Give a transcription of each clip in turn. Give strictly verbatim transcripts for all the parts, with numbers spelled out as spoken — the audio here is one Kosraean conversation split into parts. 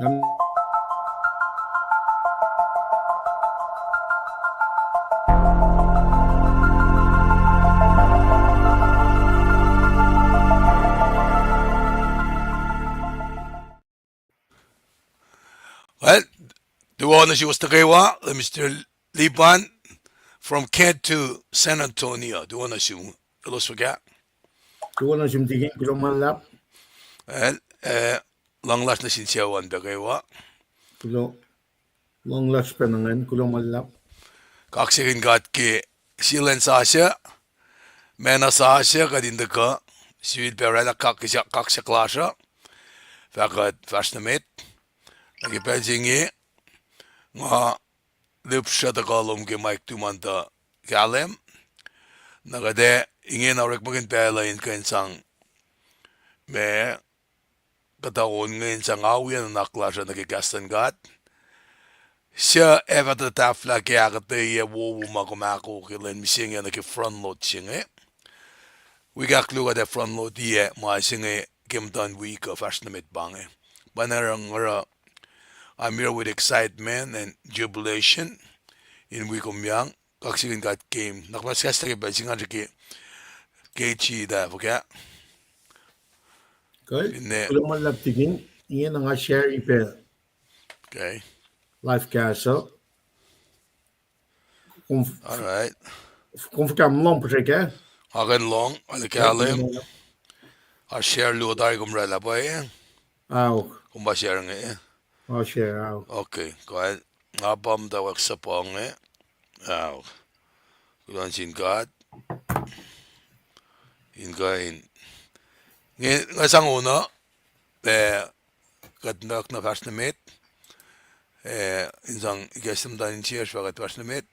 Ngam- Well, tuwohna suwos nuh kwewa, Mister Liban from Kent to San Antonio. Tuwohna sum, elos fuhkah? Tuwohna sum tikin, kuloh ma luhlahp. Well, eh, luhngse lasr nuh sin sucu an pac kwewa. Kuloh, luhngse lasr pac nuh ngacn, kuloh ma luhlahp. Kaksakihn God ke sie lwen sasuc, mena sasuc kuht in tuhkuh, sifilpac oraclah kak-, kaksak lasr uh, fah kuht fahsr nuh met. Nuh ke pacl se inge, nga lihpsruh tuhkuh lom ke mic tuhmom tuh kahlwem. Na kuht ac ingena orekmakihn pacl uh in kuh in sang ma kuhtuh on inge in sang wiyac nuhnak lasr uh nuh ke kahs luhn God. Suc ac fah tuh tahfwelah ke ahkuhtweyac wowo ma kom ahkoo ke lwen mihsenge nuh ke front load se inge. Wik ahkluo kuht ac front load-i ma se inge ke muhtuhn wik uh fahsr nuh met pa inge. Pa na oruh, I'm here with excitement and jubilation in wi kom yang. Kaksakihn God ke nuhnak muhnahs kahs ke pacl se inge ke, ke G that, okay? Kuh, finne kuloh ma luhlahp tikin, ingena nga share-i pac. Okay. Live cast uh. Kom f-, all right, kom fuhkah, lohng puhsreke? Nga kuh in lohng, ale kahlwem. Nga share luo tari, kom oraclah pwacye? Aok. Kom pa share inge? Nga share, aok. Okay, kuh, nga pa muhtwacwacack suhpwacng inge. Aok. Kuloh nuh sin God. In kuh in, nge, nga sang on uh, eh, kuht nuhnak na fahsr nuh met, eh, in sang ikacslah muhtuhn insiyacsr fah kuht fahsr nuh met.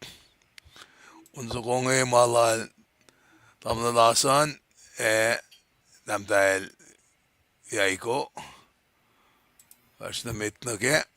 On soko inge ma lal tamuhlwel Lason, eh, tahmtahel Yaiko. Fahsr nuh met nuh kac.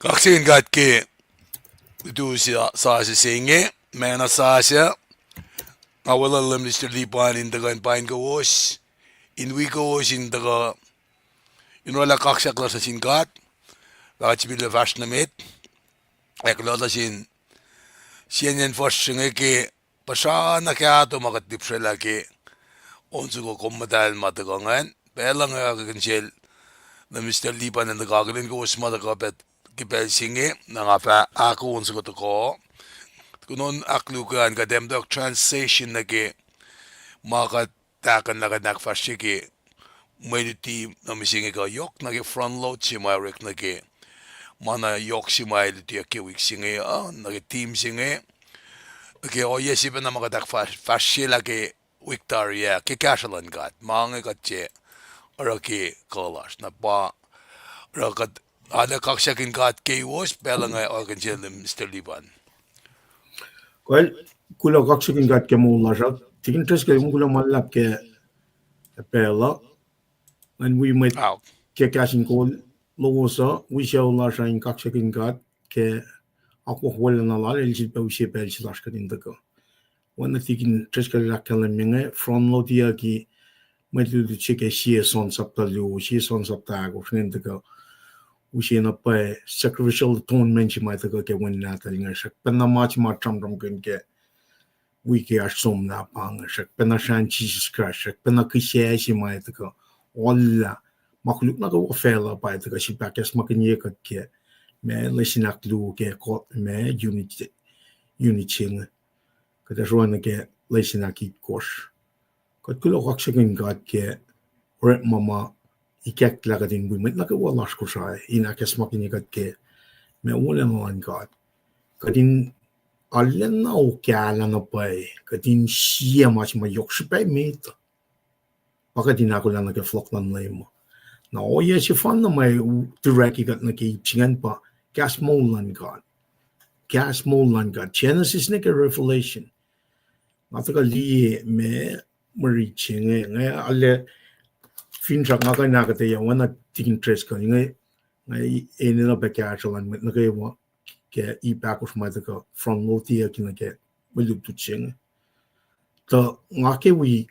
Kaksakihn God ke lutu sasuc se inge, ma na sasuc, nga weluhl Minister Lipan in tuhkuh in paing kowos, in wi kowos in tuhkuh in oraclah kaksak lasr nuh sin God, fahk sipil fahsr nuh met, ac kuloh nuh sin sie acn fuhsr se inge ke puhsra na kahto ma kuht lihpsrelah ke on soko kom muhtahl ma tuhkuh ingacn. Pacl uh nga ac kinsel Minister Lipan in tuhkuh akihlen kowos ma tuhkuh pac ke pacl se inge, na nga fah ahkoo on soko tohkoh. Kunohkohn ahkluo an kuht emtuck transition nuh ke ma kuht tahkuhnlah kuht in ahkfahsrye ke mwe luti nuh mihsenge kuh yohk nuh ke front load se ma orek nuh ke ma na yohk se ma lutiyuck ke wik se inge uh, nuh ke team se inge. Ke ohiyac se pacna ma kuht ahkfahsryelah ke wik tari ah ke kahsruh luhn God, ma inge kuht tiac oruh ke kuh lasr. Na pa oruh kuht arlac kaksakihn God keiwos, pacl uh nga ac kinsel Minister Lipan. Kuh, kuloh, kaksakihn God ke moul lasr uh. Tikin Driscoll, kuloh ma luhlahp ke pacl uh. Ngan wi mwet ke kahs in kol lowos uh, wi sucu lasr uh in kaksakihn God ke akwuck wolacna lal, el sifilpac use pacl se lasr kuht in tuhkuh. Oacna Tikin Driscoll el ahkkahlwemye inge, front loadiyucki mwet lutlut se ke sie John sapta luo, sie John sapta ahkosr inge in tuhkuh use na pwacye sacrificial atonement se ma tuhkuh ke Wen Nahtuhl inge, srackpacna ma se ma sramsramkihn ke wik ke oasr somlah pa inge, srackpacna srahn Jisus Kraist, srackpacna kihsac se ma tuhkuh oallah, ma koluk nuh kwewa facluh pa tuhkuh sifilpac ahkacsmakihnye kuht ke ma lesin ahkluo ke ko-, ma unit, unit se inge. Kuht ac sruhna ke lesin ahkitkosr. Kuht kuloh kaksakihn God ke orekma ma ikacklah kuht in wi mwet nuh kwewa lasr Kosrae in ahkacsmakihnye kuht ke Ma wolacna luhn God. Kuht in arulacna okahlah na pwacye, kuht in sie ma se ma yohk srihpac met. Pa kuht in ahkolah nuh ke fohlohk luhn Leum uh. Na ohiyac sefanna ma u-, direct kuht nuh ke ip se ingacn pa kahs moul luhn God. Kahs moul luhn God. Genesis nuh ke Revelation. Nga tuhkuh liye ma mwe rit se inge, nga arlac, finsrak nga kuh in ahkuhtweyac oacna Tikin Driscoll inge, nga enenuh pac kahsruh luhn mwet nuh kwewa ke ip ahkosr ma tuhkuh front load-iyucki nuh ke mwe lutlut se inge. Tuh nga ke wi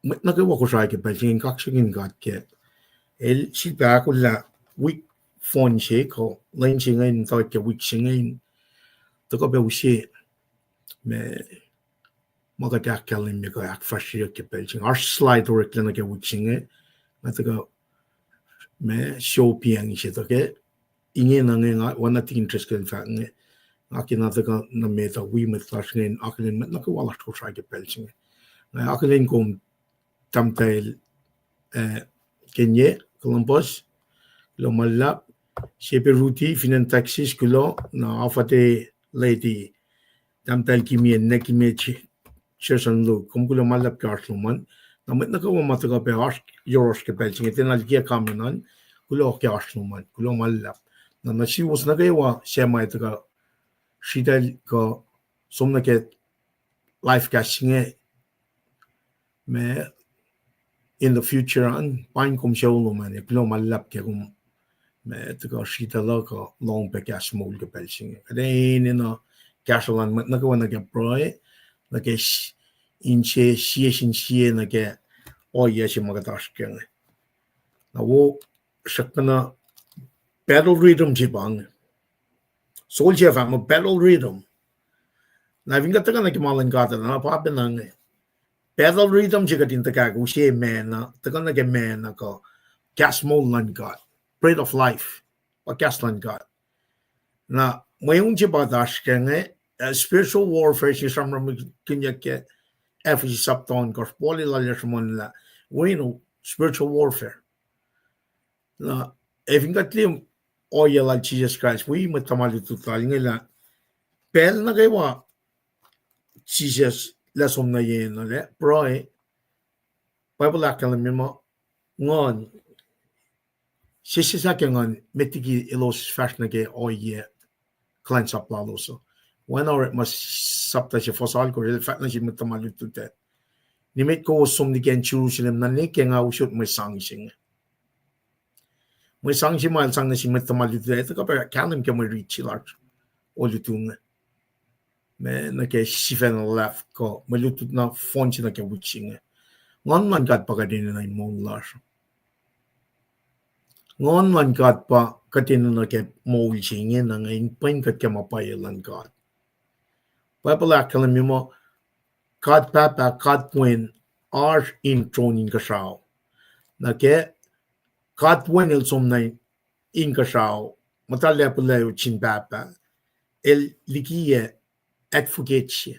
mwet nuh kwewa Kosrae ke pacl se inge in kaksakihn God ke el sifilpac ahkolah wik fohn se kuh lwen se inge in tuh ke wik se inge in tuhkuh pac use ma ma kuht ahkkahlwemye kuh ahkfahsryeyuck ke pacl se inge. Oasr slide oreklac nuh ke wik se inge, nga tuhkuh ma show piang se tuh ke ingena inge nga oacna Tikin Driscoll fahk inge, nga kena tuhkuh nuh met uh wi mwet lasr inge in akihlen mwet nuh kwewa lasr Kosrae ke pacl se inge. Nga akihlen kom tahmtahel, eh, Kenye, Columbus, kuloh ma luhlahp, Sepe Ruti, fin acn Texas, kuloh, na Afate Lady, tahmtahel Kimie, ninac Kimie, Ch-, Jason Luke, kom kuloh ma luhlahp ke oasr lom an. Na mwet nuh kwewa ma tuhkuh pac oasr yohrohsr ke pacl se inge, tiacna likiyac comment an, kuloh ke oasr lom an, kuloh ma luhlahp. Na nuh suwos nuh kwewa suc ma tuhkuh sritacl kuh som nuh ke live cast se inge, ma in the future an, paing kom sucu lom an, kuloh ma luhlahp ke kom ma tuhkuh sritacl uh kuh lohng pac kahs moul ke pacl se inge. Kuht enenuh kahsruh luhn mwet nuh kwewa nuh ke pruhe, nuh ke s-, inse sie sin sie nuh ke ohiyac se ma kuht oasr ke inge. Na wo, srackna battle rhythm se pa inge. Soldier fahk muh battle rhythm. Na fin kuht tuhkuh nuh ke ma luhn God uh, na pa pacna inge. Battle rhythm se kuht in tuhkuh use ma na, tuhkuh nuh ke ma na kuh kahs moul luhn God. Bread of life. Pa kahs luhn God. Na mweun se pa oasr ke inge, uh, spiritual warfare se sramsramkihnyuck ke Ephesians sapta ohnkohsr, Paul el arlac sruhmuhnlah, wi spiritual warfare. Na, ac fin kuht liye ohiyac lal Jisus Kraist, wi mwet tuhma lutlut lal inge lah, pacl nuh kwewa Jisus el som nuh yen uh lah pruhe, Bible ahkkahlwemye muh nguhn, sessesahk ke nguhn met liki elos fahsr nuh ke ohiyac kuhlwacnsap lalos uh. Oacna orekma sapta se fuhs alkohsr el fahk nuh sin mwet tuhma lutlut ah, nimet kowos som liki acn Jerusalem na nwe ke nga usot mwe sang se inge. Mwe sang se ma el sang nuh sin mwet tuhma lutlut ah, tuhkuh pac kahlwem ke mwe rit se lasr olutu inge. Ma nuh ke sifacna luhlahp kuh mwe lutlut na fohn se nuh ke wik se inge. Nguhn luhn God pa kuht enenuh in moul lasr. Nguhn luhn God pa kuht enenuh ke moul se inge na inge in pwen kuht ke ma pwacye luhn God. Bible ahkkahlwemye muh God Pahpah, God Wen, oasr in tron inkuhsrao. Na ke God Wen el som nuh inkuhsrao, muhta lacpuh layot sin Pahpah, el likiyac advocate se.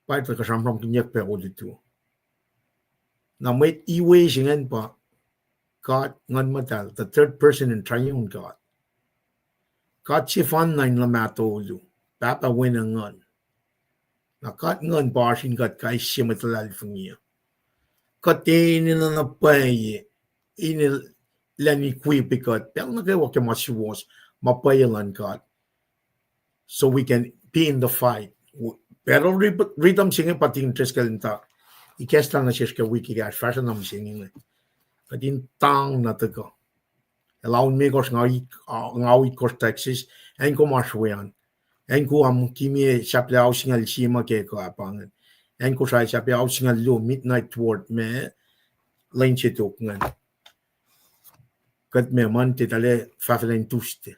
Pa el tuhkuh sramsramkihnyuck pac olutu. Na mwet iwe se ingacn pa God Nguhn Muhtahl, the third person in triune God. God sefanna in luhmah tolu, Pahpah, Wen, ac Nguhn. Na God Nguhn pa oasr in kuht kais sie mwet luhlahlfongi uh. Kuht enenuh na pwacye, in el, elan equip kuht pacl nuh kwewa ke ma suwohs, ma pwacye luhn God. So we can be in the fight. Battle rhythm se inge pa Tikin Driscoll in tuh ikacslah nuh sesr ke wik ekahsr fahsruh na mihsenge inge. Kuht in tang na tuhkuh. Elan mekohsr nga, nga itkohsr Texas, acn kom oasr we an. Acn kom, Kimie, sahp lac ao singucul sie ma ke kuh ah pa ingacn. Acn Kosrae sahp lac ao singucul luo, midnight toward ma lwen se tok ingacn. Kuht ma Monday, tala fahfahlacn Tuesday.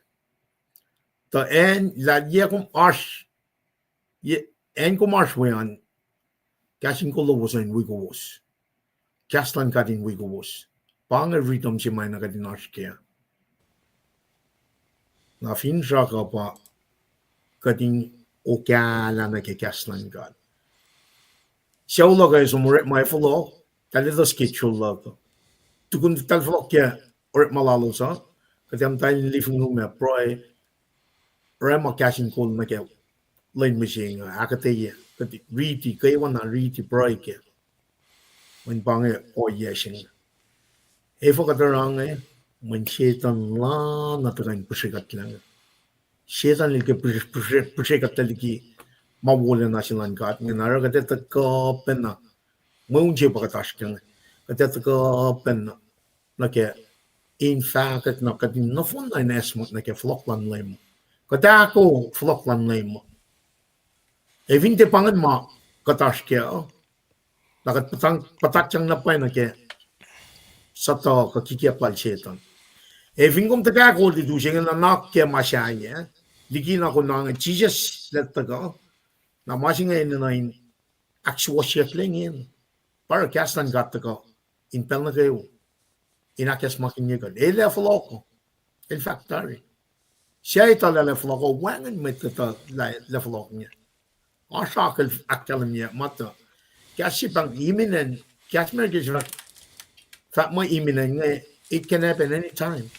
Tuh acn lah yac kom oasr, acn kom oasr we an, kahs in kol lowos uh in wi kowos. Kahs luhn God in wi kowos. Pa inge rhythm se ma na kuht in oasr kac. Na finsrak uh pa kuht in okahlah nuh ke kahs luhn God. Sucu luhk uh som orekma fohlohk, tala elos schedule luhk uh. Tukun tala fohlohk ke orekma lalos uh, Kuht ac muhta in living room ah pruhe, oruh ma kahs in kol nuh ke lwen mihsenge, ahkuhtweyac, kuht riti, kwewana riti pruhe kac. Mweyen pa inge ohiyac se inge. Efuh kuht oruh inge? Mweyen Setan lana tuhkuh in pihsre kuhtlac inge. Setan el ke pihsre, pihsre, pihsre kuhtlac liki ma wolacna se luhn God inge, na oruh kuht ac tuhkuh pacna. Mweun se pa kuht oasr kac inge. Kuht ac tuhkuh pacna nuh ke in fahkwack na kuht in nohfohn na in acsmak nuh ke fohlohk luhn Leum. Kuht ahkoo fohlohk luhn Leum. Ac fin tiac pa ingacn ma kuht oasr kac, na kuht puhtat-, puhtatyang na pwacye nuh ke suhtuh kuh kikiacp lal Setan. Ac fin kom tuhkahkol lutu se inge, nuhnak ke ma sahyac, likina konange Jisus el tuhkuh, na ma se inge enenuh in ahksuwohsyucklac ingena. Pa oruh kahs luhn God tuhkuh in pacl nuh kwewa in ahkacsmakihnye kuht. El ac fohlohk, el fahk tari. Suc etuh lah el ac fohlohk? Wacngihn mwet etuh lah el ac fohlohk inge. Oasr akucl ahkkahlwemye ma tuh kahs se pahng imminent, kahs America se fahk, fahk muh imminent inge, it can happen anytime.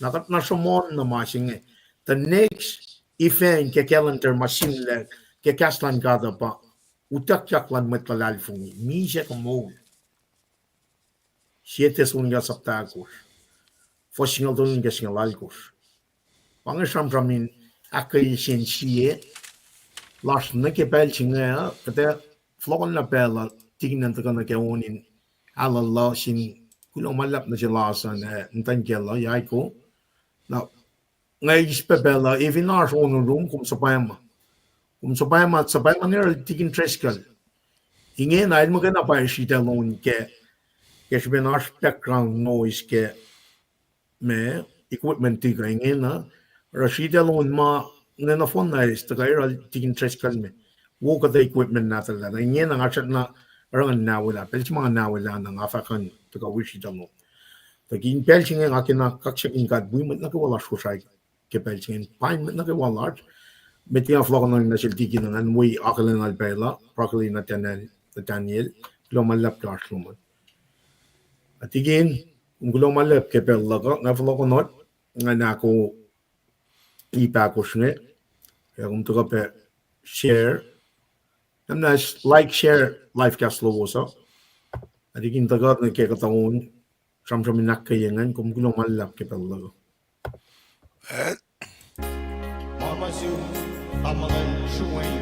Na kuht na sruhmuhn na ma se inge. The next event ke calendar ma simlac ke kahs luhn God uh pa utuckyak luhn mwet luhlahlfongi misac kuh moul. Sie Thessalonica sapta ahkosr, fuhs singucul tolu nuh ke singucul alkosr. Pa inge sramsram in ahkkweye sie sin sie lasr nuh ke pacl se inge uh, kuht ac fohlohkohnlah pacl uh, tikin an tuhkuh nuh ke on in alu luh sin kuloh ma luhlahp nuh se lasr uh, muhtwacn kacl uh Yaiko. Na nga eis pac pacl uh, ac fin oasr on room, kom suhpwacma. Kom suhpwacma, suhpwacma nuh yohrohl tikin Driscoll. Ingena el muhkwena pwacye sritacl on ke, ke srihpen oasr background noise ke ma equipment tiac ingena, oruh sritacl on ma inge nohfohn na eis tuhkuh yohrohl tikin Driscoll me. Wo kuhtuh equipment nahtuhl ah. Ingena nga srackna oruh ngan nawelah, pacl se ma nga nawelah na nga fahk an tuhkuh wi sritacl on. Tuh ke pacl se inge nga kena kaksakihn God wi mwet nuh kwewa lasr Kosrae ke pacl se inge, pain mwet nuh kwewa lasr. Met nga fohlohkohnna nuh sel tikin an wi akihlen lal pacl uh, Broccoli, Nathaniel, Nathaniel, kuloh ma luhlahp ke oasr lom an. Tikin, kom kuloh ma luhlahp ke pacl luhk uh, nga fohlohkohnot, nga nahko ip ahkosr inge, ac kom tuhkuh pac share. Namna like, share live cast lowos uh. Ac tikin tuhkuh nuh ke kuhtuh on sramsram in ahkkweye ingacn, kom kuloh ma luhlahp ke pacl luhk uh. Ma ma sum, tamuhlwel Shuwain,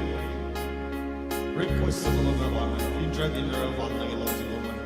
request se lom an, in track in oruh fal nuh ke luhngse lom an.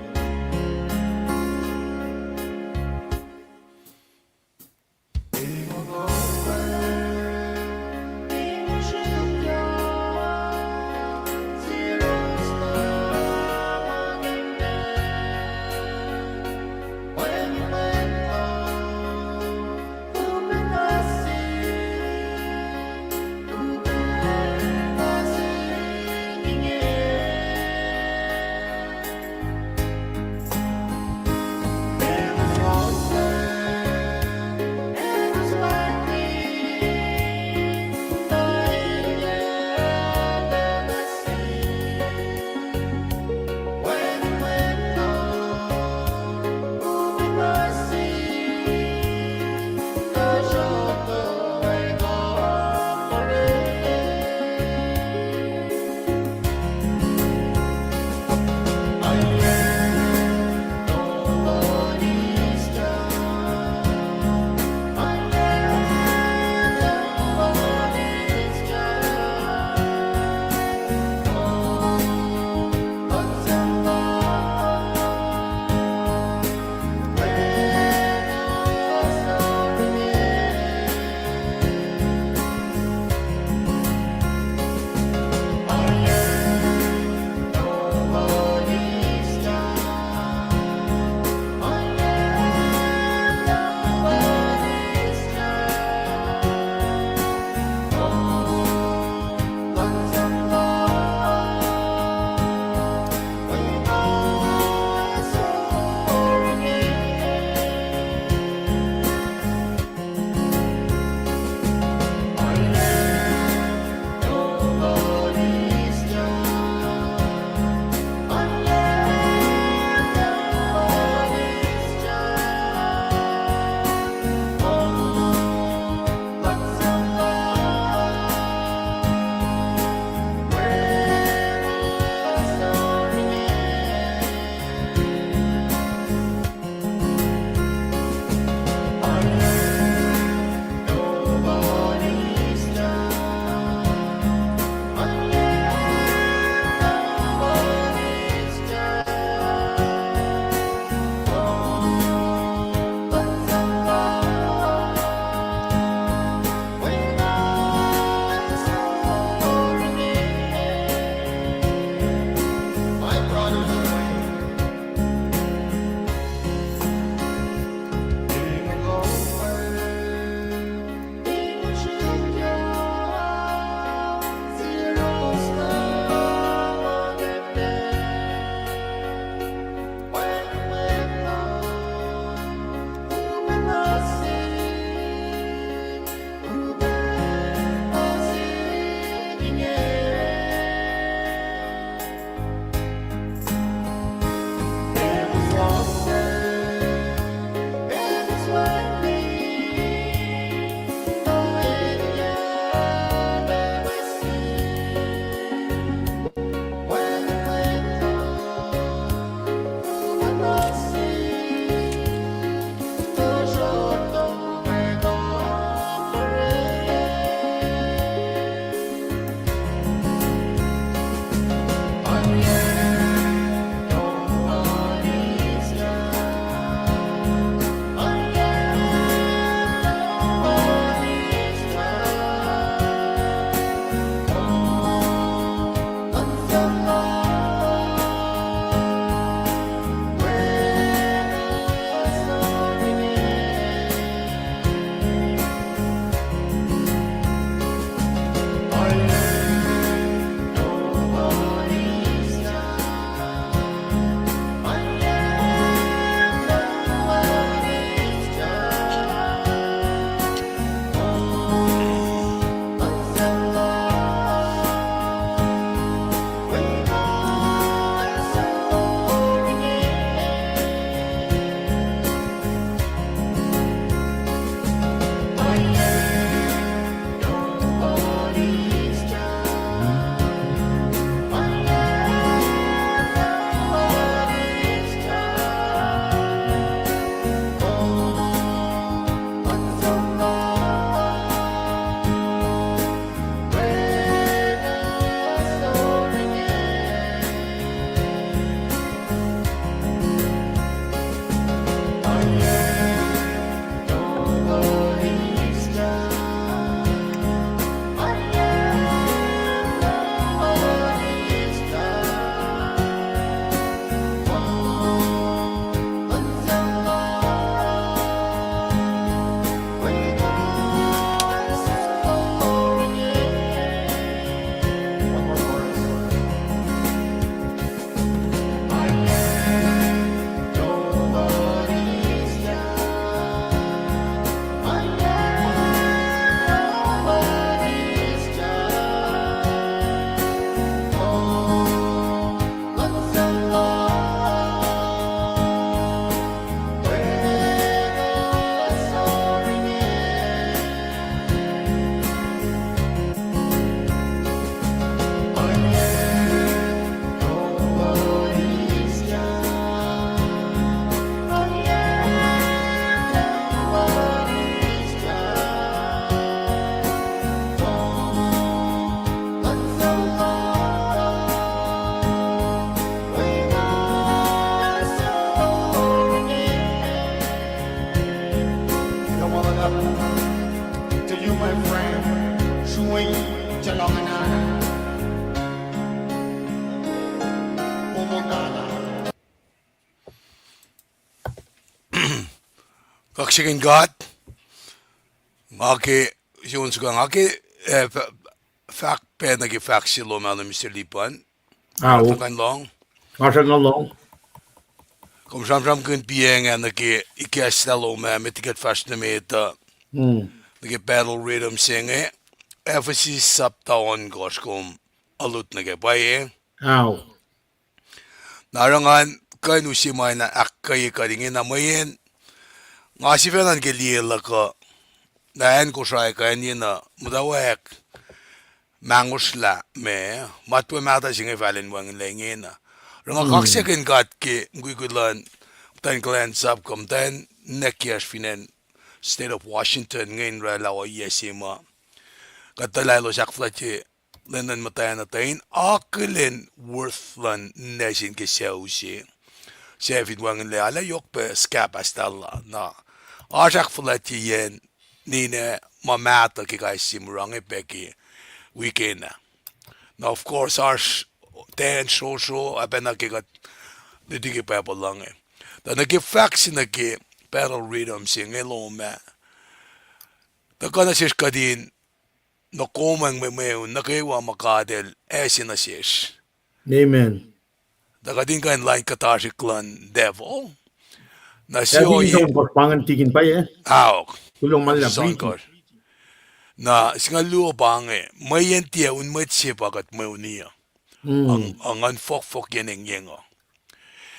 Kaksakihn God. Nga ke, Jon Suka, nga ke, eh, fah-, fahk pac nuh ke fahk se lom ah luhn Mister Lipan. Ao. Kuht lohng. Nga sruhnga lohng. Kom sramsramkihn piacng ah nuh ke ikacslah lom ah, met liki kuht fahsr nuh met uh. Hmm. Nuh ke battle rhythm se inge, Ephesus sapta ohnkohsr kom alut nuh ke pwacye. Ao. Na oruh ngan kuh in use ma in ahkkweye kuht ingena mweyen nga sifacna ke liye luhk uh, na acn Kosrae kuh acn yen uh, muhtwacwacack mangosrlah ma, matwac mahtuh se inge fal in wacngihnlac ingena. Oruh nga kaksakihn God ke mukwikwi luhn muhtwacn kuhlwacnsap kuh muhtwacn ninac kiyacsr fin acn State of Washington inge in oraclah ohiyac se ma kuht tuhlac elos ahkfuhlwactye lwen luhn muhtwacn uh tuh in akihlen worth luhn ninac se ke sucu se. Suc fin wacngihnlac, arlac yohk pac scab ahstallah. Na oasr ahkfuhlwactyeyacn ninac ma mahtuh ke kais sie mura inge pac ke weekend ah. Na of course oasr ten srosro ah pacna ke kuht luti ke Bible uh inge. Tuh nuh ke fahk se nuh ke battle rhythm se inge lom ah, tuhkuh nuh sesr kuht in nohkomwacng mwe mweun nuh kwewa ma God El ase nuh sesr. Amen. Tuh kuht in kuh in lain kuhtasrihk luhn devil. Na se ohiyac pa ingacn tikin pwacye. Aok. Kuloh ma luhlahp. Na singucul luo pa inge, mweyen tiac un mwet se pa kuht mweuni uh, ac nguhn fohkfohkyen engyeng uh.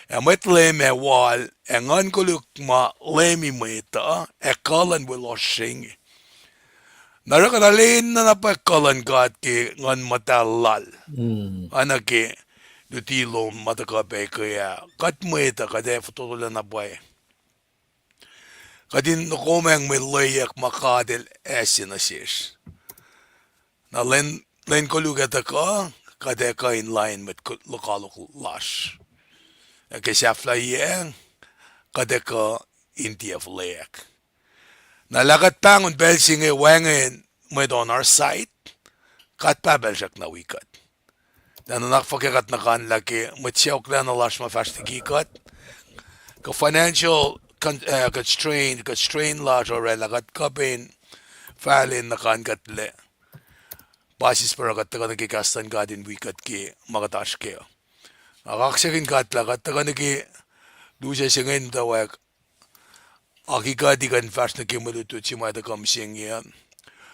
Ac mwet leum ac wal ac nguhn koluk ma leumi mwet uh, ac kuh luhn weloh se inge. Na oruh kuht arulacna na pwacye kuh luhn God ke Nguhn Muhtahl Lal. Oacna ke luti lom ma tuhkuh pac ke ah, kuht mwet uh kuht ac fototolacna pwacye. Kuht in nohkomwacng mwe lweyuck ma God El ase nuh sesr. Na lwen, lwen koluk ac tuhkuh, kuht ac kuh in lain mwet lokoalok lasr. Ac ke sahflahiyac, kuht ac kuh in tiac fuhlweack. Na lah kuht pahngon pacl se inge wacngihn mwet on our side, kuht pahpacl srackna wi kuht. Na nuhnak fuhkah kuht nuhkanlah ke mwet sacohklacna lasr ma fahsr liki kuht, kuh financial con-, uh, constraint, constraint lasr oraclah kuht kuh pac in fahlac nuhkankuhtlac. Pasis pa oruh kuht tuhkuh nuh ke kahs luhn God in wi kuht ke ma kuht oasr kac. Nga kaksakihn God lah kuht tuhkuh nuh ke lusac se inge in muhtwacwacack aki kuht in kuh in fahsr nuh ke mwe lutlut se ma tuhkuh mihsenge uh.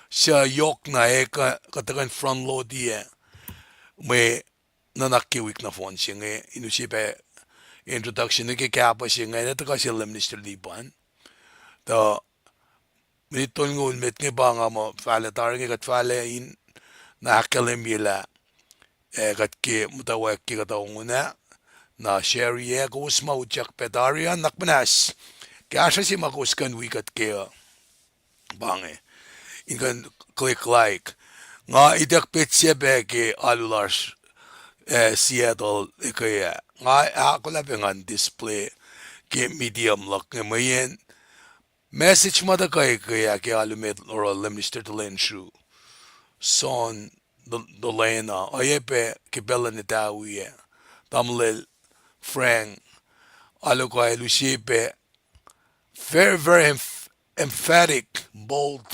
Suc yohkna ac kuh, kuht tuhkuh in front load-i ac mwe nuhnak ke wik nohfohn se inge, in use pac introduction nuh ke kahpah se inge, na tuhkuh sel Minister Liban. Tuh minit tolngoul met inge pa nga muh fahlac tari inge kuht fahlac in na ahkkahlwemye lah, ac kuht ke muhtwacwacack ke kuhtuh ongona, na share-i ac kowos ma utyak pac tari an, nuhnak muhnahs, kahsruh se ma kowos kuh in wi kuht kac uh, pa inge, in kuh in click like. Nga ituck petsac pac ke alu lasr, eh, Seattle ekuh ah. Nga ahkolah pac ngan display ke medium luhk inge mweyen message ma tuhkuh ekuh ah ke alu met oruh Minister Tulensru, Son Dolena, oacyacpac ke pacl luhn etawi ah, Tamuhlwel Frank, alu ko el use pac very, very emph-, emphatic, bold,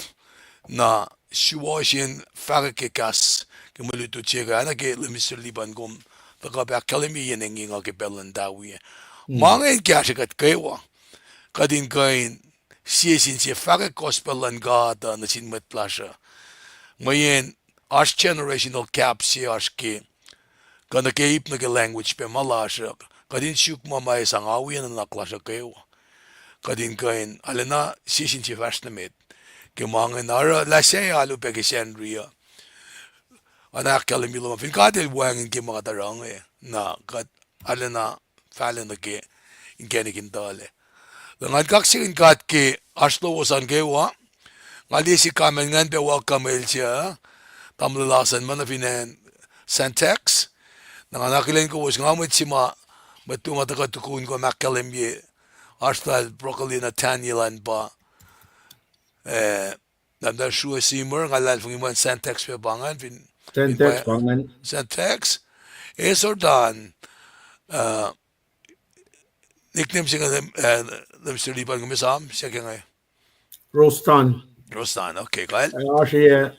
na suwohsyen fahkwack ke kahs ke mwe lutlut se ekuh ah, na ke Minister Liban kom tuhkuh pac ahkkahlwemye yen engyeng uh ke pacl luhn etawi ah. Ma inge in kahsrwe kuht kwewa, kuht in kuh in sie sin sie fahkwack gospel luhn God uh nuh sin mwet lasr uh. Mweyen oasr generational gap se oasr ke, kuh nuh ke ip nuh ke language pac ma lasr uh, kuht in suk ma ma esang awi nuhnak lasr uh kwewa. Kuht in kuh in arulacna sie sin sie fahsr nuh met ke ma inge, na oruh lah sac alu pac ke Sacnri uh, oacna ahkkahlwemye lom ah, fin God El wacngihn ke ma kuht oruh inge, na kuht arulacna fahlac nuh ke inkacnek in tuhlac. Tuh ngan kaksakihn God ke oasr lowos an kwewa. Nga liye se comment ingacn pac, welcome el se, Tamuhlwel Lason ma nuh fin acn Santax. Na nga akihlen kowos, nga mwet se ma, mwet luo ma tuhkuh tukun kom ahkkahlwemye, oasr lal broccoli na tanye lal pa, eh, Tahmtahel Srue Seymour, nga luhlahlfongi muh Santax pac pa ingacn fin, Santax pa ingacn. Santax, Esortan, uh, nickname se inge, eh, Mister Liban, kom esam, se ke inge. Rostan. Rostan, okay, kal. Eh, oasr, eh,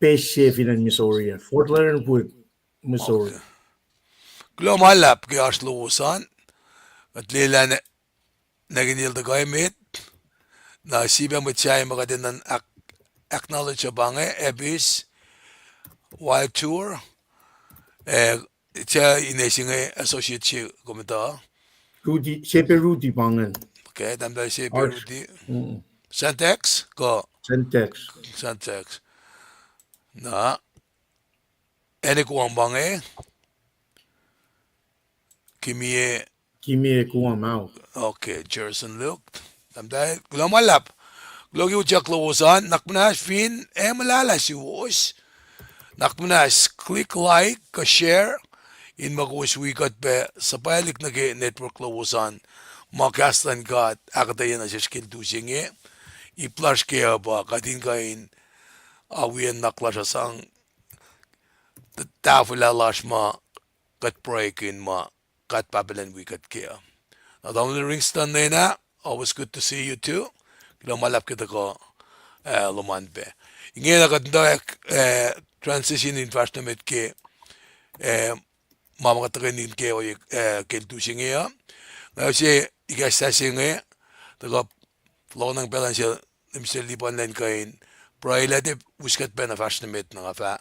base se fin acn Missouri, Fort Leonard Wood, Missouri. Okay. Kuloh ma luhlahp ke oasr lowos an, kuht lwelah nwackihn el tuhkuh emet, na sifilpac mwet sahyac ma kuht enenuh in acknowledge uh pa inge, Abyss Wild Tour, eh, tiac ine se inge associate se kom etuh. Rudy, Sepe Rudy pa ingacn. Okay, tahmtahel Sepe Rudy. Santex, kuh? Santex. Santex. Na, Ene Kuam pa inge. Kimie. Kimie Kuam, ao. Okay, Jerson Luke. Tahmtahel, kuloh ma luhlahp. Kuloh ke utyak lowos an, nuhnak muhnahs fin, eh, muhlahlah suwos. Nuhnak muhnahs click like, kuh share, in ma kowos wi kuht pac suhpwaclihk nuh ke network lowos an, ma kahs luhn God ahkuhtweyac nuh sesr ke lutu se inge. Ip lasr kac uh pa kuht in kuh in awi nuhnak lasr uh sang tahfwelah lasr ma kuht pruhekihn ma God Pahpah Elan wi kuht kac uh. Na tamuhlwel Ringston Lena, always good to see you too. Kuloh ma luhlahp ke tuhkuh, eh, lom an pac. Ingena kuht in tuh, eh, transition in fahsr nuh met ke, eh, ma ma kuht tuhkweni ke ohiyac, eh, ke lutu se inge uh. Nga use ikacslah se inge, tuhkuh fohlohkohnacng pacl an sel Mister Liban elan kuh in pruhelah tiac us kuht pacna fahsr nuh met na nga fah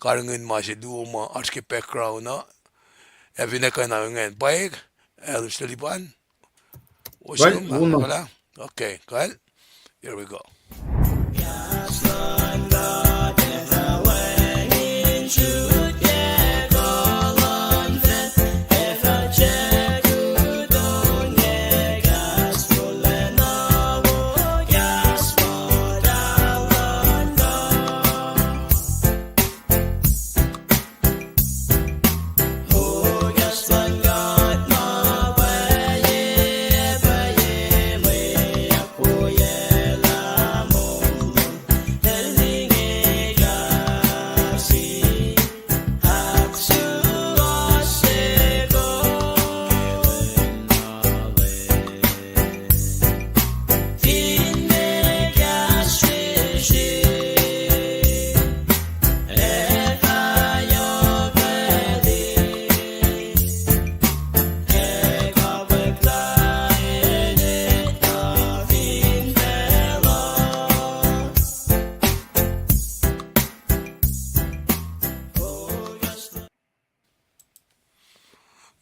karihngihn ma se luo ma oasr ke background uh. Ac fin kuh na ingacn pwacye, eh, Mister Liban? Okay, kal. Here we go.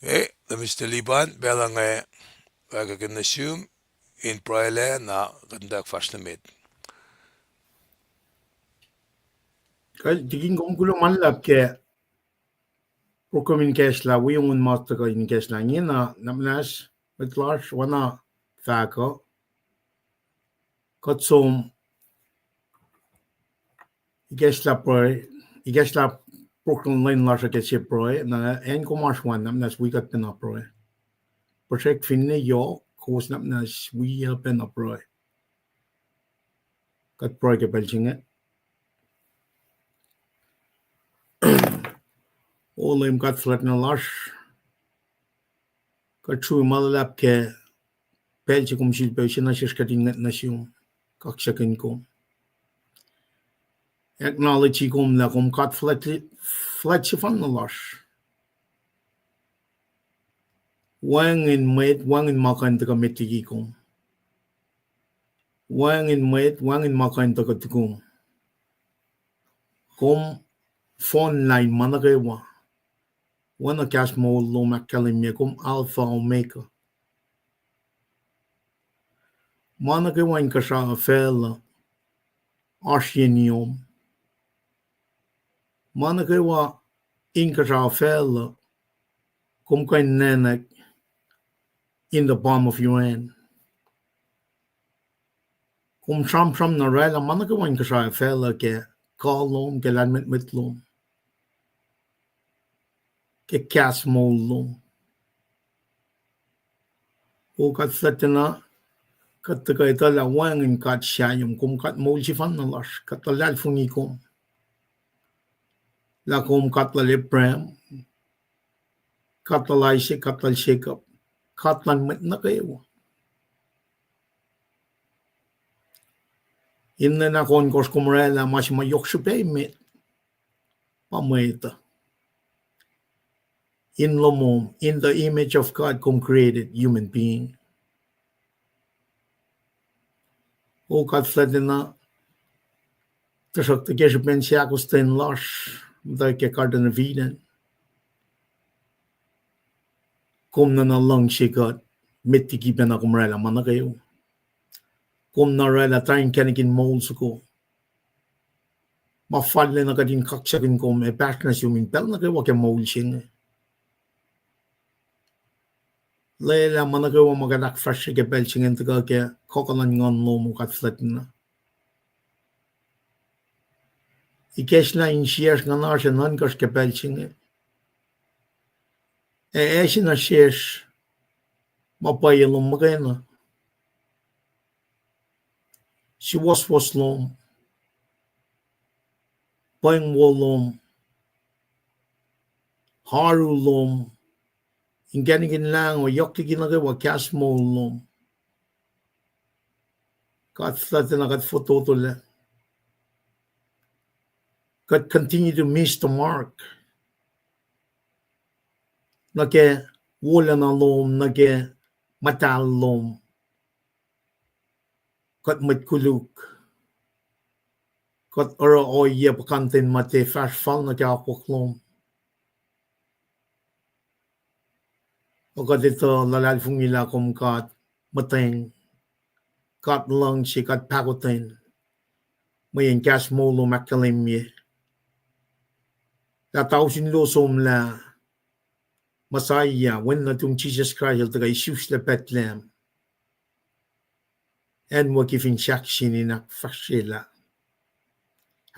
Eh, Mister Liban, pacl inge, eh, kuh kuh in nuh sum in pruhelah na kuht in tuh fahsr nuh met. Kal, tikin kom kuloh ma luhlahp ke program in ikacslah, wi ongin ma tuhkuh in ikacslah ingena, nuhnak muhnahs, mwet lasr, oacna fahk uh, kuht som ikacslah pruhe, ikacslah program lwen lasr uh ke se pruhe, na acn kom oasr an, nuhnak muhnahs wi kuht pacna pruhe. Puhsrek finne yohk, kowos nuhnak muhnahs wi uh pacna pruhe. Kuht pruhe ke pacl se inge. O Leum God fuhlwact na lasr, kuht srui ma luhlahp ke pacl se kom sulpac use nuh sesr kuht in ngwet nuh sum, kaksakihn kom. Acknowledge kom lah kom God fuhlwact, fuhlwact sefanna lasr. Wacngihn mwet, wacngihn ma kuh in tuhkuh met liki kom. Wacngihn mwet, wacngihn ma kuh in tuhkuh tukum. Kom frontline ma nuh kwewa. Oacna kahs moul lom ahkkahlwemye, kom Alpha Omega. Ma nuh kwewa inkuhsrao facluh oasr yen lom. Ma nuh kwewa inkuhsrao facluh, kom kuh in nacnack in the palm of your hand. Kom sramsram na oraclah ma nuh kwewa inkuhsrao facluh ke kuh lom, ke lahlmwetmwet lom, ke kahs moul lom. O God fuhlwactna, kuht tuhkuh etuh lah wacngihn God sahyom, kom God moul sefanna lasr, kuht luhlahlfongi kom. Lah kom God lal Abraham, God lal Isaac, God lal Jacob. God luhn mwet nuh kwewa. In lwen ahkohnkohsr kom orwaclah ma se ma yohk srihpac met, pa mwet uh. In lomom, in the image of God kom created human being. O God fuhlwactlacna, tuhsruhktuh ke srihpen seahkostwen lasr, muhtwacwacack ke Garden of Eden, kom nuh na luhngse kuht, met liki pacna kom orwaclah ma nuh kwewa. Kom na orwaclah tari inkacnek in moul soko. Ma fal lacna kuht in kaksakihn kom ac pahsr nuh sum in pacl nuh kwewa ke moul se inge. Lwelah ma nuh kwewa ma kuht ahkfahsrye ke pacl se inge in tuhkuh ke kuhkuh luhn Nguhn lom, O God fuhlwactlacna. Ikacslah insiyacsr, nguhnasr ac nuhnkacsr ke pacl se inge. Ac ase nuh sesr ma pwacye lom muhkwena. Suwohswohs lom, pweng wo lom, oaru lom, inkacnek in lahngo, yohk liki nuh kwewa kahs moul lom. God fuhlwactlacna, kuht fototolac. Kuht continue to miss the mark nuh ke wolacna lom, nuh ke muhtahl lom. Kuht mwet koluk. Kuht oruh ohiyac puhkantwen ma tiac fahsr fal nuh ke akwuck lom. O kuht etuh luhlahlfongi lah kom God muhtweng, God luhngse, God pahkotwen. Mweyen kahs moul lom ahkkahlwemye lah tausin luo somlah Messiah, Wen nuhtum Jisus Kraist, el tuhkuh isuslac Bethlehem, acnwucki fin sahkseng in ahkfahsryelah,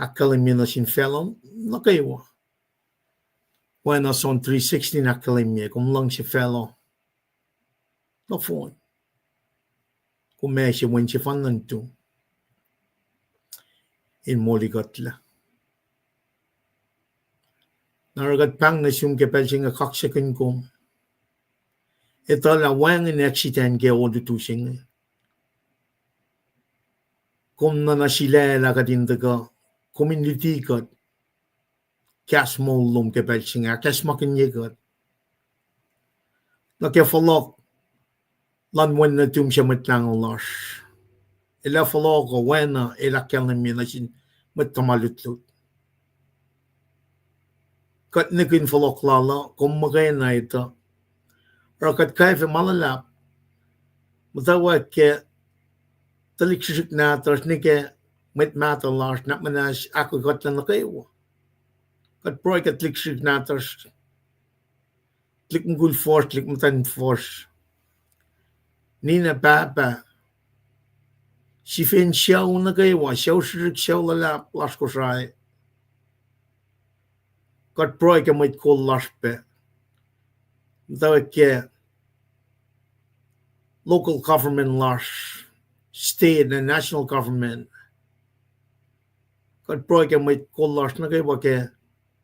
ahkkahlwemye nuh sin facluh nuh kwewa. Oacna John three sixteen ahkkahlwemye, kom luhngse facluh nohfohn, kom ase Wen sefanna nuhtum in molikuhtlac. Na oruh kuht pahng nuh sum ke pacl se inge kaksakihn kom, etuh lah wacngihn accident ke olutu se inge. Kom nuh na sulaclah kuht in tuhkuh, kom in luti kuht, kahs moul lom ke pacl se inge, ahkacsmakihnye kuht nuh ke fohlohk luhn Wen nuhtum se Mwet Lahngo lasr. El ac fohlohk oacna el ahkkahlwemye nuh sin mwet tuhma lutlut. Kuht nihkihn fohlohk lal uh, kom muhkwena etuh. Oruh kuht kwacfe ma luhlahp, muhtwacwacack ke tuhlihk srihsrihk nahtuhsr, nuh ke mwet mahtuh lasr, nuhnak muhnahs ahkoekuhtlac nuh kwewa. Kuht pruhe ke tuhlihk srihsrihk nahtuhsr, tuhlihk mukul fuhsr, tuhlihk muhtwacn fuhsr, ninac pahpah, sifen sucu nuh kwewa, sucu srihsrihk, sucu luhlahp lasr Kosrae. Kuht pruhe ke mwet kol lasr pac, muhtwacwacack ke local government lasr, state and national government. Kuht pruhe ke mwet kol lasr nuh kwewa ke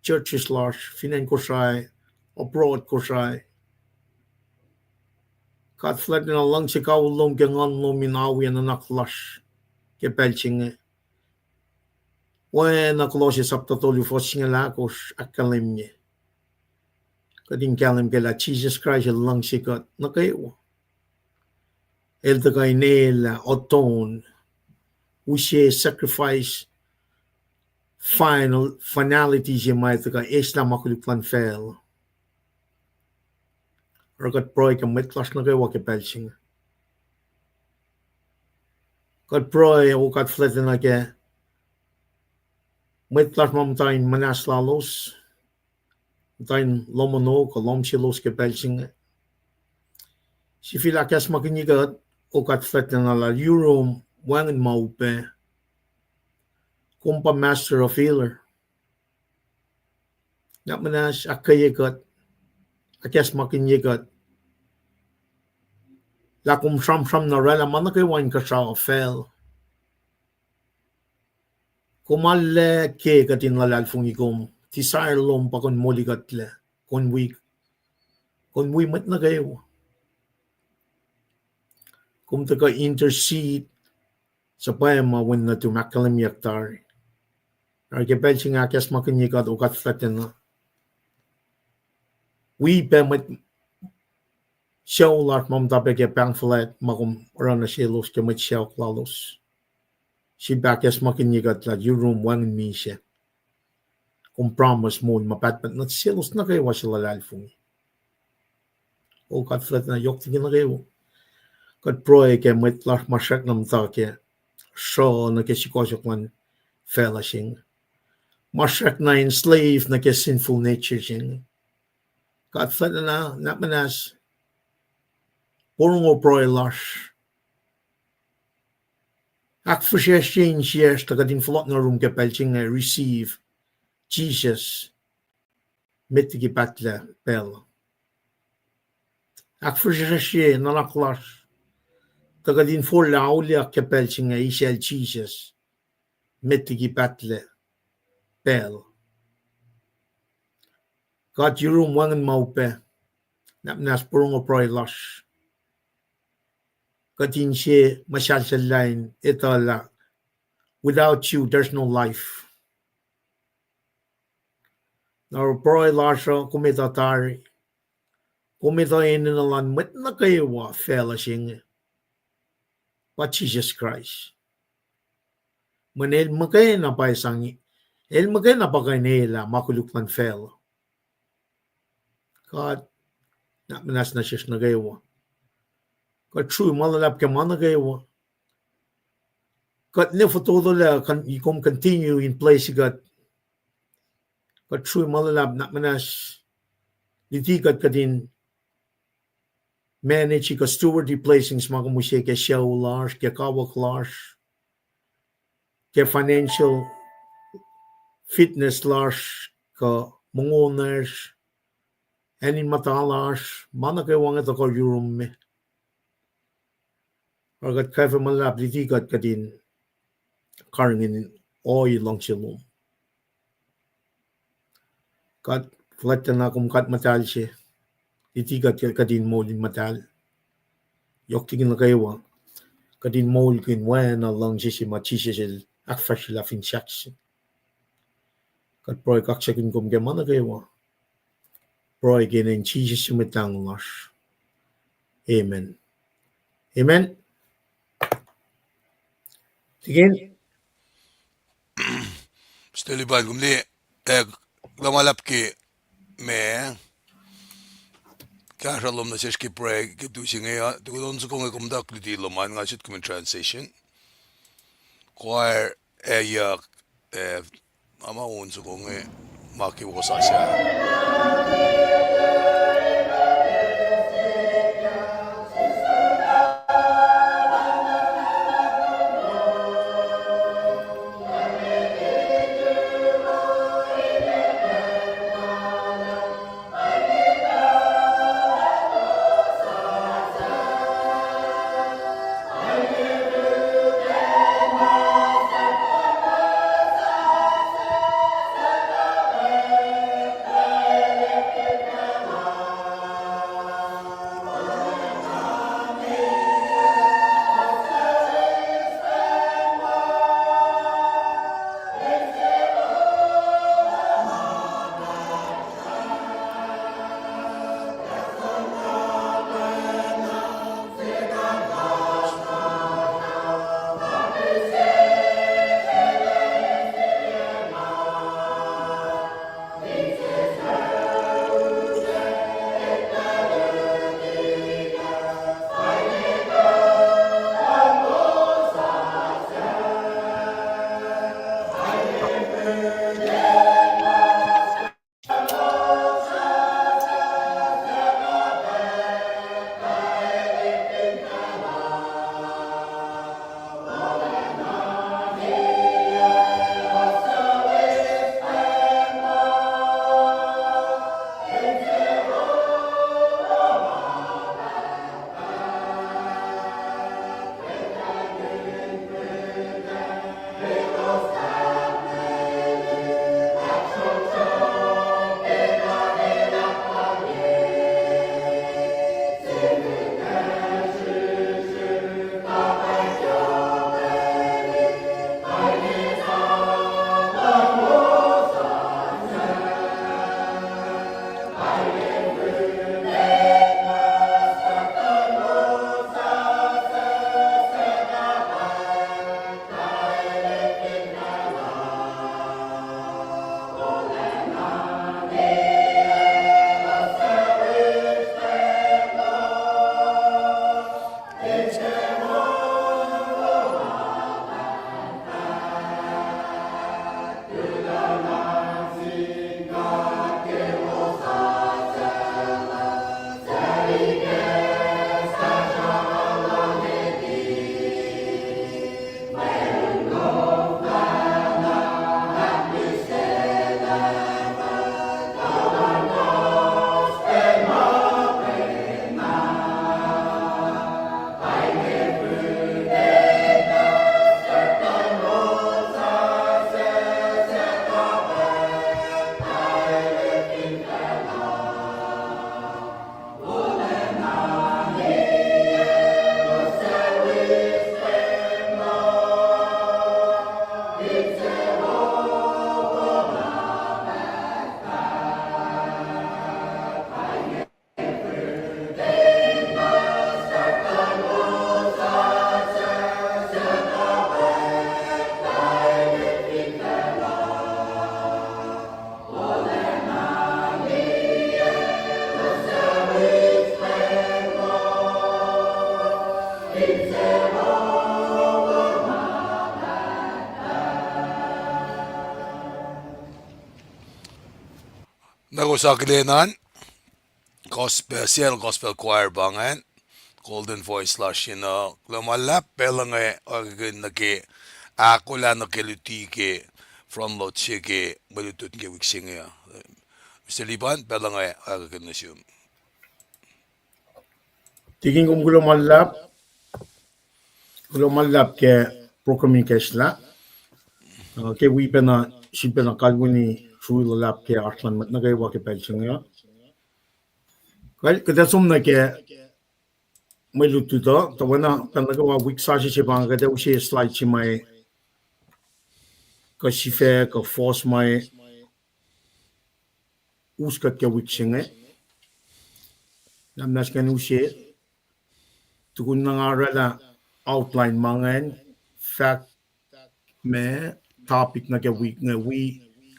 churches lasr fin acn Kosrae, abroad Kosrae. God fuhlwactlacna, luhngse kawihl lom ke nguhn lom in awi ac nuhnak lasr ke pacl se inge. Oacna Kolosse sapta tolu fuhs singucul ahkosr ahkkahlwemye, kuht in kahlwem kac lah Jisus Kraist el luhngse kuht nuh kwewa. El tuhkuh in elah, atone, use sacrifice, final, finality se ma tuhkuh eslah ma koluk luhn facluh. Oruh kuht pruhe ke mwet lasr nuh kwewa ke pacl se inge. Kuht pruhe, O God fuhlwactlacna, ke mwet lasr ma muhta in muhnahs lalos, muhta in lohm ono kuh lohm selos ke pacl se inge. Sifil ahkacsmakihnye kuht, O God fuhlwactlacna, lah yurum wacngihn ma upac. Kom pa master of healer. Nuhnak muhnahs ahkkweye kuht, ahkacsmakihnye kuht, lah kom sramsram na orwaclah ma nuh kwewa inkuhsrao facl. Kom arlac ke kuht in luhlahlfongi kom, desire lom pa kom molikuhtlac, kom wi, kom wi mwet nuh kwewa. kom tuhkuh intercede, suhpwacma wen nuhtum ahkkahlwemyeyuck tari. Oruh ke pacl se inge ahkacsmakihnye kuht, O God fuhlwactlacna, wi pac mwet sucu lasr ma muhta pac ke pahng fuhlwact ma kom oruh nuh selos ke mwet sacohk lalos. Sifilpac ahkacsmakihnye kuht lah yurum wacngihn misac. Kom promise moul ma pahtpaht nuh selos nuh kwewa suc luhlahlfongi. O God fuhlwactlacna, yohk liki nuh kwewa, kuht pruhe ke mwet lasr ma srackna muhta ke sruh nuh ke sukohsohk luhn facluh se inge, ma srackna enslave nuh ke sinful nature se inge. God fuhlwactlacna, nuhnak muhnahs, porongo pruhe lasr. Ahkfihsracsrye insiyacsr tuh kuht in fohlohk nuh yurum ke pacl se inge, receive Jesus met liki pahtlac pacl. Ahkfihsracsrye nuhnak lasr tuh kuht in forlah auliyak ke pacl se inge, isacl Jisus met liki pahtlac pacl. God, yurum wacngihn ma upac, nuhnak muhnahs, porongo pruhe lasr. Kuht in sie muhsahlsahllah in etuh lah without you, there's no life. Na oruh pruhe lasr uh kom etuh tari, kom etuh enenuh luhn mwet nuh kwewa facluh se inge, pa Jisus Kraist. Mweyen el muhkwena pa sang, el muhkwena pa kuh in elah ma koluk luhn facluh. God, nuhnak muhnahs nuh sesr nuh kwewa. Kuht srui ma luhlahp ke ma nuh kwewa. Kuht ne fototolah, kom continue in bless kuht. Kuht srui ma luhlahp, nuhnak muhnahs, luti kuht kuht in manage kuh steward blessings ma kom use ke sucu lasr, ke kawuck lasr, ke financial fitness lasr, kuh mongo lasr, acn in muhta lasr, ma nuh kwewa inge tuhkuh yurum me. Oruh kuht kwacfe ma luhlahp, luti kuht kuht in karihngihn ohiyac luhngse lom. God fuhlwactlacna, kom God muhtahl se, luti kuht kuht in moul in muhtahl. Yohk liki nuh kwewa, kuht in moulkihn oacna luhngse se ma Jisus el ahkfahsryelah fin sahk se. Kuht pruhe kaksakihn kom ke ma nuh kwewa. Pruhe ke inen Jisus Mwet Lahngo lasr. Amen. Amen. Tikin. Steliban, kom liye, eh, luhma luhlahp ke ma kahsruh lom nuh sesr ke pruhe ke tu se inge uh, tukun on soko inge kom tuh luti lom an, nga sut kom in transition. Choir, eh, yuck, eh, ma ma on soko inge, ma ke wosasuc. Na kowos akihlen an, Gospel, Seattle Gospel Choir pa ingacn, Golden Voice lasr in, uh, kuloh ma luhlahp. Pacl inge oakihn nuh ke ahkolah nuh ke luti ke front load se ke mwe lutlut ke wik se inge uh. Mister Liban, pacl inge oakihn nuh sum. Tikin, kom kuloh ma luhlahp. Kuloh ma luhlahp ke program in kahslah. Uh, ke wi pacna, sifilpacna kalweni srui luhlahp ke oasr luhn mwet nuh kwewa ke pacl se inge. Kuht ac som nuh ke mwe lutlut uh, tuh oacna pacl nuh kwewa wik sasuc se pa inge kuht ac use slide se ma kuh sifac kuh fohs ma us kuht ke wik se inge. Na muhnahs ngan use, tukun na nga orwaclah outline ma ingacn, fahk ma topic nuh ke wik inge, wi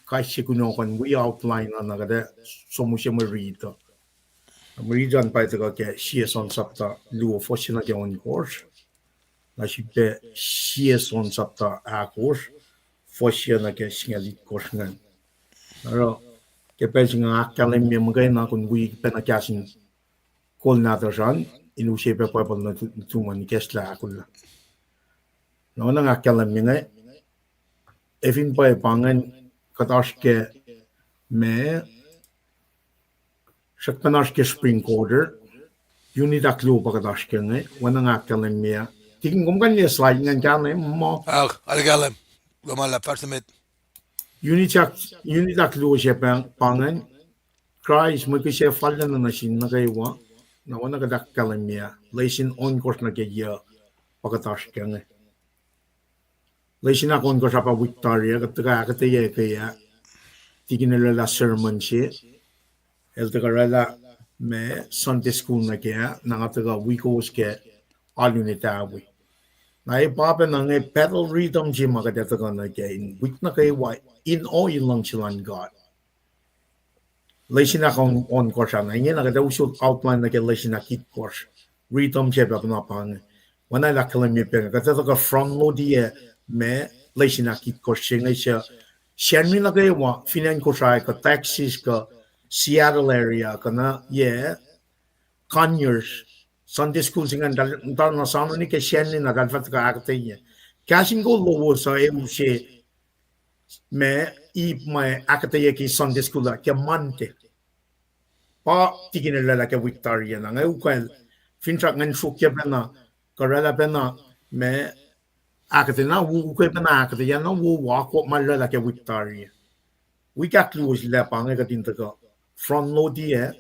kais sie kunohkohn, wi outline uh, na kuht ac som use mwe rit uh. Mwe rit an pa tuhkuh ke Sie Son sapta luo, fuhs se nuh ke ohnkohsr. Na sifilpac Sie Son sapta ahkosr, fuhs se nuh ke singucul itkohsr ingacn. Oruh ke pacl se inge nga ahkkahlwemye muhkwena, kom wi pacna kahs in kol nahtuhsr an, in use pac Bible nuh tu-, nuhtum an ikacslah ahkolah. Na oacna nga ahkkahlwemye inge, ac fin pwacye pa ingacn, kuht oasr ke ma srackna oasr ke spring quarter, unit ahkluo pa kuht oasr ke inge, oacna nga ahkkahlwemye. Tikin, kom kuh in liye slide ingacn kahlwem muh? Ah, arlac kahlwem. Kuloh ma luhlahp, fahsr nuh met. Unit ahk-, unit ahkluo se pa, pa ingacn, Kraist, mwe kihsac fallacna nuh sin nuh kwewa, na oacna kuht ahkkahlwemye, lesin ohnkohsr nuh ke yac pa kuht oasr ke inge. Lesin ahkohnkohsr ah pa wik tari ah, kuht tuhkuh ahkuhtweyac ke ah, tikin el orwaclah sermon se, el tuhkuh orwaclah ma Sunday school nuh ke ah, na nga tuhkuh wi kowos ke alu in etawi. Na e pa pacna inge battle rhythm se ma kuht ac tuhkuh nuh ke in wik nuh kwewa in ohiyac luhngse luhn God. Lesin ahk ohnkohsr ah, na ingena kuht ac use outline nuh ke lesin ahk itkohsr. Rhythm se pacna pa inge. Oacna el ahkkahlwemye pac inge, kuht ac tuhkuh front load-i ma lesin ahk itkohsr se inge suc Sacnri nuh kwewa fin acn Kosrae kuh Texas kuh Seattle area kuh na yac Conyers, Sunday school se ingacn, tal-, tal na soano nuh ke Sacnri na tahl fah tuhkuh ahkuhtweyac. Kahs in kol lowos uh e use ma ip ma ahkuhtweyac ke Sunday school uh ke Monday. Pa tikin el orwaclah ke wik tari ah, na nga ukwacl, finsrak ngan sruokyac pacna, kuh orwaclah pacna ma ahkuhtweyac na, u-, ukwe pacna ahkuhtweyac na, wo, wo, akwuck ma el orwaclah ke wik tari ah. Wik ahkluo se lah pa inge kuht in tuhkuh front load-i ah,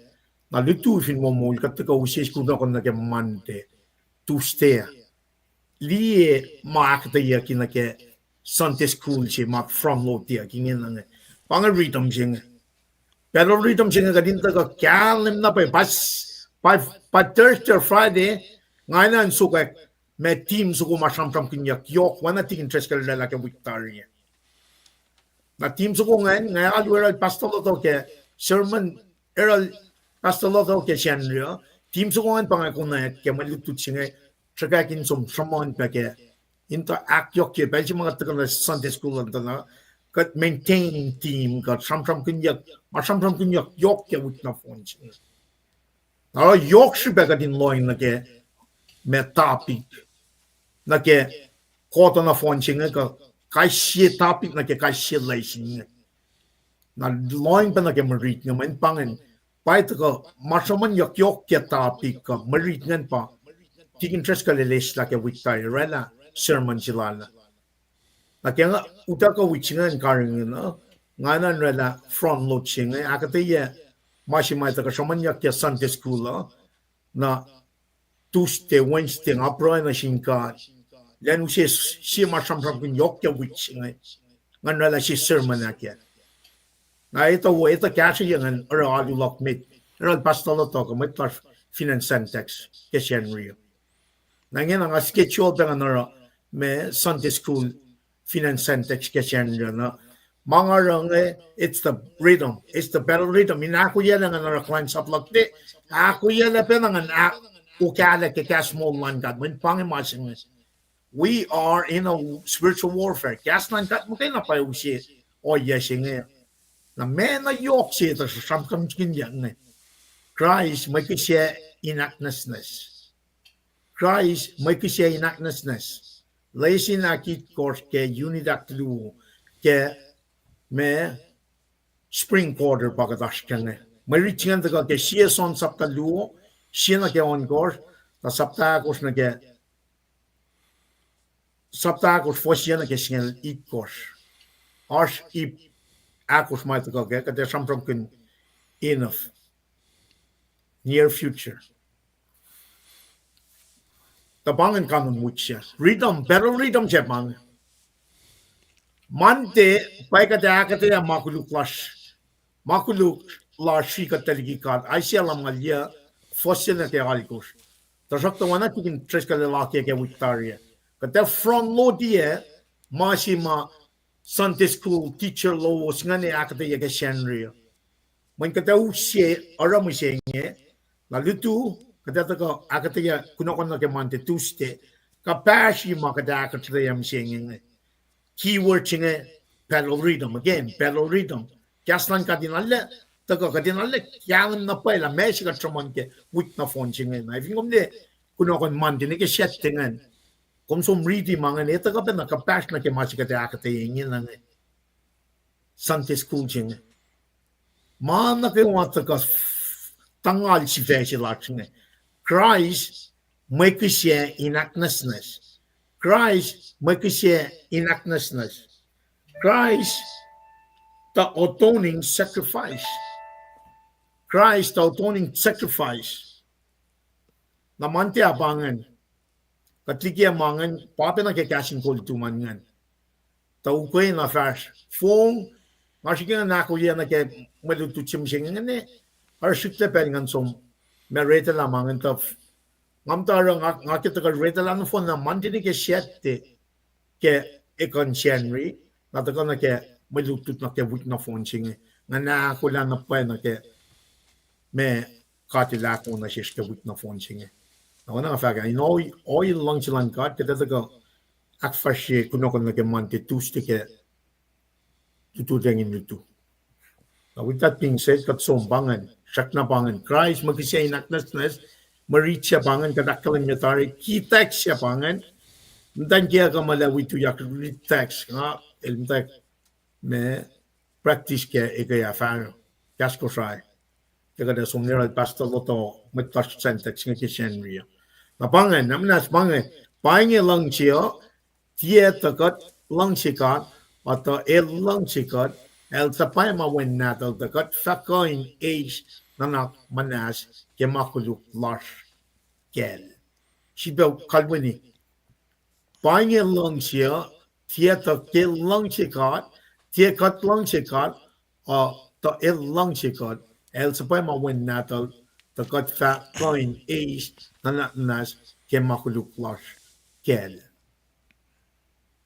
na lutu fin moul kuht tuhkuh use school na kuh nuh ke Monday, Tuesday ah. Liye ma ahkuhtweyucki nuh ke Sunday school se ma front load-i ah ke inge na inge. Pa inge rhythm se inge. Battle rhythm se inge kuht in tuhkuh kahlwem na pa, pa, pa Thursday, Friday, nga enenuh in sokwack ma team soko ma sramsramkihnyuck yohk, oacna tikin Driscoll el orwaclah ke wik tari ah. Na team soko ingacn, nga alu Erol Pastor Lotto ke sermon, Erol Pastor Lotto ke Sacnri uh, team soko ingacn pa nga konwacack ke mwe lutlut se inge, sruhkwack in som sruhmuhn pac ke in tuh ahkyohkye pacl se ma kuht tuhkuh nuh Sunday school an tuh na kuht maintain team kuh sramsramkihnyuck, ma sramsramkihnyuck yohk ke wik nohfohn se inge. Na oruh yohk srihpac kuht in lohng nuh ke ma topic nuh ke quarter nohfohn se inge kuh kais sie topic nuh ke kais sie lesin inge. Na lohng pac nuh ke mwe rit inge, mweyen pa ingacn, pa tuhkuh ma sruhmuhnyuck yohk ke topic kuh mwe rit ingacn pa tikin Driscoll el eslah ke wik tari ah, orwaclah sermon se lal ah. Na ke nga utuckuh ke wik se ingacn karihngihn uh, nga enenuh in orwaclah front load se inge, ahkuhtweyac ma se ma tuhkuh sruhmuhnyuck ke Sunday school uh, na Tuesday, Wednesday, nga pruhe nuh sin God, elan use sie ma sramsramkihn yohk ke wik se inge, ngan orwaclah sie sermon ah kac. Na etuh wo, etuh kahsrweyuc ngan oruh alu luhk met, Erol Pastor Lotto kuh mwet lasr fin acn Santax ke Sacnri uh. Na ingena nga schedule pac ngan oruh ma Sunday school fin acn Santax ke Sacnri uh na. Ma nga oruh inge, it's the rhythm, it's the battle rhythm. In ahkoeyaclah ngan oruh kuhlwacnsap luhk te, ahkoeyaclah pacna ngan ah-, ahkokahlah ke kahs moul luhn God, mweyen pa inge ma se inge. We are in a spiritual warfare. Kahs luhn God muhkwena pa use ohiyac se inge. Na ma na yohk se tuh sramsramkihnyuck inge. Kraist mwe kihsac in ahknwacsnwacs. Kraist mwe kihsac in ahknwacsnwacs. Lesin ahkitkohsr ke unit ahkluo ke ma spring quarter pa kuht oasr ke inge. Mwe rit se ingacn tuhkuh ke Sie Son sapta luo, sie nuh ke ohnkohsr, na sapta ahkosr nuh ke, sapta ahkosr fuhs sie nuh ke singucul itkohsr. Oasr ip ahkosr ma tuhkuh ke, kuht ac sramsramkihn enough near future. Tuh pa ingacn kanon wik se. Rhythm, battle rhythm se pa inge. Monday, pa kuht ac ahkuhtweyac ma koluk lasr, ma koluk lasr srihk kuht tuh liki God. Isaiah lumngaul yuh, fuhs se nuh ke alkosr. Tuhsruhktuh oacna Tikin Driscoll el akiyac ke wik tari ah, kuht ac front load-iyac ma se ma Sunday school teacher lowos ingacn ac ahkuhtweyac ke Sacnri uh. Mweyen kuht ac use oruh mihsenge, na lutu, kuht ac tuhkuh ahkuhtweyac kunohkohn nuh ke Monday, Tuesday, kuhpahsri ma kuht ac ahkuhtweyac mihsenge inge. Keyword se inge, battle rhythm. Again, battle rhythm. Kahs luhn God in arlac, tuhkuh kuht in arlac kahlwem na pwacye lah meac se kuht sruhmuhn ke wik nohfohn se inge. Na fin kom liye kunohkohn Monday nuh ke Saturday ingacn, kom som riti ma ingacn, e tuhkuh pacna kuhpahsr nuh ke ma se kuht ac ahkuhtweyac ingena inge. Sunday school se inge. Ma nuh kwewa tuhkuh tangal sifac se lasr inge. Kraist mwe kihsac in ahknwacsnwacs. Kraist mwe kihsac in ahknwacsnwacs. Kraist the atoning sacrifice. Kraist the atoning sacrifice. Na Monday ah pa ingacn. Kuht likiyac ma ingacn, pa pacna ke kahs in kol lutu ma ingacn. Tuh ukwe na fahsr fong, nga srihke ingacn ahkoyac nuh ke mwe lutlut se mihsenge inge, oruh srihklac pacl ngan som, ma retelah ma ingacn tuh, nga muhta oruh nga, nga ke tuhkuh retelah nohfohn na Monday nuh ke Saturday, ke ekuh in Sacnri, na tuhkuh nuh ke mwe lutlut nuh ke wik nohfohn se inge, nga ahkolah na pwacye nuh ke ma God El ahkoo nuh sesr ke wik nohfohn se inge. Na oacna nga fahk ah, in ohiyac luhngse luhn God, kuht ac tuhkuh ahkfahsrye kunohkohn nuh ke Monday, Tuesday ke lututacng in lutu. Na with that being said, kuht som pa ingacn, srackna pa ingacn, Kraist mwe kihsac in ahknwacsnwacs, mwe rit se pa ingacn, kuht ahkkahlwemye tari, key text se pa ingacn, muhtwacn kiyuhk uh ma lah wi tuyak riti text, nga el muhtwacwacack ma practice ke ekuh ah fahsr, kahs Kosrae. Ke kuht ac som nuh yohrohl Pastor Loto, mwet lasr sacn text inge ke Sacnri uh. Na pa ingacn, na muhnahs pa inge, pa inge luhngse uh, tiac tuh kuht luhngse God, a tuh El luhngse kuht, El suhpwacma Wen Nahtuhl tuh kuht fah kuh in eis nuhnak muhnahs ke ma koluk lasr Kacl. Srihpac kalweni. Pa inge luhngse uh, tiac tuh ke luhngse God, tiac kuht luhngse God, uh, tuh El luhngse kuht, El suhpwacma Wen Nahtuhl, tuh kuht fah kuh in eis nuhnak muhnahs ke ma koluk lasr Kacl.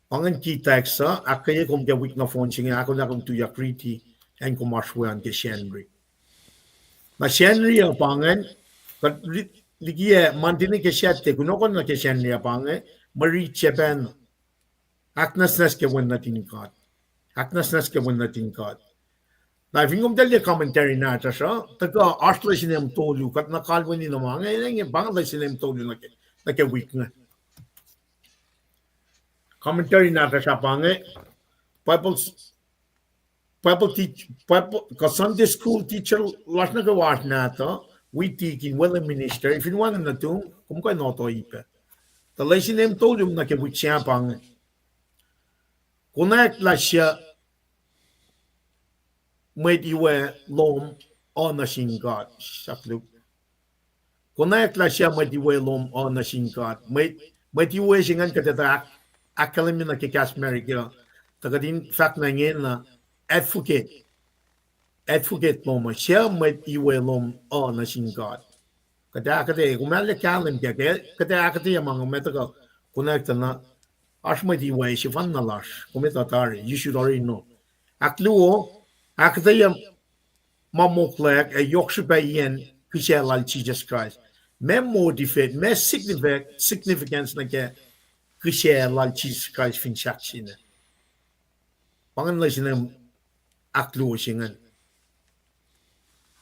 Pa ingacn key text uh, ahkkweye kom ke wik nohfohn se inge, ahkolah kom tuyak riti, acn kom oasr we an ke Sacnri. Na Sacnri uh pa ingacn, kuht ri-, likiyac Monday nuh ke Saturday, kunohkohn nuh ke Sacnri uh pa inge, mwe rit se pacna. Ahknwacsnwacs ke wen nuhtin God. Ahknwacsnwacs ke wen nuhtin God. Na fin kom tuh liye commentary nahtuhsr uh, tuhkuh oasr lesin em tolu, kuht na kalweni na ma inge, pa inge lesin em tolu nuh ke, nuh ke wik inge. Commentary nahtuhsr uh pa inge, Bible, Bible teach, Bible, kuh Sunday school teacher lasr nuh kwewa oasr nahtuh, wi deacon, wi minister, fin wacngihn nuhtum, kom kuh in otoipac. Tuh lesin em tolu nuh ke wik se pa inge. Konwacack lah suc mwet iwe lom uh nuh sin God, sakluk. Konwacack lah suc mwet iwe lom uh nuh sin God. Mwet, mwet iwe se ingacn kuht etuh ahk-, ahkkahlwemye nuh ke kahs America, tuh kuht in fahk nuh ingena advocate. Advocate lom uh, suc mwet iwe lom uh nuh sin God. Kuht ac ahkuhtweyac, kom arlac kahlwem kac, kuht ac ahkuhtweyac ma inge, ma tuhkuh konwacack tuh na, oasr mwet iwe sefanna lasr, kom etuh tari, you should already know. Ahkluo, ahkuhtweyac ma moklweyuck ac yohk srihpac iyacn kihsac lal Jisus Kraist. Ma motivate, ma significance nuh ke kihsac lal Jisus Kraist fin sahk se inge. Pa ingacn lesin ahkluo se ingacn.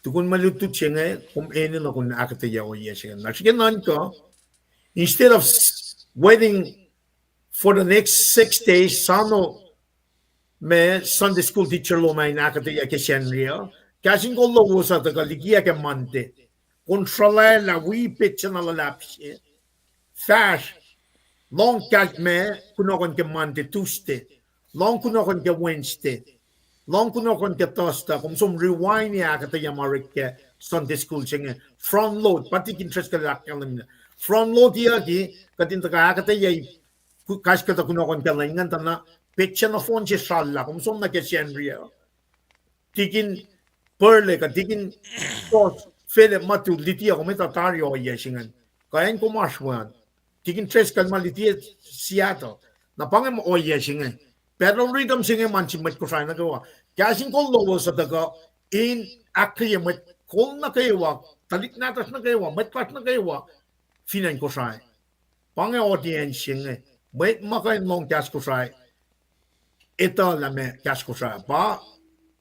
Tukun mwe lutlut se inge, kom enenuh kom ahkuhtweyac ohiyac se ingacn. Na srihke nuhnkuh, instead of waiting for the next six days, sano ma Sunday school teacher lom ah in ahkuhtweyac ke Sacnri uh, kahs in kol lowos uh tuhkuh likiyac ke Monday. Kom sruhlwaclah wi petsac na luhlahp se. Fahsr, lohng kahs ma kunohkohn ke Monday, Tuesday. Lohng kunohkohn ke Wednesday. Lohng kunohkohn ke Thursday. Kom som rewind ac ahkuhtweyac ma orek ke Sunday school se inge. Front load, pa tikin Driscoll el ahkkahlwemye. Front load iyucki, kuht in tuhkuh ahkuhtweyac kahs kuhtuh kunohkohn ke lwen ingacn tuh na petsac nohfohn se sruhllah, kom som nuh ke Sacnri uh. Tikin Purley kuh tikin Philip Matu, luti uh, kom etuh tari ohiyac se ingacn. Kuh acn kom oasr we an. Tikin Driscoll ma luti Seattle. Na pa inge ohiyac se inge. Battle rhythm se inge ma nuh sin mwet Kosrae nuh kwewa. Kahs in kol lowos uh tuhkuh in ahkkweye mwet kol nuh kwewa, tuhlihk nahtuhsr nuh kwewa, mwet lasr nuh kwewa fin acn Kosrae. Pa inge audience se inge. Mwet ma kuh in lohng kahs Kosrae, etuh lah ma kahs Kosrae pa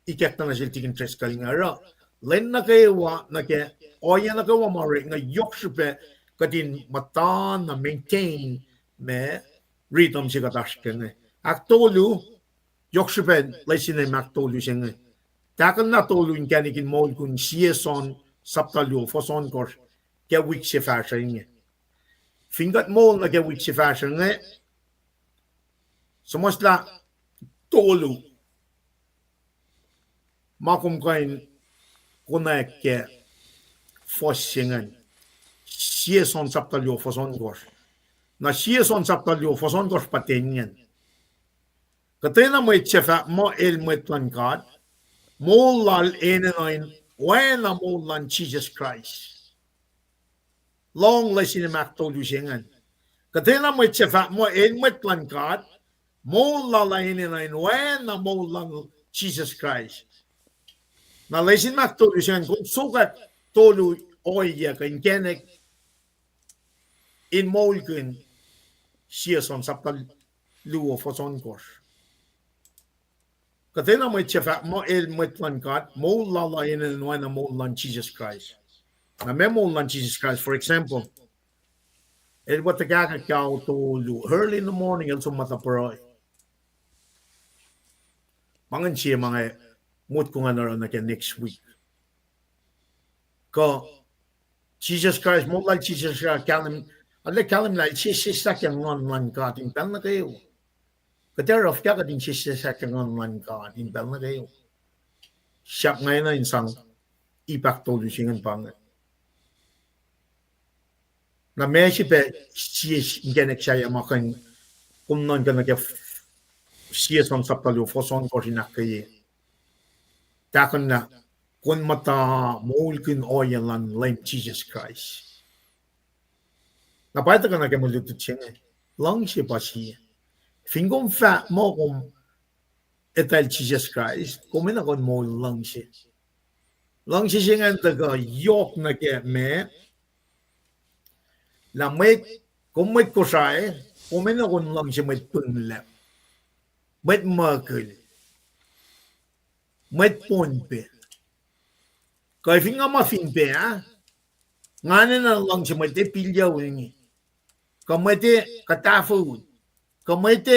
ikackna nuh sel tikin Driscoll inge oruh lwen nuh kwewa nuh ke ohiyac nuh kwewa ma orek inge yohk srihpac kuht in muhta na maintain ma rhythm se kuht oasr ke inge. Ahktolu, yohk srihpac lesin ma ahktolu se inge. Tahkuhnlah tolu inkacnek in moulkihn Sie Son sapta luo, fuhs ohnkohsr, ke wik se fahsruh inge. Fin kuht moul nuh ke wik se fahsruh inge, suhmuhslah tolu ma kom kuh in konwacack ke fuhs se ingacn. Sie Son sapta luo, fuhs ohnkohsr. Na Sie Son sapta luo, fuhs ohnkohsr pa ten ingacn. Kuhtwena mwet suc fahk muh el mwet luhn God, moul lal enenuh in oacna moul luhn Jisus Kraist. Lohng lesin ma ahktolu se ingacn. Kuhtwena mwet suc fahk muh el mwet luhn God, moul lal enenuh in oacna moul luhn Jisus Kraist. Na lesin ma ahktolu se ingacn, kom sokwack tolu ohiyac kuh inkacnek in moulkihn Sie Son sapta luo, fuhs ohnkohsr. Kuhtwena mwet suc fahk muh el mwet luhn God, moul lal uh enenuh in oacna moul luhn Jisus Kraist. Na ma moul luhn Jisus Kraist, for example, el pa tuhkahkwack ke ao tolu, early in the morning, el som muhta pruhe. Ma ingacn sie ma inge motko ngan oruh nuh ke next week. Kuh Jisus Kraist, moul lal Jisus Kraist, kahlwem, arlac kahlwem lah el sesseslah ke Nguhn luhn God in pacl nuh kwewa. Kuht ac oruh fuhkah kuht in sesseslah ke Nguhn luhn God in pacl nuh kwewa? Sahp nga enenuh in sang ip ahktolu se ingacn pa inge. Na ma se pac sie inkacnek sahyac ma kuh in kom nuhnkuh nuh ke Sie Son sapta luo, fuhs ohnkohsr in ahkkweye. Tahkuhnlah kom muhta moulkihn ohiyac luhn Leum Jisus Kraist. Na pa tuhkuh nuh ke mwe lutlut se inge, luhngse pa sie. Fin kom fahk muh kom etuh Jisus Kraist, kom enenuh kom moul luhngse. Luhngse se ingacn tuhkuh yohk nuh ke ma, lah mwet, kom mwet Kosrae, kom enenuh kom luhngse mwet Pinlap, mwet Muckle, mwet Pohnpei. Kuh fin nga ma fin pac ah, nga enenuh luhngse mwet Epilyauni, kuh mwet Kuhtahfohn, kuh mwet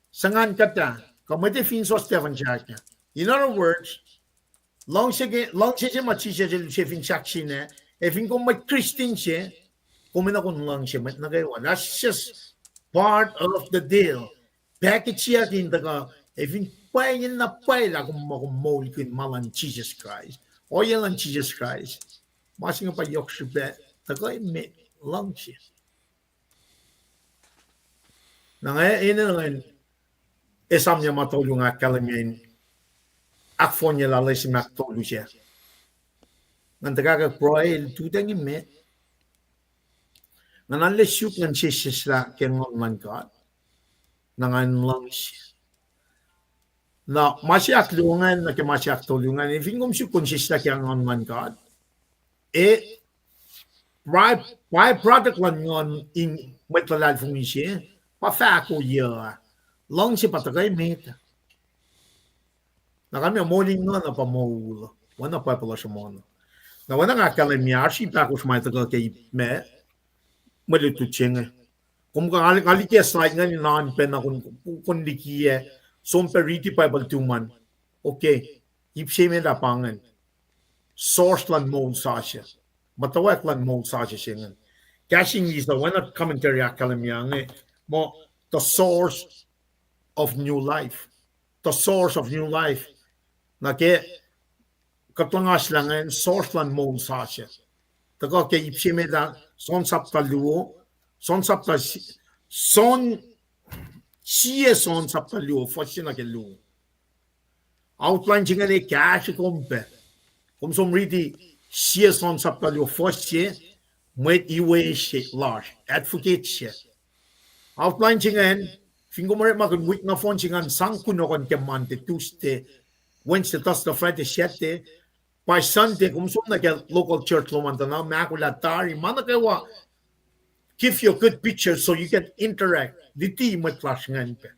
Sengankata, kuh mwet fin Sostefan sahk ah. In other words, luhngse ke, luhngse se ma Jisus El use fin sahk se inge, ac fin kom mwet Christian se, kom enenuh kom luhngse mwet nuh kwewa. That's just part of the deal. Package se in tuhkuh, ac fin pwacye na pwacye lah kom muh kom moulkihn ma luhn Jisus Kraist, ohiyac luhn Jisus Kraist, ma se inge pa yohk srihpac tuhkuh met, luhngse. Na nga enenuh in esamyac ma tolu nga ahkkahlwemye in ahkfohnye lah lesin ma tolu se. Ngan tuhkahkwack pruhe, lututacng met. Ngan arlac suk ngan sesseslah ke Nguhn luhn God. Na ngan luhngse. Na ma se ahkluo ingacn nuh ke ma se ahktolu ingacn, fin kom suk kom sesseslah ke Nguhn luhn God, e, by, byproduct luhn nguhn in mwet luhlahlfongi se, pa fahko yuc ah. Luhngse pa tuhkuh met. Na kalmac moul in nguhn uh pa moul. Oacna Bible uh sruhmuhn. Na oacna nga ahkkahlwemye, oasr ip ahkosr ma tuhkuh ke ip ma, mwe lutlut se inge. Kom kuh nga liki slide ingacn in oan pacna, kom, kom likiyac, som pac riti Bible tuhmom. Okay. Ip se met ah pa ingacn. Source luhn moul sasuc. Muhtwacwacack luhn moul sasuc se ingacn. Kahs English uh, oacna commentary ahkkahlwemye inge, muh the source of new life. The source of new life. Na ke kuht luhngse lah ingacn source luhn moul sasuc. Tuhkuh ke ip se met ah, John sapta luo, John sapta si-, John, sie John sapta luo, fuhs se nuh ke luo. Outline se ingacn ac kahsre kom pac. Kom som riti sie John sapta luo, fuhs se, mwet iwe se lasr, advocate se. Outline se ingacn, fin kom orekmakihn wik nohfohn se ingacn, sang kunohkohn ke Monday, Tuesday, Wednesday, Thursday, Friday, Saturday, by Sunday, kom som nuh ke local church lom an tuh na, ma ahkolah tari, ma nuh kwewa, give you a good picture so you can interact, luti mwet lasr ingacn pac.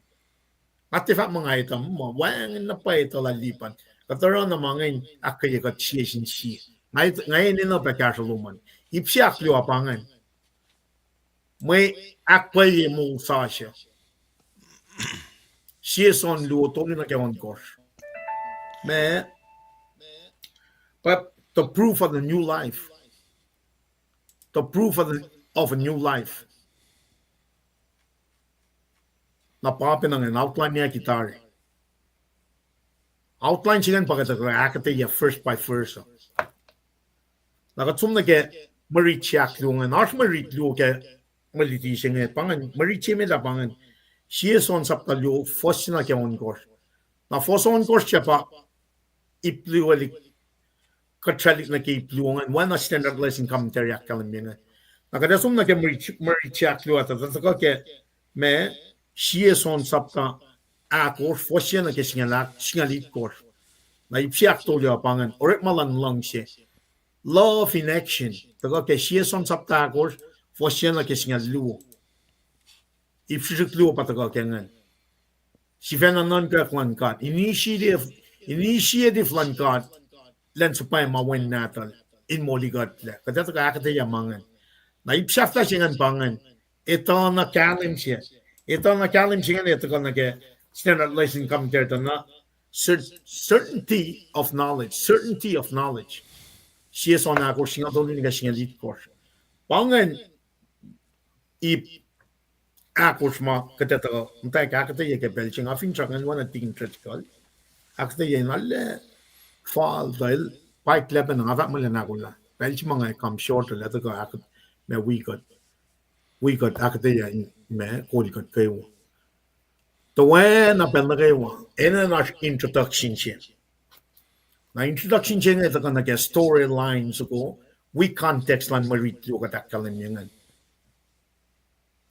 Nga tiac fahk muh nga etuh muh, wacngihn na pwacye etuh lah lipan. Kuht oruh na ma ingacn ahkkweye kuht sie sin sie. Nga, nga enenuh pac kahsruh lom an. Ip se ahkluo pa ingacn. Mwe ahkpwacye moul sasuc. Sie John luo tolu nuh ke ohnkohsr. Ma, but the proof of the new life. The proof of, the, of a new life. Na pa pacna ingacn outline ac kitari. Outline se ingacn pa kuht ahkuhtweyac verse by verse. Na kuht som nuh ke mwe rit se ahkluo ingacn. Oasr mwe rit luo ke mwe luti se inge. Pa ingacn, mwe rit se met ah pa ingacn. Sie John sapta luo, fuhs se nuh ke ohnkohsr. Na fuhs ohnkohsr se pa ip luo liki, kuht srwaclihk nuh ke ip luo ingacn, oacna Standard Lesson Commentary ahkkahlwemye inge. Na kuht ac som nuh ke mwe rit se ahkluo ah, tuh tuhkuh ke ma, sie John sapta ahkosr, fuhs se nuh ke singucul ahk-, singucul itkohsr. Na ip se ahktolu ah pa ingacn, orekma luhn luhngse. Love in action. Tuhkuh ke sie John sapta ahkosr, fuhs se nuh ke singucul luo. Ip srihsrihk luo pa tuhkuh ke ingacn. Sifacna nuhnkwack luhn God. Initiative, initiative luhn God. Lwen suhpwacma Wen Nahtuhl in molikuhtlac. Kuht ac tuhkuh ahkuhtweyac ma ingacn. Na ip sahflah se ingacn pa ingacn. Etuh na kahlwem se. Etuh na kahlwem se ingacn etuh kuh nuh ke Standard Lesson Commentary tuh na cer-, certainty of knowledge. Certainty of knowledge. Sie John ahkosr singucul tolu nuh ke singucul itkohsr. Pa ingacn ip ahkosr ma kuht etuh, muhtwacwacack ahkuhtweyac ke pacl se inge, nga fin sruhk ingacn oacna Deacon Driscoll. Ahkuhtweyac in arlac fal tuh el paik lapen nga fahk muh el ahkolah. Pacl se ma nga come short el etuh kuh ahk-, ma wi kuht, wi kuht ahkuhtweyac in ma kol kuht kwewa. Tuh oacna pacl nuh kwewa, enenuh in oasr introduction se. Na introduction se inge tuhkuh nuh ke storyline soko, wi context luhn mwe rit luo kuht ahkkahlwemye ingacn.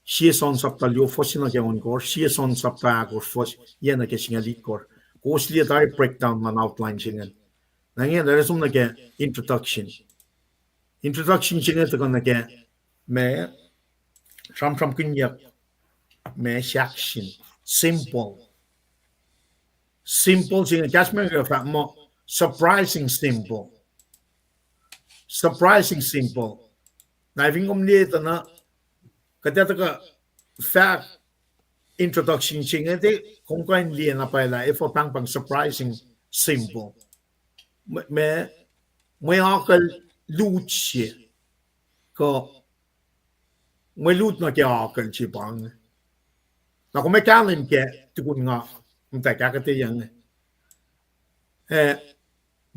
Sie John sapta luo fuhs se nuh ke ohnkohsr, sie John sapta ahkosr fuhs se nuh ke singucul itkohsr. Kowos liye tari breakdown luhn outline se ingacn. Na ingena ac som nuh ke introduction. Introduction se inge tuhkuh nuh ke ma sramsramkihnyuck ma sahkseng. Simple. Simple se inge, kahs America fahk muh surprising simple. Surprising simple. Na fin kom liye tuh na, kuht ac tuhkuh fahk introduction se inge, tiac kom kuh in liye na pwacye lah efuh pahngpahng surprising simple. Ma, ma, mwe akucl lut se, kuh mwe lut nuh ke akucl se pa inge. Na kom ac kahlwem kac tukun nga muhtwacwacack ahkuhtweyac inge. Eh,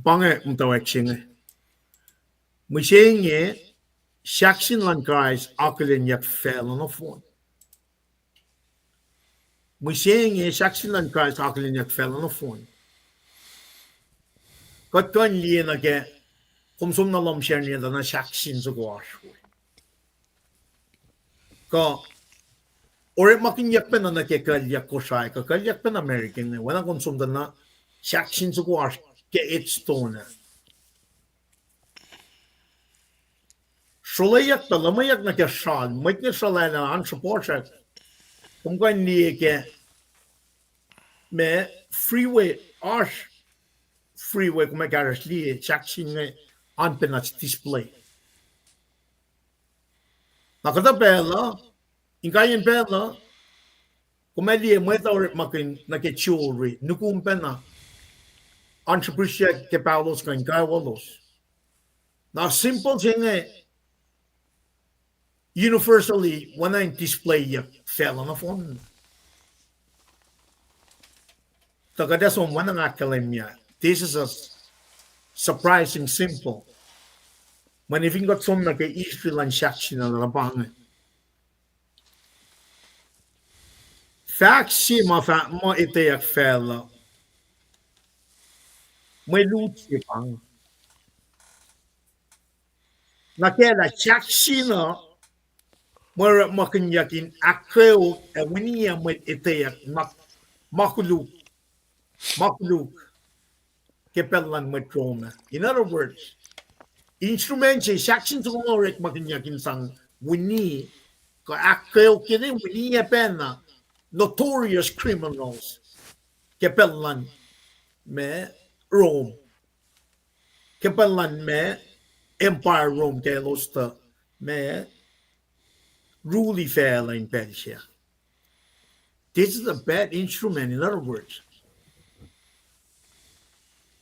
pa inge muhtwacwacack se inge. Mihsenge, sahkseng luhn Kraist akihlenyuck facluh nohfohn. Mihsenge, sahkseng luhn Kraist akihlenyuck facluh nohfohn. Kuht kuh in liye nuh ke, kom som na lohm sacnri tuh na sahkseng soko oasr we. Kuh orekmakihnyuck pacna nuh ke kuclyuck Kosrae, kuh kuclyuck pacna America inge, oacna kom som tuh na sahkseng soko oasr ke headstone ah. sruhleyuck tuh luhmweyuck nuh ke sral, mwet inge sruhlwaclah an sruhpuhsrak. Kom kuh in liye ke ma freeway, oasr freeway, kom ac kahsruhsr liye sahksin inge an pacna display. Na kuhtuh pacl uh, inkaiyacn pacl uh, kom ac liye mwet uh orekmakihn nuh ke jewelry, nukum pacna, an srihpihsryak ke paolos kuh inkaiyaclos. Na symbol se inge universally oacna in displayyuck facluh nohfohn. Tuh kuht ac som oacna nga ahkkahlwemye, this is a surprising symbol. Mweyen fin kuht som nuh ke history luhn sahksin uh, na pa inge fahk se ma fah muh etweyuck facluh, mwe lut se pa inge. Na kaclah sahksin uh, mwe orekmakihnyuck in ahkkeok ac winiyac mwet etweyuck ma, ma koluk, ma koluk ke pacl luhn mwet Rome. In other words, instrument se sahksin soko inge orekmakihnyuck in sang wini, kuh ahkkeok kene winiyac pacna notorious criminals ke pacl luhn ma Rome. Ke pacl luhn ma Empire Rome, ke elos tuh ma rule facluh in pacl se. This is a bad instrument, in other words.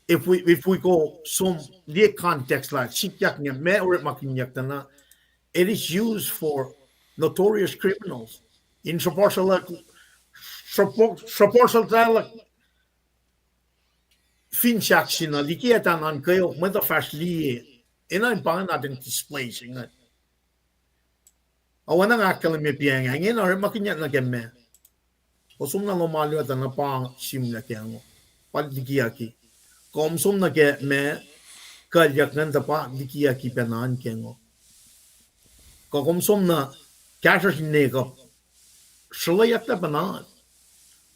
If we, if we go som liye context lah sikyak inge ma orekmakihnyuck tuh na, it is used for notorious criminals. In sruhpuhsrlak, sruhpuhsrlak fin sahksin uh, liki etuh na in kweok mwet uh fahsr liye, enenuh in pa inge na display se inge. Oacna nga ahkkahlwemye pa inge, ingena orekmakihnyuck nuh ke ma, kom som na lohm alu uh tuh na pa sihmlac ke ngo, pa likiyucki. Kom som nuh ke ma kuhlyuck ingacn tuh pa likiyucki pacna an ke ngo. Kuh kom som na kahsruhsr in nwe kuh sruhlweyucklac pacna an.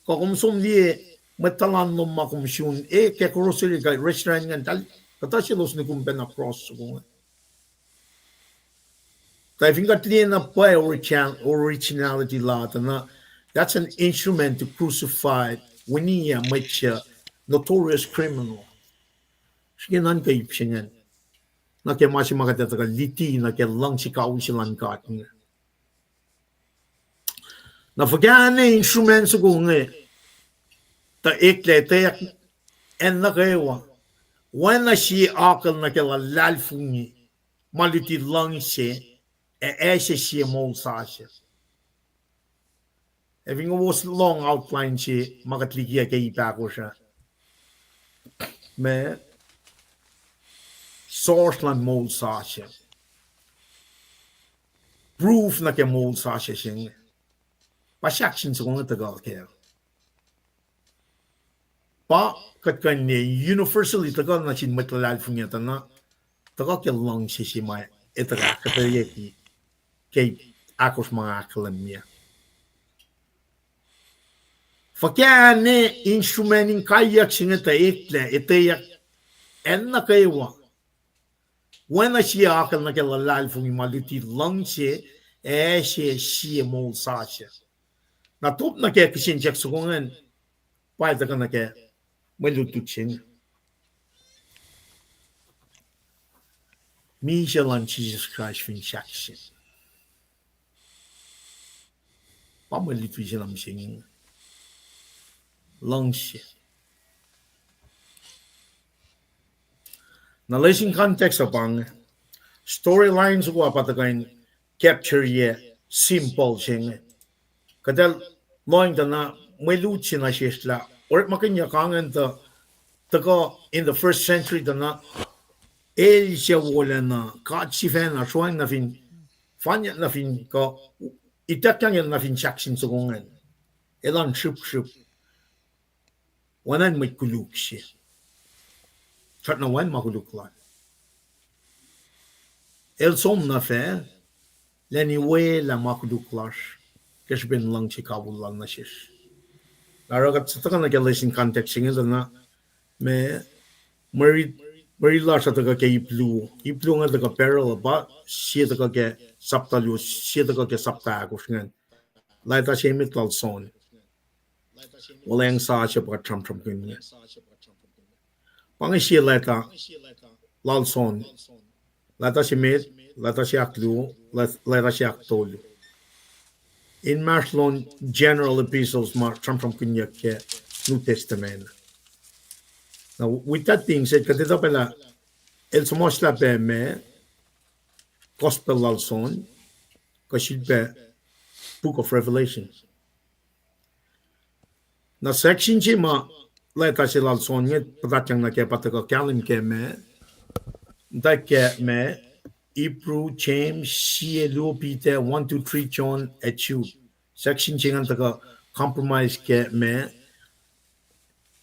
Kuh kom som liye mwet tuhlan lom ma kom sun e ke grocery kuh restaurant ingacn, kuhtuh selos nukum pacna cross soko inge. Tuh fin kuht liye na pwacye origin-, originality la tuh na, that's an instrument to crucify, winiyac mwet se, notorious criminal. Srihke nuhnkuh ip se ingacn nuh ke ma se ma kuht etuh kuh luti nuh ke luhngse kawihl se luhn God inge. Na fuhkah ne instrument soko inge tuh eklac etweyuck acn nuh kwewa, oacna sie akucl nuh ke luhlahlfongi ma luti luhngse ac acse sie moul sasuc. Ac fin kowos lohng outline se ma kuht likiyuc ke ip ahkosr ah, ma source luhn moul sasuc, proof nuh ke moul sasuc se inge, pa sahksin soko inge tuhkuh kac. Pa kuht kuh in liye universally tuhkuh nuh sin mwet luhlahlfongi tuh na, tuhkuh ke luhngse se ma etuh ahkuhtweyucki ke ahkosr ma nga ahkkahlwemye. Fuhkah ne instrument in kaiyuck se inge tuh eklac etweyuck acn nuh kwewa, oacna sie akucl nuh ke luhlahlfongi ma luti luhngse ac acse sie moul sasuc. Na top nuh ke kihsen siyuck soko ingacn, pa tuhkuh nuh ke mwe lutlut se inge. Misac luhn Jisus Kraist fin sahksin. Pa mwe lutlut se na mihsenge. Luhngse. Na lesin context uh pa inge. Storyline soko ah pa tuhkuh in capture-ye symbol se inge. Kuht ac lohacng tuh na mwe lut se nuh sesr lah orekmakihnyuck ingacn tuh, tuhkuh in the first century tuh na el suc wolacna, God sifacna sroacng nuh fin, fanyak nuh fin kuh ituckyang el nuh fin sahksin soko ingacn. Elan srihpsrihp oacna in mwet koluk se. Kuht na oacna ma koluk lal. El som nuh fac, lacn iwaclah ma koluk lasr ke srihpen luhngse kawihl lal nuh sesr. Na oruh kuht tuhkuh nuh ke lesin context se inge tuh na, ma, mwe rit Pwacr lasr uh tuhkuh ke ip luo. Ip luo ingacn tuhkuh parallel, pa sie tuhkuh ke sapta luo, sie tuhkuh ke sapta ahkosr ingacn. Leta se emet lal John. Wuhlweacng sasuc pa kuht sramsramkihn inge. Pa inge sie leta lal John. Leta se emet, leta se ahkluo, leta se ahktolu. Inmahsrlon general epistles ma sramsramkihnyuck ke New Testament. Now, with that being said, kuht etuh pac lah el suhmuhslah pac ma Gospel lal John, kuh sifilpac Book of Revelation. Na section se ma leta se lal John inge puhtatyang nuh kac pa tuhkuh kahlwem ke ma, muhtwacwacack ke ma, Hebrew, James, sie, luo Peter, one, two, three John, ac Jude. Section se ingacn tuhkuh compromise ke ma,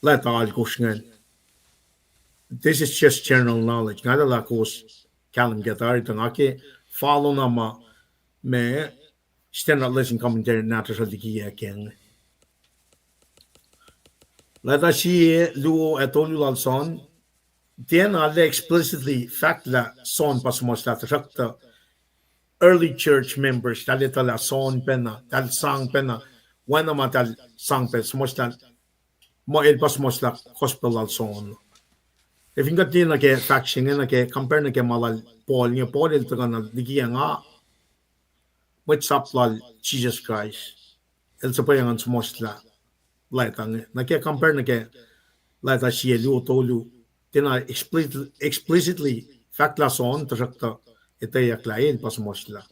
leta alkosr ingacn. This is just general knowledge. Nga etuh lah kowos kahlwem ke tari tuh nga ke follow na ma, ma standard lesson commentary nahtuhsr uh likiyac ke inge. Leta sie, luo ac tolu lal John, tiacna arlac explicitly fahk lah John pa suhmuhslah, tuhsruhktuh early church members eltahl etuh lah John pacna, eltahl sang pacna, oacna ma eltahl sang pac suhmuhslah, muh el pa suhmuhslah Gospel lal John. Ac fin kuht liye nuh ke fahk se inge nuh ke compare nuh ke ma lal Paul inge, Paul el tuhkuh na likiyac nga mwet sap lal Jisus Kraist, el suhpweyuck in suhmuhslah leta inge. Nuh ke compare nuh ke leta sie, luo, tolu, tiacna explicit-, explicitly fahk lah John, tuhsruhktuh etweyuck lah el pa suhmuhslah.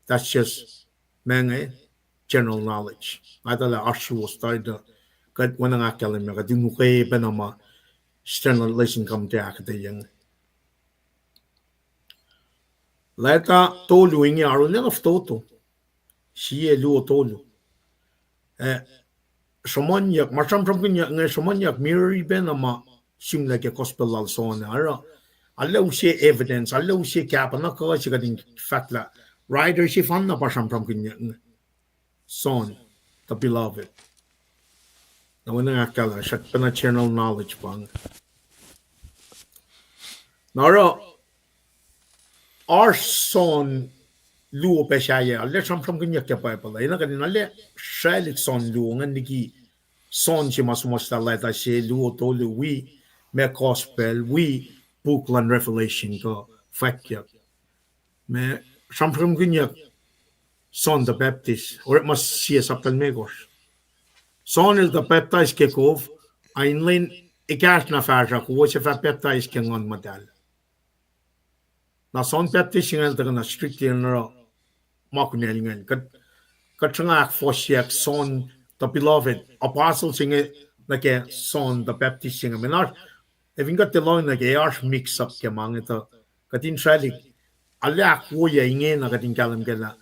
That's just, ma inge, general knowledge. Nga etuh lah oasr suwos tari tuh kuht oacna nga ahkkahlwemye, kuht in ukwe pacna ma standard lesson commentary ahkuhtweyac inge. Leta tolu inge arulacna fototo. Sie, luo, tolu. Eh, sruhmuhnyuck, ma sramsramkihnyuck inge sruhmuhnyuck mirror-i pacna ma sihmlac ke Gospel lal John ah. Oruh arlac use evidence, arlac use kahpah na kuh se kuht in fahk lah writer sefanna pa sramsramkihnyuck inge, John the Beloved. Na oacna nga ahkkahlwemye, srackpacna general knowledge pa inge. Na oruh oasr John luo pac sahyac, arlac sramsramkihnyuck ke Bible ah. Enenuh kuht in arlac sraclihk John luo ingacn liki John se ma suhmuhslah leta se, luo, tolu, wi ma Gospel, wi puk luhn Revelation kuh Fwackyuck. Ma sramsramkihnyuck John the Baptist, Orekma sie sapta limekohsr. John el tuh pacptais ke kof, a in lwen ekahsr na fahsruh kowos ac fah pacptais ke Nguhn Muhtahl. Na John Baptist se ingacn tuhkuh na strictly in oruh ma kunacl ingacn. Kuht, kuht sruhnga ahkfohsyeack John the Beloved, apostle se inge nuh ke John the Baptist se inge. Mena, ac fin kuht tiac lohng nuh ke, oasr mix up ke ma inge tuh kuht in sraclihk, arlac ahkwoye ingena kuht in kahlwem kac lah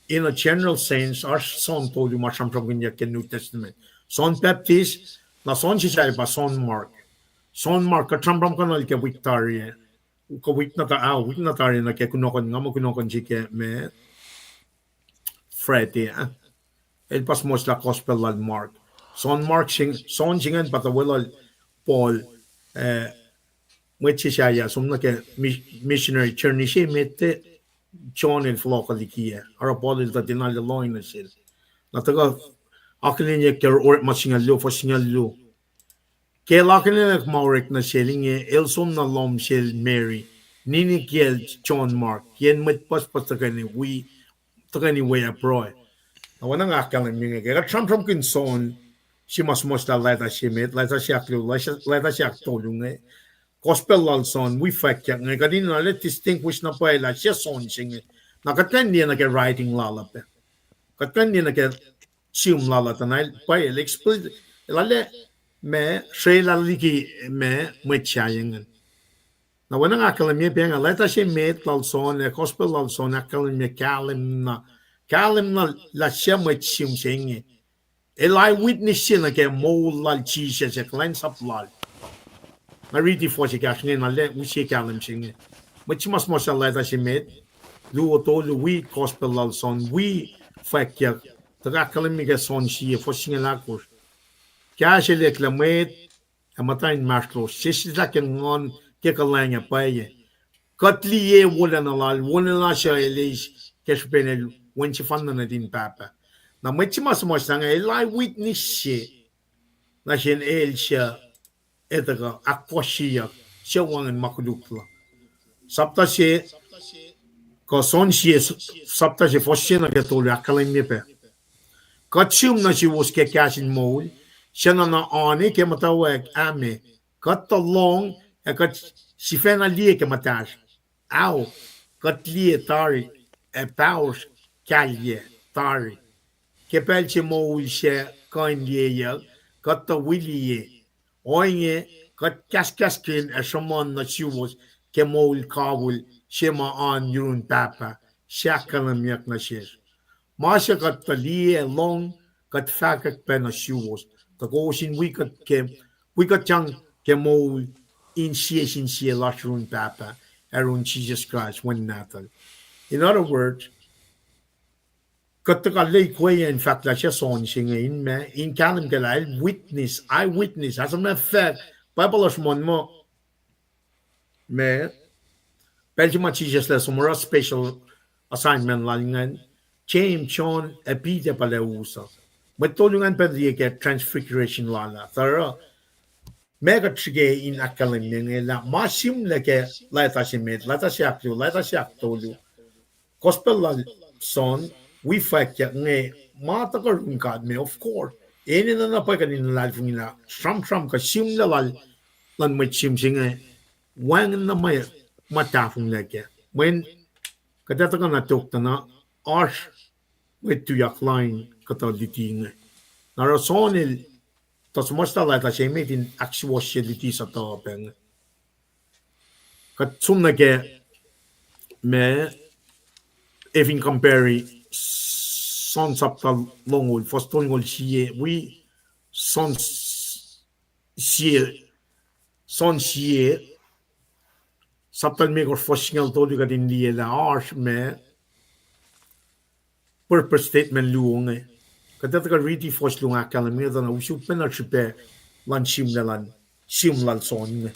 in a general sense, oasr John tolu ma sramsramkihnyuck ke New Testament. John Baptist, na John se sahyac pa John Mark. John Mark, kuht sramsramkihn el ke wik tari, ke wik na ta-, ah, wik na tari nuh ke kunohkohn, nga muh kunohkohn se ke ma Friday ah. El pa suhmuhslah Gospel lal Mark. John Mark, John se ingacn pa tuh weluhl Paul, eh, mwet se sahyac som nuh ke mi-, missionary journey se met, John el fohlohk liki ah. Oruh Paul el tuh tiacna lohng nuh sel. Na tuhkuh akihlenyuck ke Orekma singucul luo, fuhs singucul luo. Ke el akihlenyuck ma orek nuh sel inge, el som na lohm sel Mary, ninac kiyacl John Mark, yen mwet pucspucs tuhkweni wi, tuhkweni we ac pruhe. Na oacna nga ahkkahlwemye inge, ke kuht sramsramkihn John se ma suhmuhslah leta se met, leta se ahkluo, leta se ahktolu inge, Gospel lal John, wi Fwackyuck inge, kuht in arlac distinguish na pwacye lah sie John se inge. Na kuht kuh in liye nuh ke writing lal uh pac. Kuht kuh in liye nuh ke sihm lal uh tuh na el pwacye, el explain, el arlac ma srwaclah liki ma mwet sahyac ingacn. Na oacna nga ahkkahlwemye pac inge, leta se met lal John ac Gospel lal John ahkkahlwemye kahlwem na, kahlwem na lah sie mwet sihm se inge el eyewitness se nuh ke moul lal Jisus ac kuhlwacnsap lal. Nga riti fuhs ekahsr inge, na arlac use kahlwem se inge. Mwet se ma suhmuhslah leta se met, luo, tolu, wi Gospel lal John, wi Fwackyuck, tuhkuh ahkkahlwemye ke John sie, fuhs singucul ahkosr. Kahs el eklac, mwet ac muhta inmahsrlosr, sesseslah ke Nguhn ke kuhlwacng ac pwacye. Kuht liye wolacna lal, wolacna suc el eis ke srihpen el wen sefanna nuhtin Pahpah. Na mwet se ma suhmuhslah inge, el eyewitness se nuh sin el suc, etuh kuh, ahkfahsryeyuck, suc wacngihn ma koluk lal. Sapta se, kuh John sie, sapta se, fuhs se nuh ke tolu ahkkahlwemye pac. Kuht sihm nuh suwos ke kahs in moul, suc nuhna oan ke muhtwacwacack ah me. Kuht tuh lohng, ac kuht sifacna liye ke muhtahsr. Ao, kuht liye tari, ac pahosr kahlyac tari. Ke pacl se moul sac kuh in liyeyuck, kuht tuh wi liye. Ohinge, kuht kahskahskihn ac sruhmuhn nuh suwos ke moul kawihl se ma oan yurun Pahpah, suc ahkkahlwemyeyuck nuh sesr. Ma suc kuht tuh liye ac lohng, kuht fahkwack pac nuh suwos, tuh kowos in wi kuht ke, wi kuht sang ke moul insiyac sin sie lasr yurun Pahpah ac yurun Jisus Kraist Wen Nahtuhl. In other words, kuht tuhkuh lwelah in fahk lah suc John se inge in ma, in kahlwem ke lah el witness, eyewitness, as a matter of fact, Bible uh sruhmuhn muh, ma, pacl se ma Jisus El ac som oruh special assignment lal ingacn, James, John, ac Peter pa el ac us uh. Mwet tolu ingacn pa liye ke transfiguration lal ah. Tuh oruh, ma kuht srihke in ahkkahlwemye inge lah ma sihmlac ke leta se met, leta se ahkluo, leta se ahktolu, Gospel lal John, wi fwackyuck inge, ma tuhkuh yurin God me, of course. Enenuh na pwacye kuht in luhlahlfongi lah sramsram kuh sihmlac lal, luhn mwet sihm se inge, wacngihn na ma, ma tahfonglac kac. Mweyen kuht ac tuhkuh na tok tuh na, oasr mwet tuyak lain kuhtuh luti inge. Na oruh John el tuh suhmuhslah leta se met in ahksuwohsye luti sutuh pac inge. Kuht som nuh ke ma, efin compare John sapta longoul, fuhs tolngoul sie, wi John sie, John sie, sapta limekohsr, fuhs singucul tolu, kuht in liye lah oasr ma purpose statement luo inge. Kuht ac tuhkuh riti fuhs luo inge ahkkahlwemye, tuh na usot pacna srihpac luhn sihmlac luhn, sihm lal John inge.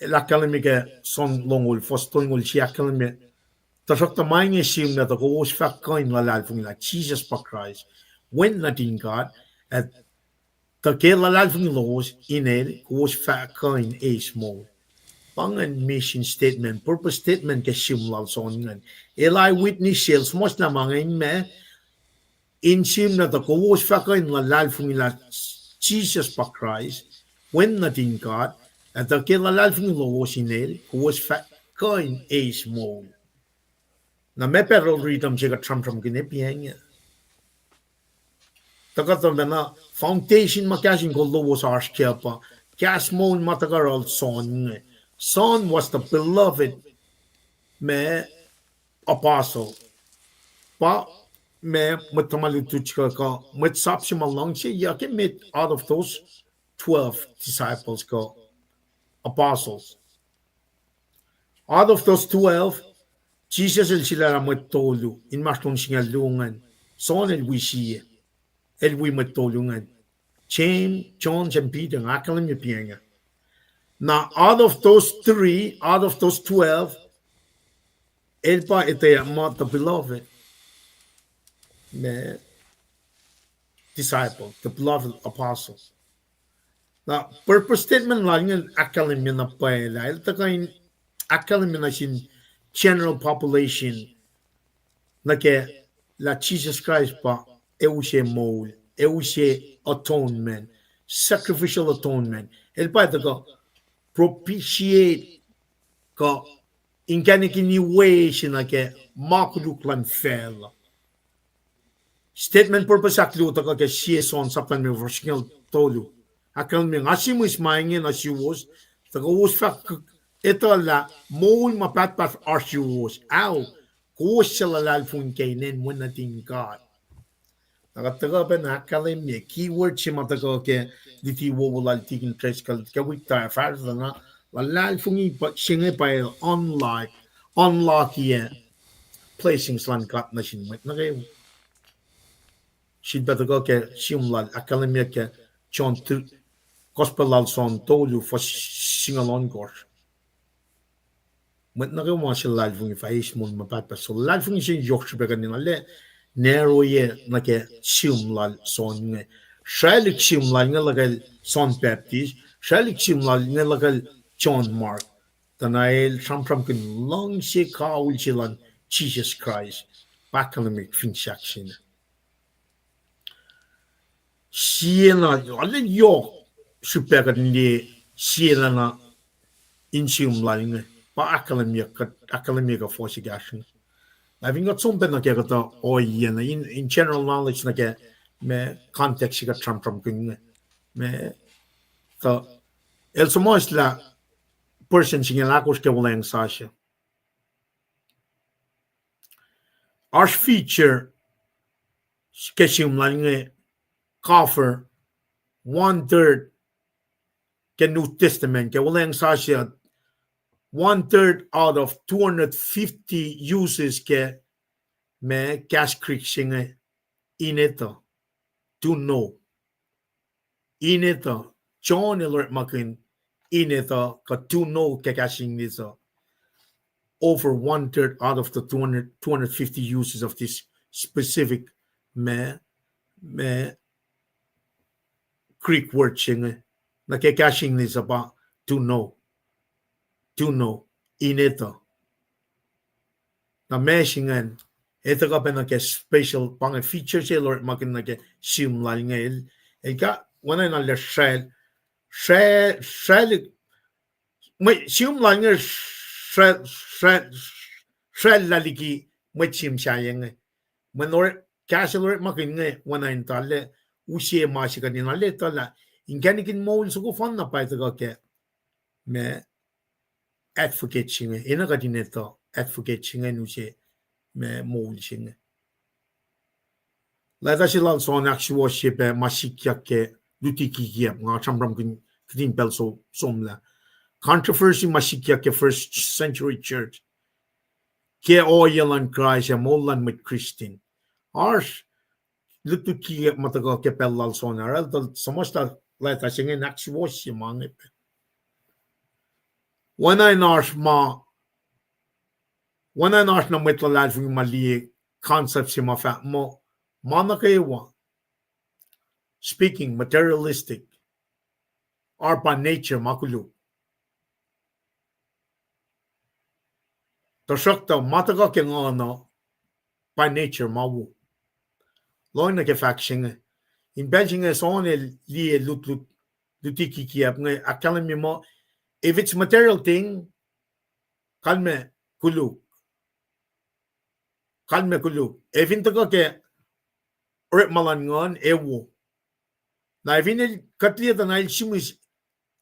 El ahkkahlwemye ke John longoul, fuhs tolngoul sie ahkkahlwemye, tuhsruhktuh ma inge sihmlac tuh kowos fah kuh in luhlahlfongi lah Jisus pa Kraist, Wen nuhtin God, ac tuh ke luhlahlfongi lowos in El, kowos fah kuh in eis moul. Pa ingacn mission statement, purpose statement ke sihm lal John ingacn. El eyewitness, el suhmuhslah ma inge in ma, in sihmlac tuh kowos fah kuh in luhlahlfongi lah Jisus pa Kraist, Wen nuhtin God, ac tuh ke luhlahlfongi lowos in El, kowos fah kuh in eis moul. Na ma pacl riti se kuht sramsramkihn pa inge. Tuhkuh tuh pacna foundation ma kahs in kol lowos oasr kac pa kahs moul ma tuhkuh yohrohl John inge. John was the beloved, ma, apostle. Pa, ma, mwet tuhma lutlut kuh, kuh mwet sap se ma luhngse, yuh ke met out of those twelve disciples kuh apostles. Out of those twelve, Jisus El sulaclah mwet tolu, inmahsrlon singucul luo ingacn. John el wi sie, el wi mwet tolu ingacn. James, John, and Peter, nga ahkkahlwemye pa inge. Na out of those three, out of those twelve, el pa etuh muh the beloved, ma, disciple, the beloved apostle. Na purpose statement lal ingacn ahkkahlwemye na pwacye lah el tuhkuh in ahkkahlwemye nuh sin general population nuh ke lah Jisus Kraist pa, e use moul, e use atonement, sacrificial atonement. El pa tuhkuh propitiate kuh inkacnek in iwe se nuh ke ma koluk luhn facluh. Statement purpose ahkluo tuhkuh ke sie John sapta limekohsr, fuhs singucul tolu. Ahkkahlwemye, nga sihmihs ma inge nuh suwos, tuh kowos fah etuh lah moul ma pahtpaht oasr yuruwos, ao, kowos suc luhlahlfongi ke inen Wen nuhtin God. Na kuht tuhkuh pacna ahkkahlwemye keyword se ma tuhkuh ke luti wowo lal Deacon Driscoll ke wik tari fahsruh na, luhlahlfongi se inge pa el unlock, unlock-i blessings luhn God nuh sin mwet nuh kwewa. Sifilpac tuhkuh ke sihm lal ahkkahlwemye ke John, Gospel lal John tolu, fuhs singucul ohnkohsr. Mwet nuh kwewa ma se luhlahlfongi fah eis moul ma pahtpaht. So luhlahlfongi se yohk srihpac kuht in arlac narrow-ye nuh ke sihm lal John inge. Sraclihk sihm lal inge luhkel John Baptist, sraclihk sihm lal inge luhkel John Mark. Tuh na el sramsramkihn luhngse kawihl se luhn Jisus Kraist, pa ahkkahlwemye finsrak se inge. Siena, arlac yohk srihpac kuht in liye siena na in sihm lal inge, pa ahkkahlwemye kuht, ahkkahlwemye kuht fuhs ekahsr inge. Na fin kuht som pac nuh ke kuhtuh ohiyac na in, in general knowledge nuh ke ma context se kuht sramsramkihn inge. Ma, tuh, el suhmuhslah person singucul ahkosr ke wuhlweacng sasuc. Oasr feature ke sihm lal inge cover one third ke New Testament, ke wuhlweacng sasuc, one third out of two hundred fifty uses ke ma kahs Greek se inge, in etuh, to know. In etuh. John el orekmakihn in etuh kuh to know ke kahs English uh over one third out of the two hundred, two hundred fifty uses of this specific ma, ma Greek word se inge. Nuh ke kahs English uh pa to know. To know. In etuh. Na ma se ingacn, etuh kuh pac nuh ke special, pa inge feature se el orekmakihn nuh ke sihm lal inge el, el kuh, oacna in arlac sracl, sracl, sracl, mwe sihm lal inge sracl, sracl, sracl lal liki mwet sihm sahyac inge. Mwe kahs el orekmakihn inge oacna in tuh arlac use ma se kuht in arlac etuh lah inkacnek in moul soko fanna pa tuhkuh ke ma advocate se inge, enenuh kuht in etuh advocate se inge in use ma moul se inge. Leta se lal John ahksuwohsye pac ma sikyak ke luti kikiap, nga sramsramkihn kihtin pacl so-, somlah. Controversy ma sikyak ke first century church ke ohiyac luhn Kraist ac moul luhn mwet Christian. Oasr lutlut kikiap ma tuhkuh ke pacl lal John ah, el tuh suhmuhslah leta se inge in ahksuwohsye ma inge pac. Oacna in oasr ma, oacna in oasr na mwet luhlahlfongi ma liye concept se ma fahk muh, ma nuh kwewa, speaking materialistic, are by nature ma koluk. Tuhsruhktuh ma tuhkuh ke nguhn uh by nature ma wo. Lohng nuh ke fahk se inge. In pacl se inge John el liye lutlut, luti kikiap inge ahkkahlwemye muh, if it's material thing, kalmac koluk. Kalmac koluk. Ac fin tuhkuh ke orekma luhn nguhn, ac wo. Na ac fin el kuht liye tuh na el sihmihs-,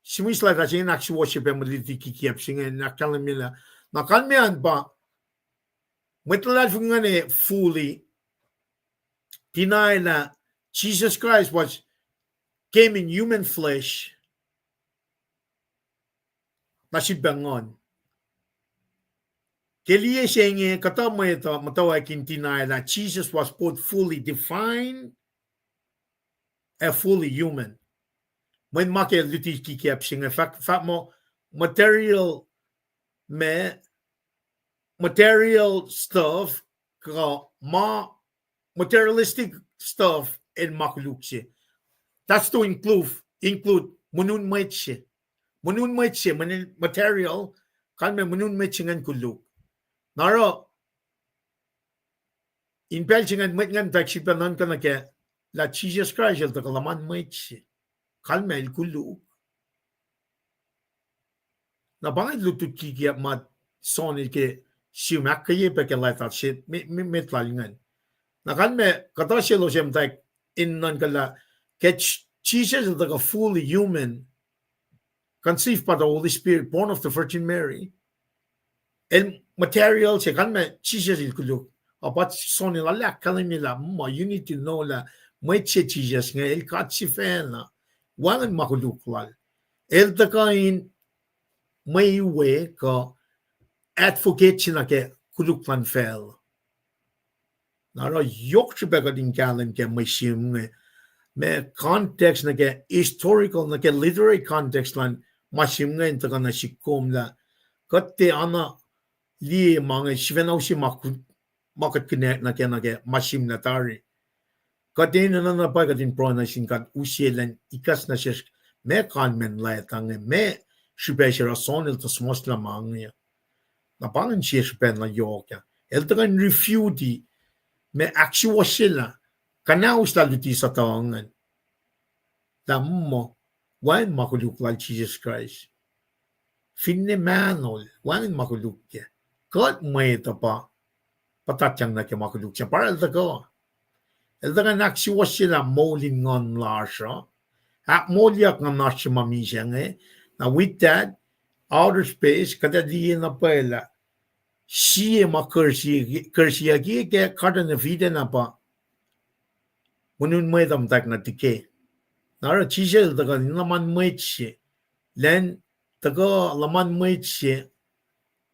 sihmihs leta se inge in ahksuwohsye pac mwe luti kikiap se inge in ahkkahlwemye lah, na kalmac an pa mwet luhlahlfongi ingacn fully deny lah Jesus Christ was, came in human flesh, na sifilpac nguhn. Ke liye se inge, kuhtuh mwet uh muhtwacwacack in deny lah Jesus was both fully divine and fully human. Mweyen ma ke luti kikiap se inge fahk, fahk muh material, ma material stuff, kuh ma materialistic stuff el ma koluk se. That's to include, include mwnun mwet se. Mwnun mwet se, mwnun material, kalmac mwnun mwet se ingacn koluk. Na oruh, in pacl se ingacn mwet ingacn muhtwacwacack sifilpac nuhnkuh nuh kac lah Jesus Christ el tuhkuh luhman mwet se. Kalmac el koluk. Na pa inge lutlut kikiap ma John el ke sihm ahkkweye pac ke leta se, me-, me-, met lal ingacn. Na kalmac kuhtuh selos ac muhtwacwacack in nuhnkuh lah ke J-, Jesus el tuhkuh fully human, conceived by the Holy Spirit, born of the Virgin Mary. El material se, kalmac Jesus el koluk. Ac pa John el arlac ahkkahlwemye lah, ma you need to know lah mwet se Jesus inge el God sifacna. Wacngihn ma koluk lal. El tuhkuh in mwe iwe kuh advocate se nuh ke koluk luhn facl. Na oruh yohk srihpac kuht in kahlwem ke mwe sihm inge, ma context nuh ke historical, nuh ke literary context luhn ma sihm inge in tuhkuh nuh sihk kom lah kuht tiac ana liye ma inge sifacna use ma ku-, ma kuht kihnack nuh ke, nuh ke ma sihmlac tari. Kuht enenuh na pwacye kuht in pruhe nuh sin God, use elan ikacs nuh sesr ma kalmacn leta inge, ma srihpac se oruh John el tuh suhmuhslah ma inge. Na pa ingacn sie srihpac na yohk ah. El tuhkuh in refute, ma ahksuwohsyelah kuhnauslah luti sutuh ingacn. Lah muh, wacngihn ma koluk lal Jisus Kraist. Finne mahnol, wacngihn ma koluk kac. Kuht mwet uh pa, pa puhtatyang nuh ke ma koluk sac, pa el tuhkuh. El tuhkuh in ahksuwohsyelah moul in nguhn lasr uh. Ahkmoulyak nguhn lasr se ma misac inge. Na with that, outer space, kuht ac liye na pwacye lah sie ma kursiyucki ke Garden of Eden ah pa monun mwet uh muhtwacwacack nuh tike. Na oruh Jisus el tuhkuh in luhman mwet se, lwen tuhkuh luhman mwet se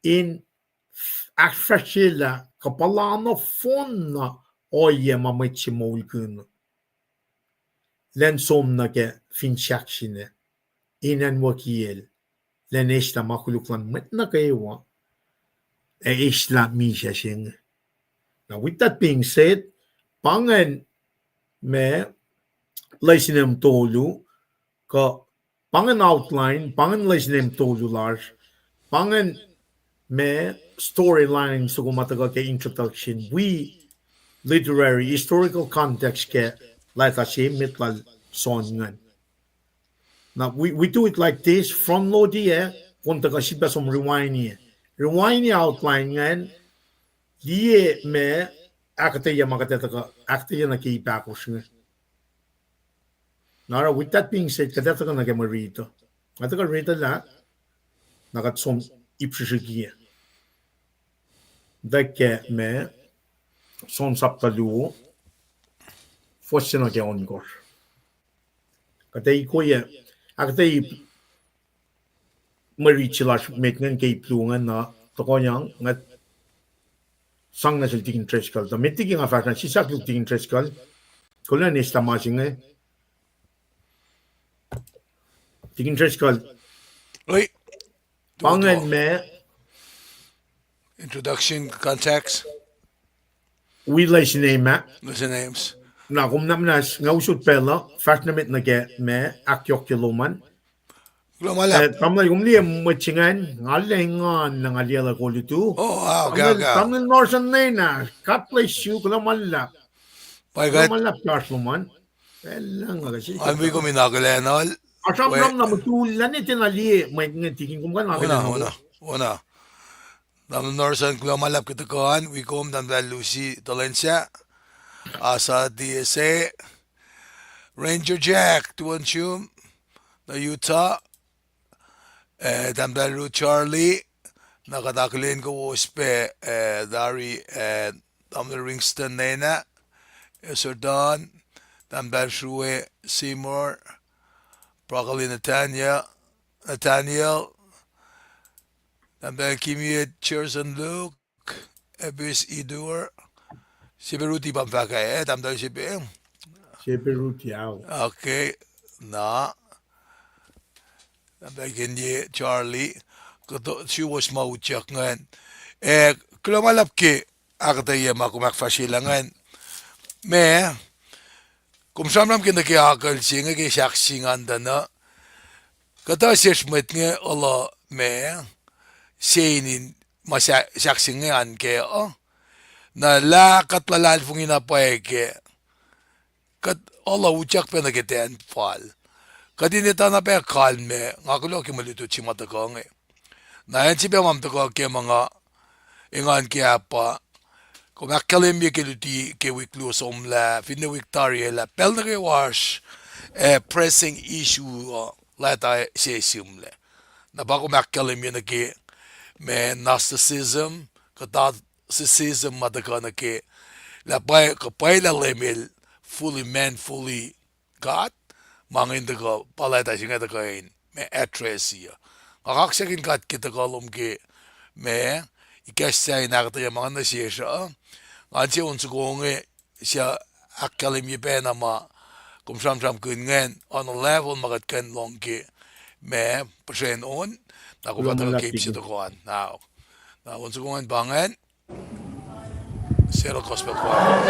in ahkfahsryelah kuh puhla nohfohn na ohiyac ma mwet se moulkihn. Lwen som nuh ke fin sahk se inge, in acnwucki el, lwen eslah ma koluk luhn mwet nuh kwewa, ac eslah misac se inge. Now, with that being said, pa ingacn ma lesson em tolu, kuh pa ingacn outline, pa ingacn lesson em tolu lasr, pa ingacn ma storyline soko ma tuhkuh ke introduction, wi literary, historical context ke leta se met lal John ingacn. Now, we, we do it like this, front load-i, eh, kom tuhkuh sifilpac som rewind-i. Rewind-i outline ingacn, liye ma ahkuhtweyac ma kuht ac tuhkuh, ahkuhtweyac nuh ke ip ahkosr inge. Na oruh, with that being said, kuht ac tuhkuh nuh ke mwe riti uh. Nga tuhkuh riti lah, na kuht som ip srihsrihk uh. Tuh ke ma, John sapta luo, fuhs se nuh ke ohnkohsr. Kuht ac ikoye, ahkuhtweyac mwe riti se lasr met ingacn ke ip luo ingacn na, tohkohyang, nga sang nuh sel Tikin Driscoll. Tuh met liki nga fahsr na, sisaklu Tikin Driscoll, kol an eslah ma se inge. Tikin Driscoll. Oi. Pa ingacn ma introduction, context. Wi lesson em ah. Lesson em. Na kom na muhnahs nga usot pacl uh, fahsr nuh met nuh ke ma ahkyohkye lom an. Kuloh ma luhlahp. Eh, tamuhlwel, kom liye mwet se ingacn, nga liye engan na nga liye lah kolutu. Oh, ah, okay, okay. Tamuhlwel Norson Nena, God bless you, kuloh ma luhlahp. Kuloh ma luhlahp ke oasr lom an. An wi kom in akihlen uh. Asramsram na mutul lah ne tiacna liye mwet inge, Tikin, kom kuh in akihlen uh. Ona, ona. Tamuhlwel Norson, kuloh ma luhlahp ke tuhkuh an, wi kom, Tamuhlwel Lucy Tolensa, Asa D S A, Ranger Jack, tuan sum, na Utah, eh, Tamuhlwel Ruth Charlie, na kuht akihlen kowos pac, eh, tari, eh, Tamuhlwel Ringston Nena, Eserdan, Tamuhlwel Srue Seymour, Broccoli Nathaniel, Nathaniel, Tamuhlwel Kimiet Cherson Luke, Ebis Idur, Sepe Ruti pa fahk ah, eh, Tamuhlwel Sepe. Sepe Ruti, ao. Okay, na. Tamuhlwel Kenye Charlie, kuhtuh suwos ma utyak ingacn. Eh, kuloh ma luhlahp ke ahkuhtweyac ma kom ahkfahsryelah ingacn. Ma, kom sramsram ke nuh ke akucl se inge ke sahk se ingacn tuh na, kuhtuh sesr mwet inge oruh ma, se in ma sahk se inge an kac uh. Na lah kuht luhlahlfongi na pwacye ke kuht oruh utyak pac nuh ke ten fal. Kuht in etuh na pac kalmac, nga kuloh ke mwe lutlut se ma tuhkuh inge. Na acn se pac ma tuhkuh ke ma nga engan ke ah pa, kom ahkkahlwemye ke luti ke wik luo somlah, finne wik tari ah, lah pacl nuh kwewa oasr, eh, pressing issue uh, leta se sihmlac. Na pa kom ahkkahlwemye nuh ke ma Gnosticism, kuh Docetism ma tuhkuh nuh ke, lah pwacye, kuh pwacye lah Leum el fully man, fully God, ma ingacn tuhkuh, pa leta se inge tuhkuh in ma address-i uh. Nga kaksakihn God ke tuhkuh lom ke ma ikacslah in ahkuhtweyac ma nga nuh sesr uh. Nga inse on soko inge, suc ahkkahlwemye pacna ma kom sramsramkihn ingacn on a level ma kuht kuh in lohng ke ma puhsren on, na kom fah tuhkuh ke ip se tuhkuh an. Na, Na on soko ingacn pa ingacn, Seattle Gospel Choir.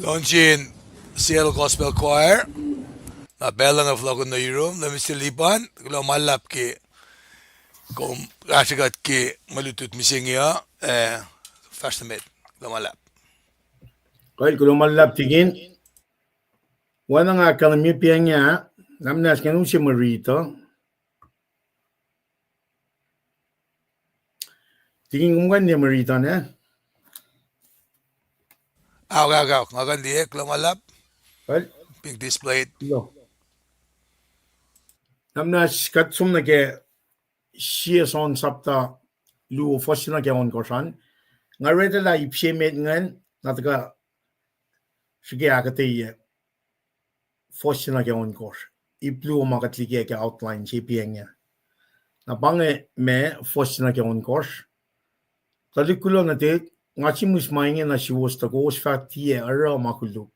Launching Seattle Gospel Choir. Na pacl inge fohlohkihn nuh yurum, Mister Lipan, kuloh ma luhlahp ke kom kahsrwe kuht ke mwe lutlut mihsenge uh, eh, fahsr nuh met, kuloh ma luhlahp. Kuloh ma luhlahp tikin. Oacna nga ahkkahlwemye pa inge, na muhnahs ngan use mwe riti uh. Tikin, kom kuh in liye mwe riti uh? Aok, aok, aok. Nga kuh in liye, kuloh ma luhlahp. Being displayed. Na muhnahs kuht som nuh ke Sie John sapta luo, fuhs se nuh ke ohnkohsr an. Nga read lah ip se met ingacn, na tuhkuh srihke ahkuhtweyac fuhs se nuh ke ohnkohsr. Ip luo ma kuht liye ke outline se pa inge. Na pa inge ma fuhs se nuh ke ohnkohsr. Tuhlihk kuloh nuhtihk, nga sihmihs ma inge nuh suwos tuh kowos fah tiac oruh ma koluk.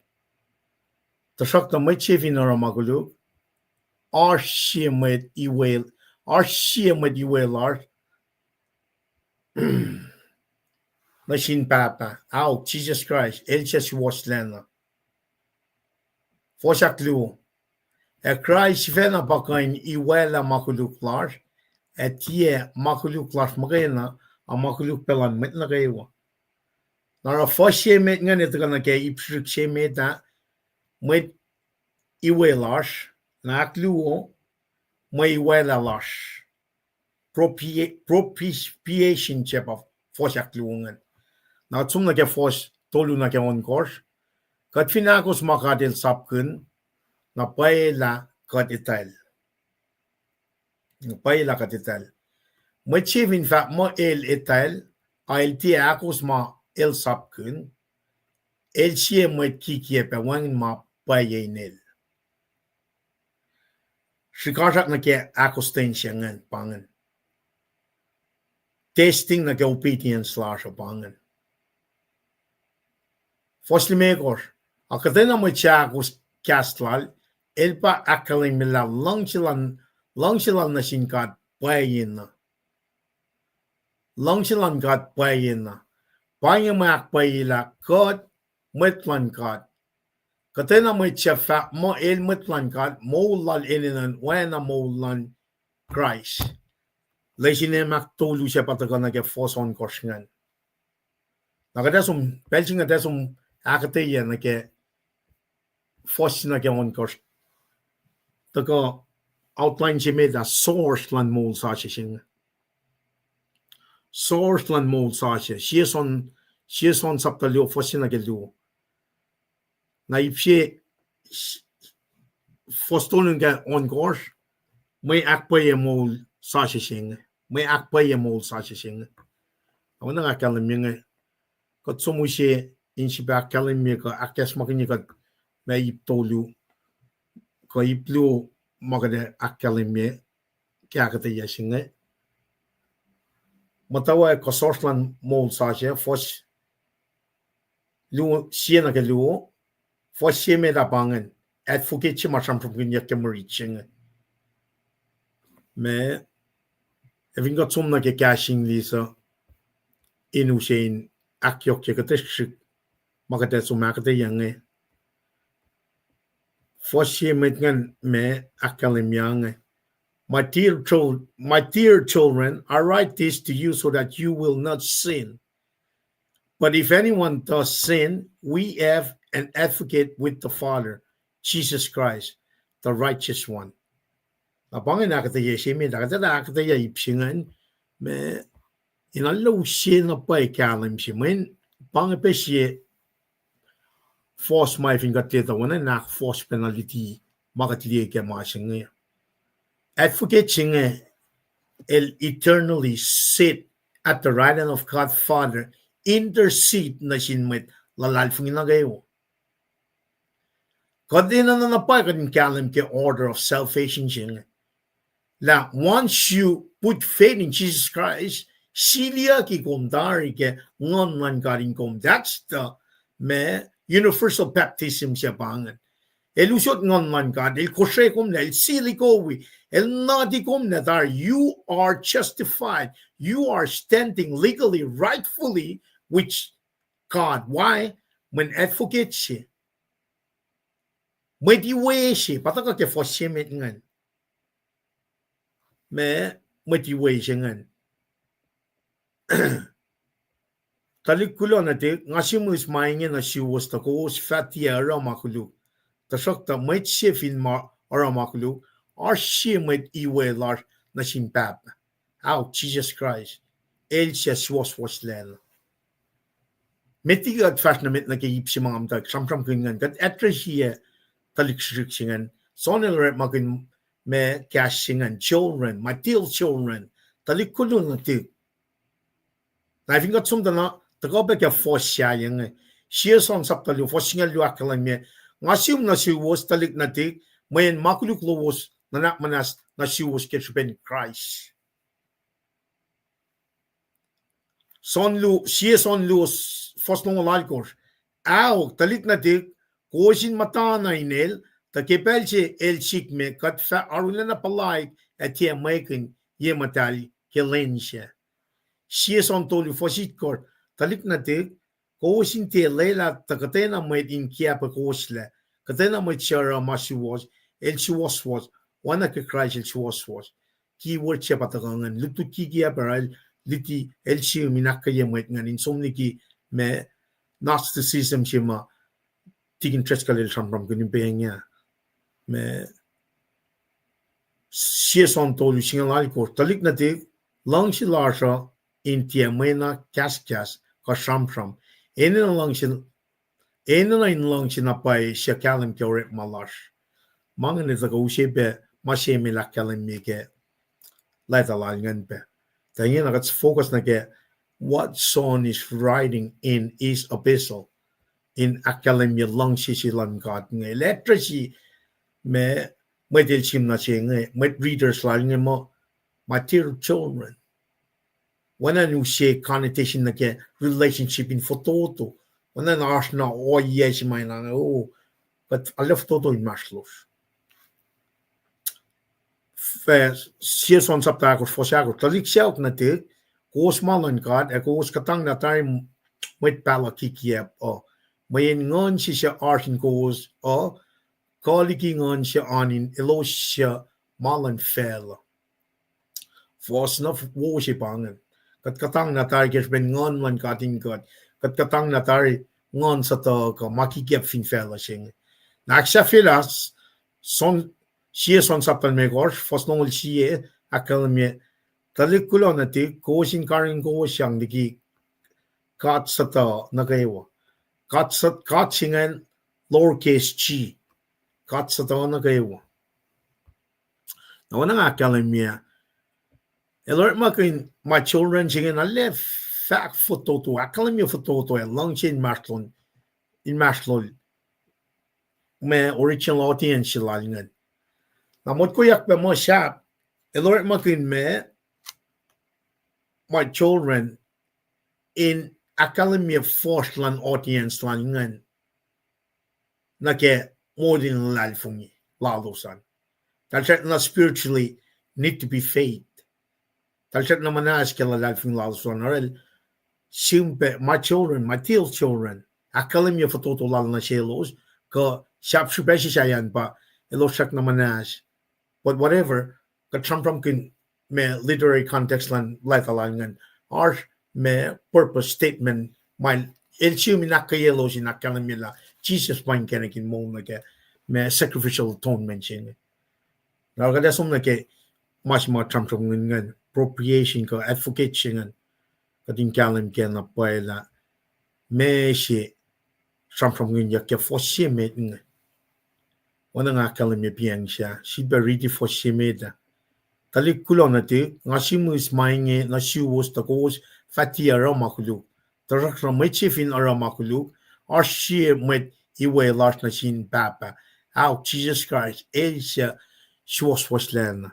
Tuhsruhktuh mwet se fin oruh ma koluk, oasr sie mwet iwe, oasr sie mwet iwe lasr nuh sin Pahpah, aok, Jisus Kraist, El suc suwohslacna. Fuhs ahkluo. Ac Kraist sifacna pa kuh in iwaclah ma koluk lasr, ac tiac ma koluk lasr muhkwena, a ma koluk pac luhn mwet nuh kwewa. Na oruh fuhs se met ingacn etuh kuh nuh ke ip srihsrihk se met ah, mwet iwe lasr, na ahkluo, mwe iwaclah lasr. Propia-, propitiation se pa fuhs ahkluo ingacn. Na kuht som nuh ke fuhs tolu nuh ke ohnkohsr. Kuht fin ahkos ma God El sapkihn, na pwacye lah kuht etwacl. Pwacye lah kuht etwacl. Mwet se fin fahk muh el etwacl, a el tiac ahkos ma El sapkihn, el sie mwet kikiacp ac wacngihn ma pwacye in el. Srihkasrak nuh ke ahkostwen se ingacn pa ingacn. Testing nuh ke obedience lasr uh pa ingacn. Fuhs limekohsr, a kuhtwena mwet suc ahkos kahs lal, el pa ahkkahlwemye lah luhngse lal, luhngse lal nuh sin God pwacye na. Luhngse luhn God pwacye na. Pa inge mwe ahkpwacyelah kuht mwet luhn God. Kuhtwena mwet suc fahk muh el mwet luhn God, moul lal enenuh in oacna moul luhn Kraist. Lesin emak tolu se pa tuhkuh nuh ke fuhs ohnkohsr ingacn. Na kuht ac som, pacl se inge kuht ac som ahkuhtweyac nuh ke fuhs se nuh ke ohnkohsr. Tuhkuh outline se met ah source luhn moul sasuc se inge. Source luhn moul sasuc. Sie John, sie John sapta luo, fuhs se nuh ke luo. Na ip se, fuhs tolu nuh ke ohnkohsr, mwe ahkpwacye moul sasuc se inge. Mwe ahkpwacye moul sasuc se inge. Oacna nga ahkkahlwemye inge, kuht som use in sifilpac ahkkahlwemye kuh ahkacsmakihnye kuht ma ip tolu, kuh ip luo ma kuht ac ahkkahlwemye ke ahkuhtweyac se inge. Muhtwacwacack kuh source luhn moul sasuc, fuhs luo, sie nuh ke luo, fuhs se met ah pa ingacn, advocate se ma sramsramkihnyuck ke mwe rit se inge. Ma, ac fin kuht som nuh ke kahs English uh, in use in ahkyohkye kuhtuh srihk ma kuht ac som ahkuhtweyac inge. Fuhs se met ingacn ma ahkkahlwemye inge. My dear chil-, my dear children, I write this to you so that you will not sin. But if anyone does sin, we have an advocate with the Father, Jesus Christ, the righteous one. Na pa ingacn ahkuhtweyac se met ah, kuht etuh lah ahkuhtweyac ip se ingacn, ma in arlac use na pwacye kahlwem se, mweyen pa inge pac sie fuhs ma fin kuht etuh oacna in ahkfohs pacna luti ma kuht liye ke ma se inge. Advocate se inge, el eternally sit at the right hand of God Father, intercede nuh sin mwet luhlahlfongi nuh kwewa. Kuht enenuh na pwacye kuht in kahlwem ke order of salvation se inge, lah once you put faith in Jesus Christ, siliyucki kom tari ke Nguhn luhn God in kom. That's the, ma, universal baptism se pa ingacn. El usot Nguhn luhn God, el kosre komlac, el sili kowi, el nati komlac tari, you are justified, you are standing legally, rightfully with God. Why? Mweyen advocate se, mwet iwe se, pa tuhkuh ke fuhs se met ingacn, ma, mwet iwe se ingacn. Tuhlihk kuloh nuhtihk, nga sihmihs ma inge nuh suwos tuh kowos fah tiac oruh ma koluk. Tuhsruhktuh mwet se fin ma oruh ma koluk, oasr sie mwet iwe lasr nuh sin Pahpah, aok, Jisus Kraist, el suc suwohswohslacna. Met liki kuht fahsr nuh met nuh ke ip se ma nga muhtwacwacack sramsramkihn ingacn, kuht address-i tuhlihk srihsrihk se ingacn. John el orekmakihn ma kahs se ingacn, children, my dear children, tuhlihk kuloh nuhtihk. Na fin kuht som tuh na tuhkuh pac ke fuhs sahyac inge, sie John sapta luo, fuhs singucul luo ahkkahlwemye, nga sihm nuh suwos tuhlihk nuhtihk, mweyen ma koluk lowos nuhnak muhnahs nuh suwos ke srihpen Kraist. John luo, sie John luo, fuhs longoul alkosr. Aok, tuhlihk nuhtihk, kowos in muhtana inel, tuh ke pacl se el sikme, kuht fah arulacna puhlaik ac tiac mwekihn ye muhtahl ke lwen sac. Sie John tolu, fuhs itkohsr, tuhlihk nuhtihk, kowos in tiac lwelah tuh kuhtwena mwet in kiacpwe kowoslac, kuhtwena mwet suc oruh ma suwohs, el suwohswohs, oacna ke Kraist el suwohswohs. Keyword se pa tuhkuh ingacn, lutlut kikiacp oruh el luti, el sihm in ahkkweye mwet ingacn in som liki ma Gnosticism se ma Tikin Driscoll el sramsramkihn in pacng ah. Ma sie John tolu singucul alkosr, tuhlihk nuhtihk, luhngse lasr uh in tiac mwe na kahskahs kuh sramsram. Enenuh luhngse, enenuh in luhngse na pwacye suc kahlwem ke orekma lasr. Ma ingacn tuhkuh use pac ma se ma el ahkkahlwemye ke leta lal ingacn pac. Tuh ingena kuht focus nuh ke what John is writing in his epistle. In ahkkahlwemye luhngse se luhn God inge. El address-i ma mwet el sihm nuh se inge, mwet readers lal inge muh, my dear children. Oacna in use connotation nuh ke relationship in fototo. Oacna in oasr na ohiyac se ma inge, oh, kuht arlac fototo inmahsrlosr. F-, sie John sapta ahkosr, fuhs ahkosr, tuhlihk sacohk nuhtihk, kowos ma luhn God, ac kowos kuhtanglah tari mwet pahluh kikiyacp uh, mweyen nguhn se suc oasr in kowos uh, kuh liki nguhn se oan in elos suc ma luhn facluh. Fuhs na f-, wowo se pa ingacn. Kuht kuhtanglah tari ke srihpen nguhn luhn God in kuht. Kuht kuhtanglah tari nguhn suhtuhuh kuh ma kikiyacp fin facluh se inge. Na ahksahfyelah, John, sie John sapta limekohsr, fuhs longoul sie, ahkkahlwemye, tuhlihk kuloh nuhtihk, kowos in karihngihn kowosyang liki god suhtuhuh nuh kwewa. God suht-, god se ingacn lowercase g. God suhtuhuh nuh kwewa. Na oacna nga ahkkahlwemye, el orekmakihn my children se inge na lah fahk fototo, ahkkahlwemye fototo ac luhngse inmahsrlon, inmahsrlol ma original audience se lal ingacn. Na motkoyak pac muh sahp el orekmakihn ma my children in ahkkahlwemye fuhsr luhn audience lal ingacn nuh ke moul in luhlahlfongi lalos an. Eltahl srackna spiritually need to be fed. Eltahl srackna muhnahs ke luhlahlfongi lalos an, oruh el sihm pac my children, my dear children, ahkkahlwemye fototo lal nuh selos, kuh sahp srihpac se sahyacn pa elos srackna muhnahs. But whatever, kuht sramsramkihn ma literary context luhn leta lal ingacn, oasr ma purpose statement ma el sihm in ahkkweyelos in ahkkahlwemye lah Jisus pa inkacnek in moul nuh ke ma sacrificial atonement se inge. Na kuht ac som nuh ke ma se ma sramsramkihn ingacn, propitiation kuh advocate se ingacn, kuht in kahlwem ke na pwacye lah ma se sramsramkihnyuck ke fuhs se met inge. Oacna nga ahkkahlwemye piyacng sahp, sifilpac riti fuhs se met ah. Tuhlihk kuloh nuhtihk, nga sihmihs ma inge nuh suwos tuh kowos fah tiac oruh ma koluk. Tuhsruhktuh mwet se fin oruh ma koluk, oasr sie mwet iwe lasr nuh sin Pahpah, ahok, Jisus Kraist, el suc suwohswohslacna.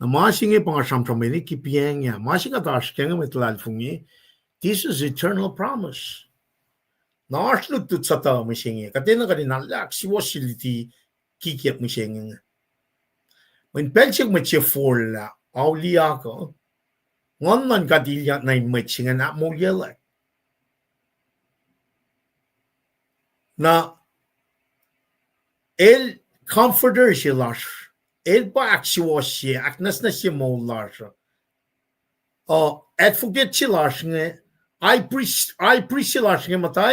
Na ma se inge pa nga sramsramkihn ke piyacng ah, ma se kuht oasr kac inge mwet luhlahlfongi, this is eternal promise. Na oasr lutlut suhtuhuh mihsenge, kuht enenuh kuht in ahksuwohsye luti kikiyacp mihsenge inge. Mweyen pacl se mwet se forlah, auliyak uh, Nguhn luhn God ilyak nuh in mwet se ingacn ahkmoulyaclak. Na el comforter se lasr, el pa ahksuwohsye, ahknwacsnwacsye moul lasr uh. Uh, advocate se lasr inge, high priest, high priest se lasr inge, muhta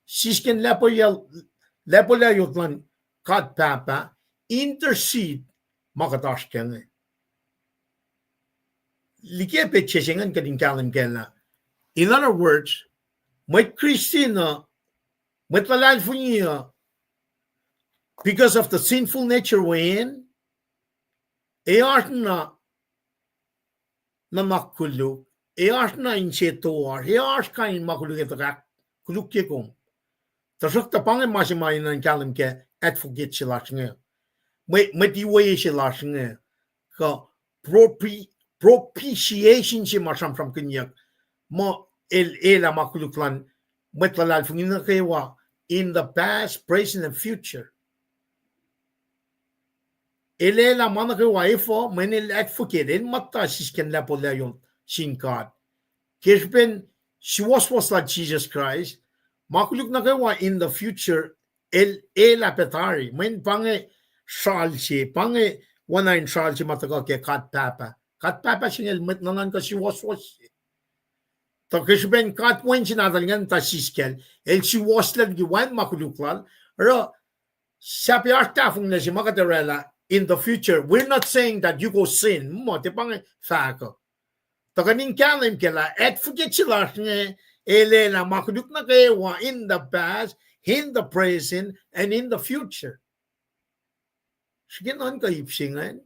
sisken lapo-, lapolayot luhn God Pahpah, intercede ma kuht oasr kac inge. Like petsac se ingacn kuht in kahlwem kac lah, in other words, mwet Christian uh, mwet luhlahlfongi uh, because of the sinful nature weacng, ac oasr na nuhnak koluk, ac oasr na inse toasr, ac oasr kain ma koluk etuh ahkkolukye kom. Tuhsruhktuh pa inge ma se ma enenuh in kahlwem ke advocate se lasr inge, mwe-, mwet iwe se lasr inge, kuh propri-, propitiation se ma sramsramkihnyuck, muh el elah ma koluk luhn mwet luhlahlfongi nuh kwewa in the past, present, and future. El elah ma nuh kwewa efuh, mweyen el advocate, el muhta sisken lapolayot sin God. Ke srihpen suwohswohs lal Jisus Kraist, ma koluk nuh kwewa in the future, el elah pac tari, mweyen pa inge sral se, pa inge oacna in sral se ma tuhkuh ke God Pahpah. God Pahpah se inge el mwet nuhnuhnkuh suwohswohs se. Tuh ke srihpen God wen se nahtuhl ingacn tuh siskacl, el suwohslah liki wacngihn ma koluk lal, oruh sahp oasr tahfonglac se ma kuht orwaclah in the future. We're not saying that you go sin. Muh, tiac pa inge fahk uh. Tuh kuht in kahlwem kac lah advocate se lasr inge, el lwelah ma koluk nuh kwewa in the past, in the present, and in the future. Srihke nuhnkuh ip se ingacn.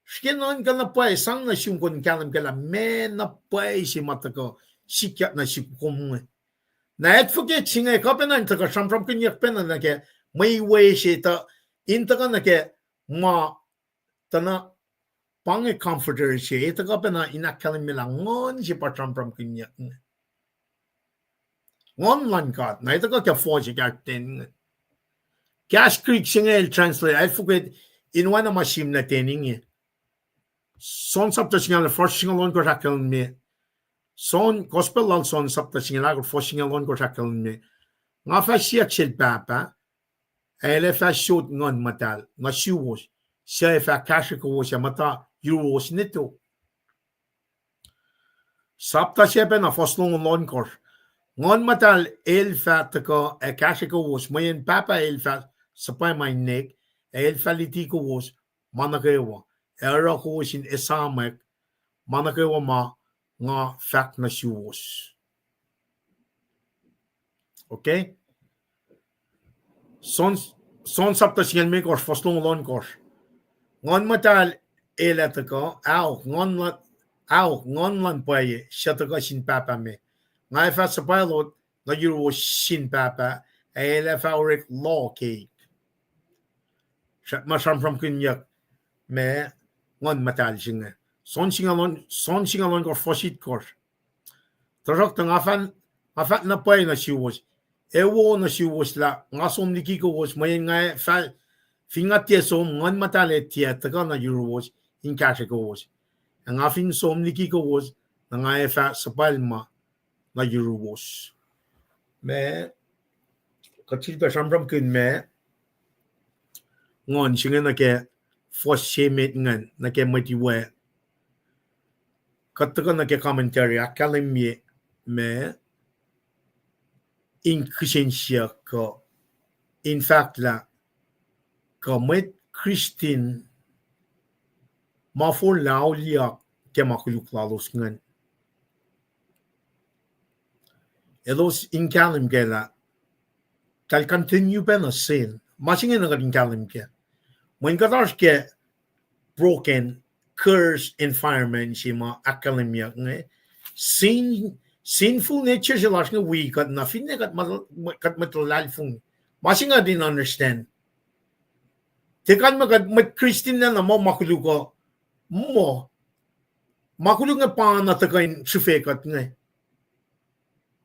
Srihke nuhnkuh na pwacye, sang nuh sum kom in kahlwem kac lah meac na pwacye se ma tuhkuh sikyak nuh sum kom inge. Na advocate se inge kuh pacna in tuhkuh sramsramkihnyuck pacna nuh ke mwe iwe se tuh, in tuhkuh nuh ke ma tuh na pa inge comforter se, e tuhkuh pacna in ahkkahlwemye lah nguhn se pa sramsramkihnyuck inge. Nguhn luhn God, na e tuhkuh ke fohs se kahs ten inge. Kahs Greek se inge el translate, advocate, in oacna ma sihmlac ten inge. John sapta singucul, fuhs singucul ohnkohsr ahkkahlwemye. John, Gospel lal John sapta singucul ahkosr, fuhs singucul ohnkohsr ahkkahlwemye. Nga fah siyuck sel Pahpah, ac el ac fah sot Nguhn Muhtahl nuh suwos, suc ac fah kahsrwe kowos ac muhta yuruwos nwe tok. Sapta se pacna fuhs longoul ohnkohsr. Nguhn Muhtahl el fah tuhkuh ac kahsrwe kowos, mweyen Pahpah el fah suhpwacma inek, ac el fah luti kowos ma nuh kwewa, ac oruh kowos in esamwack ma nuh kwewa ma nga fahk nuh suwos. Okay? John, John sapta singucul limekohsr, fuhs longoul ohnkohsr. Nguhn Muhtahl el ac tuhkuh, aok, Nguhn luhn, aok, Nguhn luhn pwacye, suc tuhkuh sin Pahpah me. Nga ac fah suhpwaclot nuh yuruwos sin Pahpah, ac el ac fah orek loh keik. Sra-, ma sramsramkihnyuck ma Nguhn Muhtahl se inge. John singucul, John singucul ohnkohsr, fuhs itkohsr. Tuhsruhktuh nga fah, nga fahk na pwacye nuh suwos, ac wo nuh suwos lah nga som liki kowos, mweyen nga ac fah, fin nga tiac som, Nguhn Muhtahl ac tiac tuhkuh nuh yuruwos in kahsrwe kowos. Ac nga fin som liki kowos, na nga ac fah suhpwaclma nuh yuruwos. Ma, kuht sifilpac sramsramkihn ma, nguhn se inge nuh ke fuhs se met ingacn, nuh ke mwet iwe. Kuht tuhkuh nuh ke commentary ahkkahlwemye ma in kihsen siyuck kuh in fahk lah kuh mwet Kristin ma forlah auliyak ke ma koluk lalos ingacn, elos in kahlwem kac lah eltahl continue pacna sin. Ma se inge na kuht in kahlwem kac. Mweyen kuht oasr ke broken, cursed environment se ma ahkkahlwemyeyuck inge. Sin, sinful nature se lasr inge wi kuht na finne kuht mwet, kuht mwet luhlahlfongi. Ma se inge kuht in understand. Tiac kalmac kuht mwet Kristin na muh ma koluk uh, muh ma koluk inge pa na tuhkuh in srihfe kuht inge.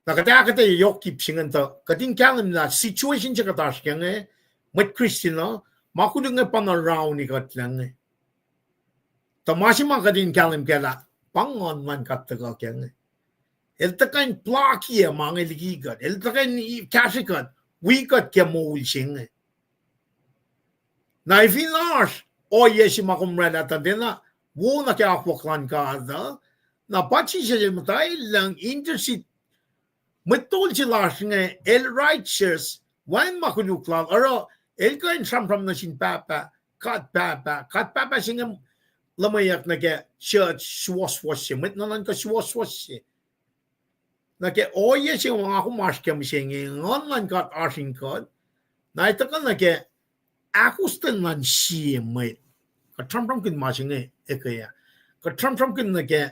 Na kuht ahkuhtweyac yohk ip se ingacn tuh kuht in kahlwem lah situation se kuht oasr kac inge, mwet Kristin uh, ma koluk inge pa na rauni kuhtlac inge. Tuh ma se ma kuht in kahlwem kac lah pa Nguhn luhn God tuhkuh kac inge. El tuhkuh in plockiyac ma inge liki kuht. El tuhkuh in kahsrwe kuht, wi kuht ke moul se inge. Na fin oasr ohiyac se ma kom orwaclah tuh tiacna wo nuh ke akwuck luhn God uh, na pa Jisus el muhta lucng intercede. Mwet tol se lasr inge el righteous, wacngihn ma koluk lal, oruh el kuh in sramsram nuh sin Pahpah, God Pahpah, God Pahpah se inge luhmweyuck nuh ke church suwohswohs se, mwet nuhnuhnkuh suwohswohs se. Nuh ke ohiyac se ma nga kom oasr ke mihsenge, Nguhn luhn God oasr in kuht, na tuhkuh nuh ke ahkostwen luhn sie mwet. Kuht sramsramkihn ma se inge ekuh ah. Kuht sramsramkihn nuh ke,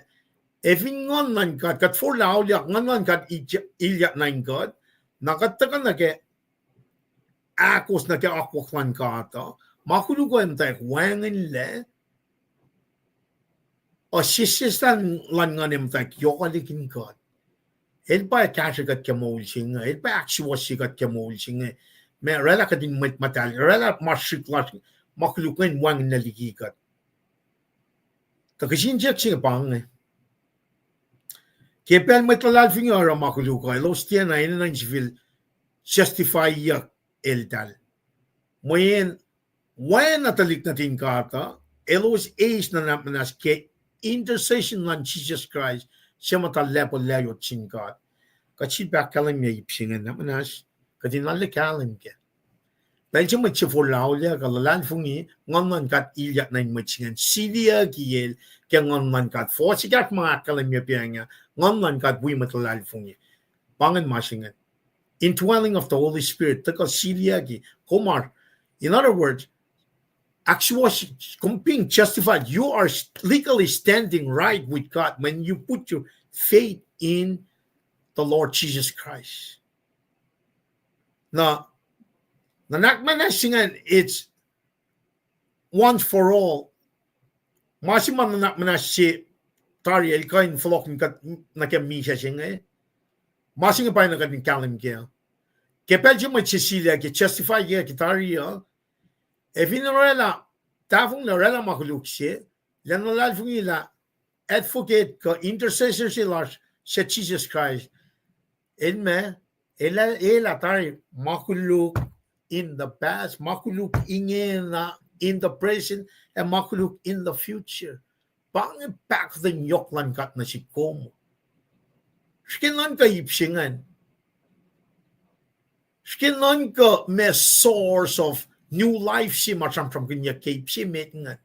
ac fin Nguhn luhn God, kuht forlah auliyak, Nguhn luhn God ilyak nuh in kuht, na kuht tuhkuh nuh ke ahkos nuh ke akwuck luhn God uh, ma koluk uh muhtwacwacack wacngihnlac, uh, sesseslah luhn Nguhn ac muhtwacwacack yohkwelihk in kuht. El pa kahsrwe kuht ke moul se inge, el pa ahksuwohsye kuht ke moul se inge. Ma orwaclah kuht in mwet muhtahl, orwaclah ma srihk lasr, ma koluk ingacn wacngihnlac liki kuht. Tuh kihsen siyuck se inge pa inge. Ke pacl mwet luhlahlfongi oruh ma koluk uh, elos tiacna enenuh in sifil justify-yuck eltahl. Mweyen oacna tuhlihk nuhtin God uh, elos eis nuhnak muhnahs ke intercession luhn Jisus Kraist, se muhta lacpo layot sin God. Kuht sifilpac ahkkahlwemye ip se ingacn, na muhnahs, kuht in arlac kahlwem kac. Pacl se mwet se forlah auliyak uh luhlahlfongi, Nguhn luhn God ilyak nuh in mwet se ingacn, siliyucki el ke Nguhn luhn God. Fohs ekahsr ma ahkkahlwemye pa inge, Nguhn luhn God wi mwet luhlahlfongi. Pa ingacn ma se ingacn. Indwelling of the Holy Spirit, tuhkuh siliyucki, kom oasr, in other words, actually, kom being justified, you are legally standing right with God when you put your faith in the Lord Jesus Christ. Na, na nuhnak muhnahs se ingacn, it's once for all. Ma se ma nuhnak muhnahs se tari el kuh in fohlohk in kuht nuh ke misac se inge. Ma se inge pa na kuht in kahlwem kac. Ke pacl se mwet se siliyucki, justify-ki tari uh, ac fin orwaclah, tahfonglac orwaclah ma koluk se, lacna luhlahlfongi lah advocate kuh intercessor se lasr, suc Jisus Kraist, el ma, el, el tari ma koluk in the past, ma koluk ingena in the present, ac ma koluk in the future. Pa inge pahkotwen yohk luhn God nuh sihk kom. Srihke nuhnkuh ip se ingacn. Srihke nuhnkuh ma source of new life se ma sramsramkihnyuck ke ip se met ingacn.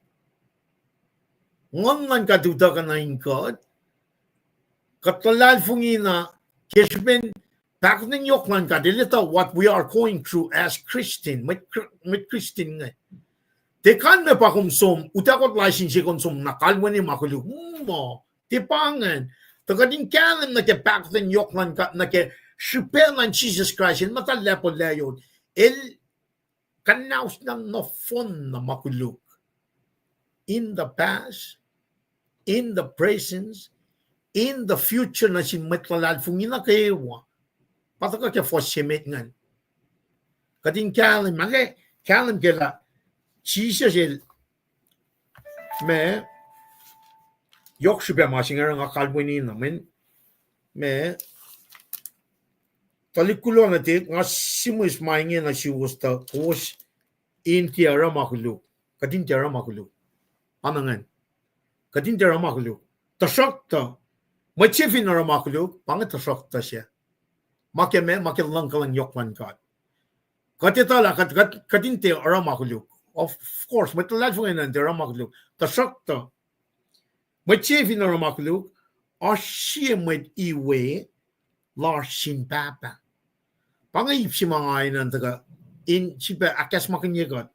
Nguhn luhn God utuckuh nuh in kuht, kuht luhlahlfongi na ke srihpen pahkotwen yohk luhn God, el etuh what we are going through as Christian, mwet, mwet Christian inge. Tiac kalmac pa kom som, utuckuh license se kom som na kalweni ma koluk, muh, tiac pa ingacn. Tuh kuht in kahlwem nuh ke pahkotwen yohk luhn God, nuh ke srihpac luhn Jisus Kraist, el muhta lacpo layot, el kuhnauslah nohfohn na ma koluk in the past, in the present, in the future nuh sin mwet luhlahlfongi nuh kwewa. Pa tuhkuh ke fuhs se met ingacn. Kuht in kahlwem, ma ke kahlwem ke lah Jisus el ma, yohk srihpac ma se inge oruh nga kalweni na mweyen ma, tuhlihk kuloh nuhtihk, nga sihmihs ma inge nuh suwos tuh kowos in tiac oruh ma koluk. Kuht in tiac oruh ma koluk. Anungacn. Kuht in tiac oruh ma koluk. Tuhsruhktuh, mwet se fin oruh ma koluk, pa inge tuhsruhktuh se. Ma ke ma, ma ke luhngkuhlwacng yohk luhn God. Kuht etuh lah kuht, kuht, kuht in tiac oruh ma koluk. Of course, mwet luhlahlfongi ingacn tiac oruh ma koluk. Tuhsruhktuh, mwet se fin oruh ma koluk, oasr sie mwet iwe lasr sin Pahpah. Pa inge ip se ma nga enenuh in tuhkuh in sifilpac ahkacsmakihnye kuht.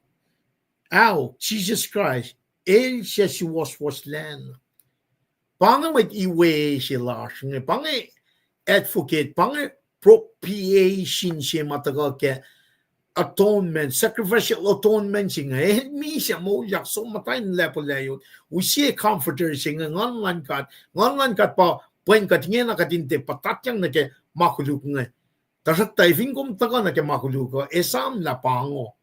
Ao, Jisus Kraist, el suc suwohswohslacna. Pa inge mwet iwe se lasr inge, pa inge advocate, pa inge propitiation se ma tuhkuh ke atonement, sacrificial atonement se inge, el misac moulyak, som muhta in lacpo layot, use comforter se inge, Nguhn luhn God, Nguhn luhn God pa pwen kuht ingena kuht in tiac puhtatyang nuh ke ma koluk inge. Tuhsruhktuh fin kom tuhkuh nuh ke ma koluk uh, esam lah pa ingo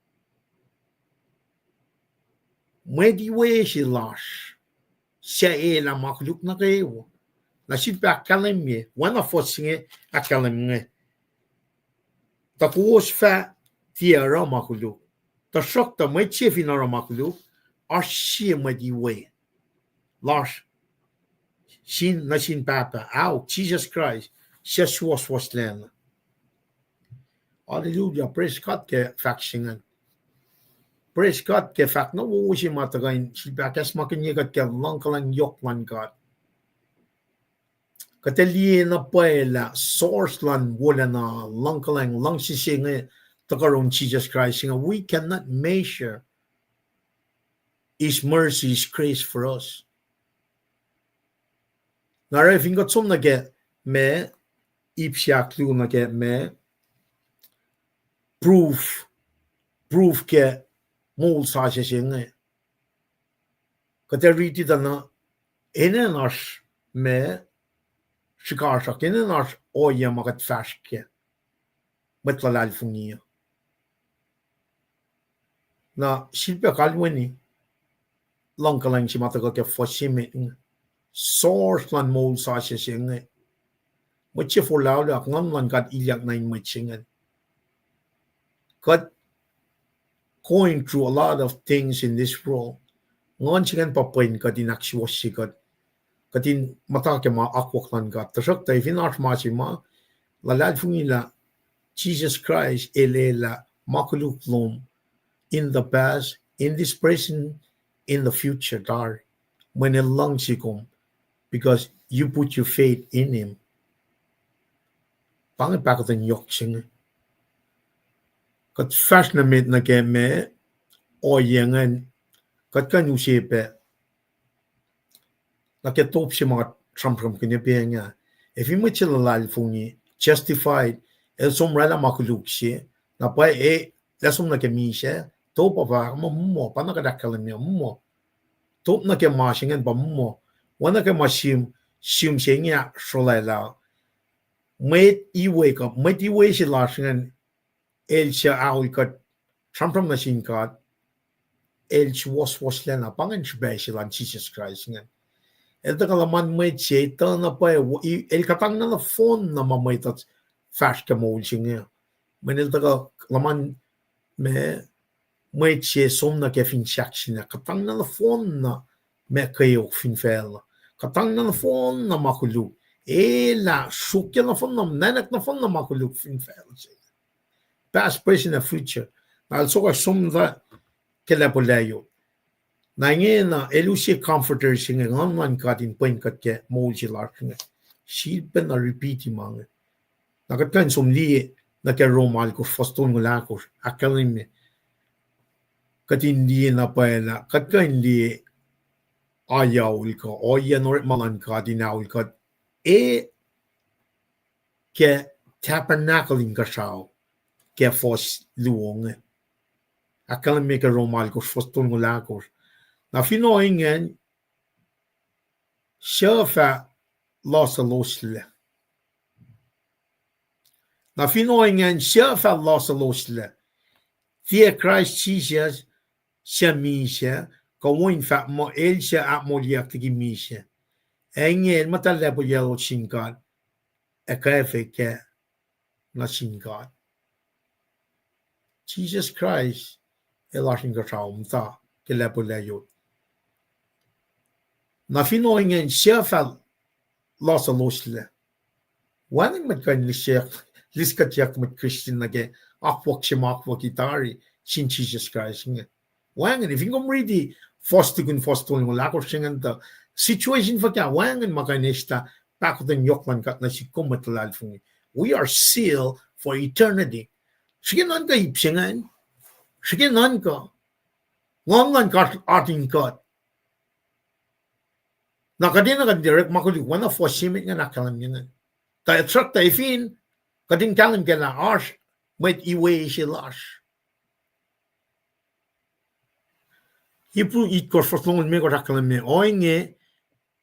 mwet iwe se lasr suc elah ma koluk nuh kwewa. Na sifilpac ahkkahlwemye, oacna fuhs se inge ahkkahlwem inge, tuh kowos fah tiac oruh ma koluk. Tuhsruhktuh mwet se fin oruh ma koluk, oasr sie mwet iwe lasr sin, nuh sin Pahpah, ao, Jisus Kraist, suc suwohswohslacna. Hallelujah, praise God ke fahk se ingacn. Praise God ke fahk na wowo se ma tuhkuh in sifilpac ahkacsmakihnye kuht ke luhngkuhlwacng yohk luhn God. Kuht ac liye na pwacye lah source luhn wolacna, luhngkuhlwacng, luhngse se inge, tuhkuh yurin Jisus Kraist se inge, we cannot measure His mercy, His grace for us. Na oruh fin kuht som nuh ke ma, ip se ahkluo nuh ke ma, proof, proof ke moul sasuc se inge. Kuht ac riti tuh na enenuh oasr ma srihkasrak, enenuh oasr ohiyac ma kuht fahsr kac, mwet luhlahlfongi uh. Na sifilpac kalweni luhngkuhlwacng se ma tuhkuh ke fuhs se met inge, source luhn moul sasuc se inge. Mwet se forlah auliyak, Nguhn luhn God ilyak nuh in mwet se ingacn. Kuht going through a lot of things in this world. Nguhn se ingacn pa pwen kuht in ahksuwohsye kuht. kuht in muhta ke ma akwuck luhn God. Tuhsruhktuh fin oasr ma se ma, luhlahlfongi lah Jesus Christ el elah ma koluk lom in the past, in this present, in the future tari. Mweyen el luhngse kom, because you put your faith in him. Pa inge pahkotwen yohk se inge. Kuht fahsr nuh met nuh ke ma ohiyac ingacn, kuht kuh in use pac nuh ke top se ma kuht sramsramkihn pac inge. Ac fin mwet se luhlahlfongi, justified, el som oraclah ma koluk se, na pwacye, el som nuh ke misac, top uh pa muh muh, pa na kuht ahkkahlwemye muh. Top nuh ke ma se ingacn pa muh. Oacna ke ma sihm, sihm se inge srolwaclah. Mwet iwe kuh, mwet iwe se lasr ingacn, el suc aol kuht sramsram nuh sin God, el suwohswohslacna, pa ingacn srihpac se lal Jisus Kraist ingacn. El tuhkuh luhman mwet se, tuh na pwacye, el kuhtangna nohfohn na ma mwet uh fahsr ke moul se inge. Mweyen el tuhkuh luhman ma mwet se som nuh ke fin sahk se inge, kuhtangna nohfohn na ma kweok fin facluh. Kuhtangna nohfohn na ma koluk. Elah, sruokyac nohfohn na, nwacknak nohfohn na ma koluk fin facluh se inge. Past, present, and future. Na el sokwack som nuh ke lacpo layot. Na ingena, el use comforter se inge, Nguhn luhn God in pwen kuht ke moul se lasr inge. Sifilpacna repeat-i ma inge. Na kuht kuh in som liye nuh ke Rom alkosr, fuhs tolngoul ahkosr, ahkkahlwemye. Kuht in liye na pwacye lah, kuht kuh in liye aol kuh, ohiyac in orekma luhn God in aol kuht. E ke tabernacle inkuhsrao ke fuhs luo inge. Ahkkahlwemye ke Rom alkosr, fuhs tolngoul ahkosr. Na fin ohinge, suc fah lohseloslac? Na fin ohinge, suc fah lohseloslac? Tiac Kraist Jisus suc misac, kuh wo in fahk muh el suc ahkmoulyeack liki misac? Ac inge el muhta lacpo layot sin God, ac kwacfe kac nuh sin God. Jisus Kraist el oasr inkuhsrao muhta ke lacpo layot. Na fin ohinge, suc fah lohseloslac? Wacngihn mwet kuh in lis-, lis kuhtyak mwet Christian nuh ke akwuck se ma akwucki tari sin Jisus Kraist inge. Wacngihn, fin kom riti fuhs tukun fuhs tolngoul ahkosr se ingacn tuh, situation fuhkah, wacngihn ma kuh in eslah pahkotwen yohk luhn God nuh sihk kom mwet luhlahlfongi. We are sealed for eternity. Srihke nuhnkuh ip se ingacn. Srihke nuhnkuh. Nguhn luhn God oasr in kuht. Na kuht enenuh kuht in tiac orek ma koluk, oacna fuhs se met ingacn ahkkahlwemye inge. Tuh tuhsruhktuh fin kuht in kahlwem kac lah oasr mwet iwe se lasr. Hebrew itkohsr fuhs longoul limekohsr ahkkahlwemye, ohinge,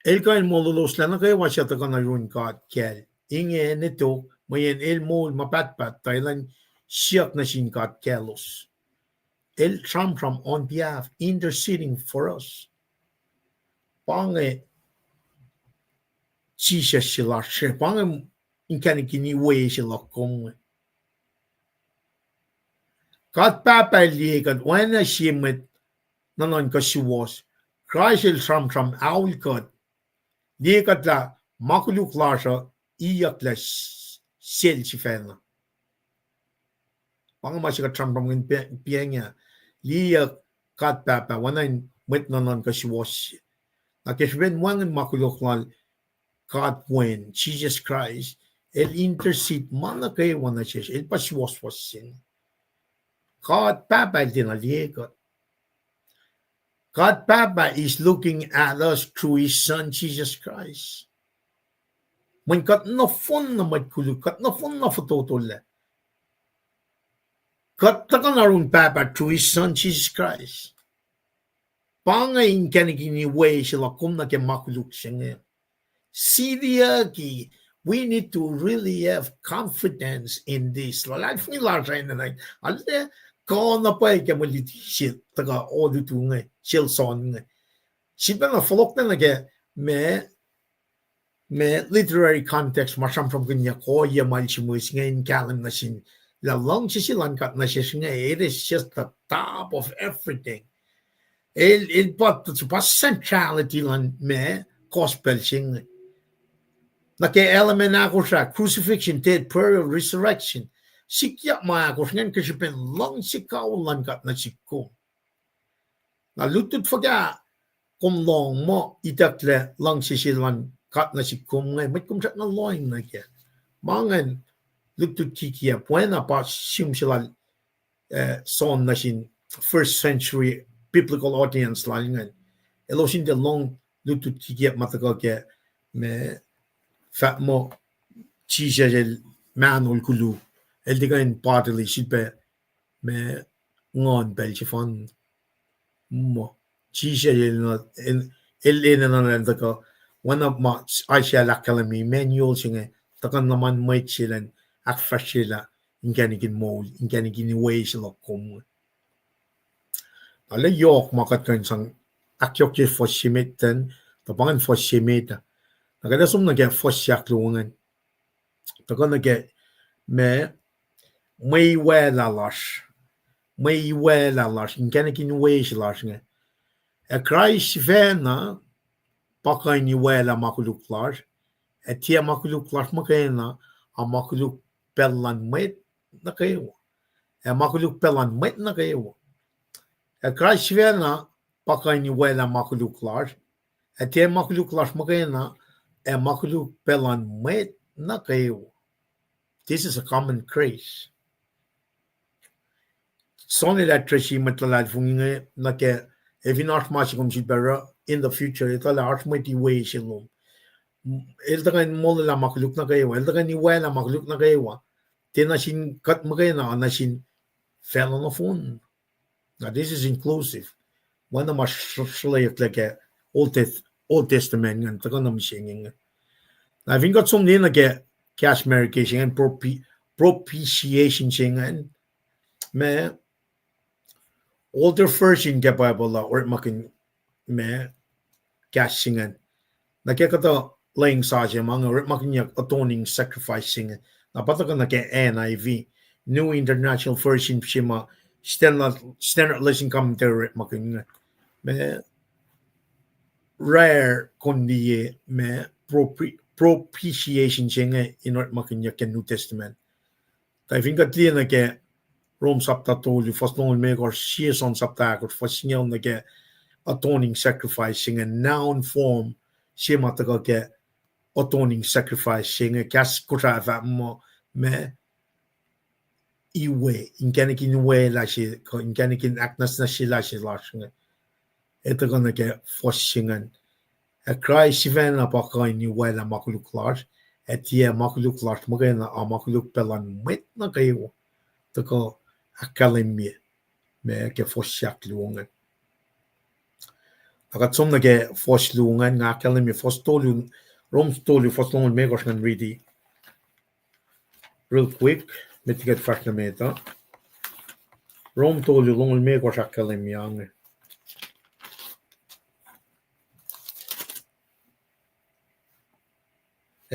el kuh in molweloslac nuh kwewa suc tuhkuh nuh yurin God kacl. Inge nwe tok, mweyen el moul ma pahtpaht, tuh elan siyuck nuh sin God kaclos. El sramsram on behalf, interceding for us. Pa inge Jisus se lasr, pa inge inkacnek in iwe se luhk kom inge. God Pahpah el liye kuht oacna sie mwet nuhnuhnkuh suwohs. Kraist el sramsram aol kuht. Liye kuht lah ma koluk lasr uh iyucklac s-, sel sifacna. Pa inge ma se kuht sramsramkihn pa-, pa inge. Liye God Pahpah oacna in mwet nuhnuhnkuh suwohs. Na ke srihpen wacngihn ma koluk lal God Wen, Jisus Kraist, el intercede ma nuh kwewa nuh sesr, el pa suwohswohs se inge. God Pahpah el tiacna liye kuht. God Pahpah is looking at us through his Son, Jesus Christ. Mweyen kuht nohfohn na mwet koluk, kuht nohfohn na fototolac. Kuht tuhkuh nuh yurin Pahpah through his Son, Jesus Christ. Pa inge inkacnek in iwe se luhk kom nuh ke ma koluk se inge. Siliyucki, we need to really have confidence in this. Luhlahlfongi lasr uh enenuh in arlac kuh na pwacye ke mwe luti se tuhkuh olutu inge, sel John inge. Sifilpacna fohlohklac nuh ke ma, ma literary context ma sramsramkihnyuck ohiyac ma el sihmihs inge in kahlwem nuh sin lah luhngse se luhn God nuh sesr inge, it is just the top of everything. El, el pa, pa centrality luhn ma, gospel se inge. Na ke element ahkosr ah, crucifixion, death, burial, resurrection. Sikyak ma ahkosr ingacn ke srihpen luhngse kawihl luhn God nuh sihk kom. Na lutlut fuhkah kom lohng muh itucklac luhngse se luhn God nuh sihk kom inge, mwet kom srackna lohng nuh kac. Ma ingacn lutlut kikiacp, oacna pa sihm se lal, eh, John nuh sin first century biblical audience lal ingacn. Elos in tiac lohng lutlut kikiacp ma tuhkuh ke, ma fahk muh Jisus el mahnol koluk, el tiac kuh in bodily, sifilpac ma nguhn pacl sefanna. Muh Jisus el, el, el enenuh in tuhkuh, oacna ma Isaiah el ahkkahlwemye, Emmanuel se inge, tuhkuh na ma in mwet se elan ahkfahsryelah inkacnek in moul, inkacnek in iwe se luhk kom. Na lah yohk ma kuht kuh in sang ahkyohkye fuhs se met an, tuh pa ingacn fuhs se met ah. Na kuht ac som nuh ke fuhs se ahkluo ingacn. Tuhkuh nuh ke ma, mwe iwaclah lasr, mwe iwaclah lasr, inkacnek in iwe se lasr inge. Ac Kraist sifacna pa kuh in iwaclah ma koluk lasr, ac tiac ma koluk lasr muhkwena, a ma koluk pacl luhn mwet nuh kwewa. Ac ma koluk pacl luhn mwet nuh kwewa. Ac Kraist sifacna pa kuh in iwaclah ma koluk lasr, ac tiac ma koluk lasr muhkwena, ac ma koluk pacl luhn mwet nuh kwewa. This is a common grace. John el address mwet luhlahlfongi inge nuh ke, ac fin oasr ma se kom sifilpac oruh in the future, etuh lah oasr mwet iwe se lom. El tuhkuh in molwelah ma koluk nuh kwewa, el tuhkuh in iwaclah ma koluk nuh kwewa. Tiac nuh sin kuht muhkwena, nuh sin facluh nohfohn. Now, this is inclusive. Oacna ma sruhleyucklac ke Old Tes-, Old Testament ingacn, tuhkuh na mihsenge inge. Na fin kuht som liye nuh ke kahs America se ingacn, propi-, propitiation se ingacn, ma older version ke Bible uh orekmakihn ma kahs se ingacn. Na ke kuhtuh lwen sasuc ma inge orekmakihnyuck atoning sacrifice se inge. Na pa tuhkuh nuh ke N I V, New International Version, se ma Standard, Standard Lesson Commentary orekmakihn inge. Ma rare kom liye ma propri-, propitiation se inge in orekmakihnyuck ke New Testament. Tuh fin kuht liye nuh ke Rom sapta tolu, fuhs longoul limekohsr, sie John sapta ahkosr, fuhs singucul, nuh ke atoning sacrifice se inge, noun form se ma tuhkuh ke atoning sacrifice se inge, kahs Kosrae fahk muh, ma iwe, inkacnek in iwe lasr, kuh inkacnek in ahknwacsnwacsyelah se lasr inge. Ac tuhkuh nuh ke fuhs se ingacn. Ac Kraist sifacna pa kuh in iwaclah ma koluk lasr, ac tiac ma koluk lasr muhkwena, a ma koluk pacl luhn mwet nuh kwewa. Tuhkuh ahkkahlwemye ma ke fuhs se ahkluo ingacn. Na kuht som nuh ke fuhs luo ingacn, nga ahkkahlwemye fuhs tolu, Rom tolu, fuhs longoul limekohsr ingacn riti real quick, met liki kuht fahsr nuh met uh. Rom tolu longoul limekohsr ahkkahlwemye inge.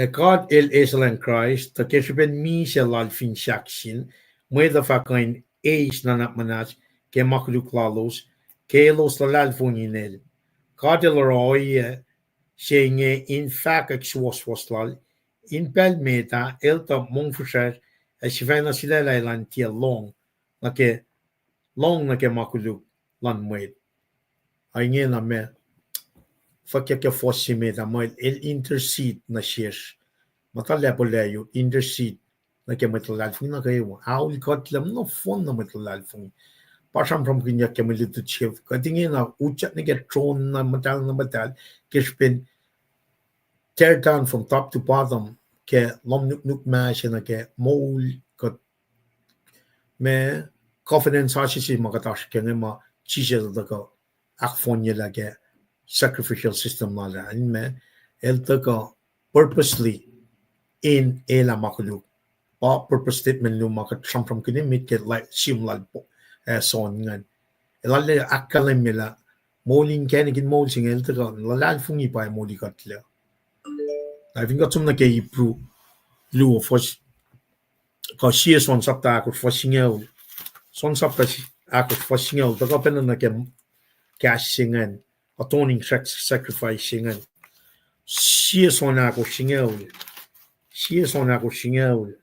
Ac God El eselah Kraist, tuh ke srihpen misac Lal fin sahk sin, mwet uh fah kuh in eis nuhnak muhnahs ke ma koluk lalos, ke elos luhlahlfongi in El. God El oruh ohiyac se inge in fahkwack suwohswohs Lal, in pacl met ah El tuh mongfihsrwacsr ac sifacna sulaclah Elan tiac lohng nuh ke, lohng nuh ke ma koluk luhn mwet. A ingena ma fwackyuck ke fuhs se met ah, muh El intercede nuh sesr. Muhta lacpo layot, intercede nuh ke mwet luhlahlfongi nuh kwewa. Aol kuhtlac nohfohn na mwet luhlahlfongi. Pa sramsramkihnyuck ke mwe lutlut se, kuht ingena utyak nuh ke tron na muhtahl na muhtahl, ke srihpen tear down from top to bottom, ke lohm nuknuk mah se nuh ke moul kuht, ma covenant sasuc se ma kuht oasr ke inge ma Jisus El tuhkuh ahkfohnyelah ke sacrificial system lal ah, ma El tuhkuh purposely in elah ma koluk. Pa purpose statement lom ma kuht sramsramkihn met ke la-, sihm lal, eh, John ingacn. El arlac ahkkahlwemye lah moul inkacnek in moul se inge El tuhkuh luhlahlfongi pa moli kuhtlac. Na fin kuht som nuh ke Hebrew luo, fuhs, kuh sie John sapta ahkosr fuhs singucul. John sapta ahkosr fuhs singucul, tuhkuh pacna nuh ke kahs se ingacn, atoning sac-, sacrifice se ingacn. Sie Son ahkosr singucul. Sie Son ahkosr singucul.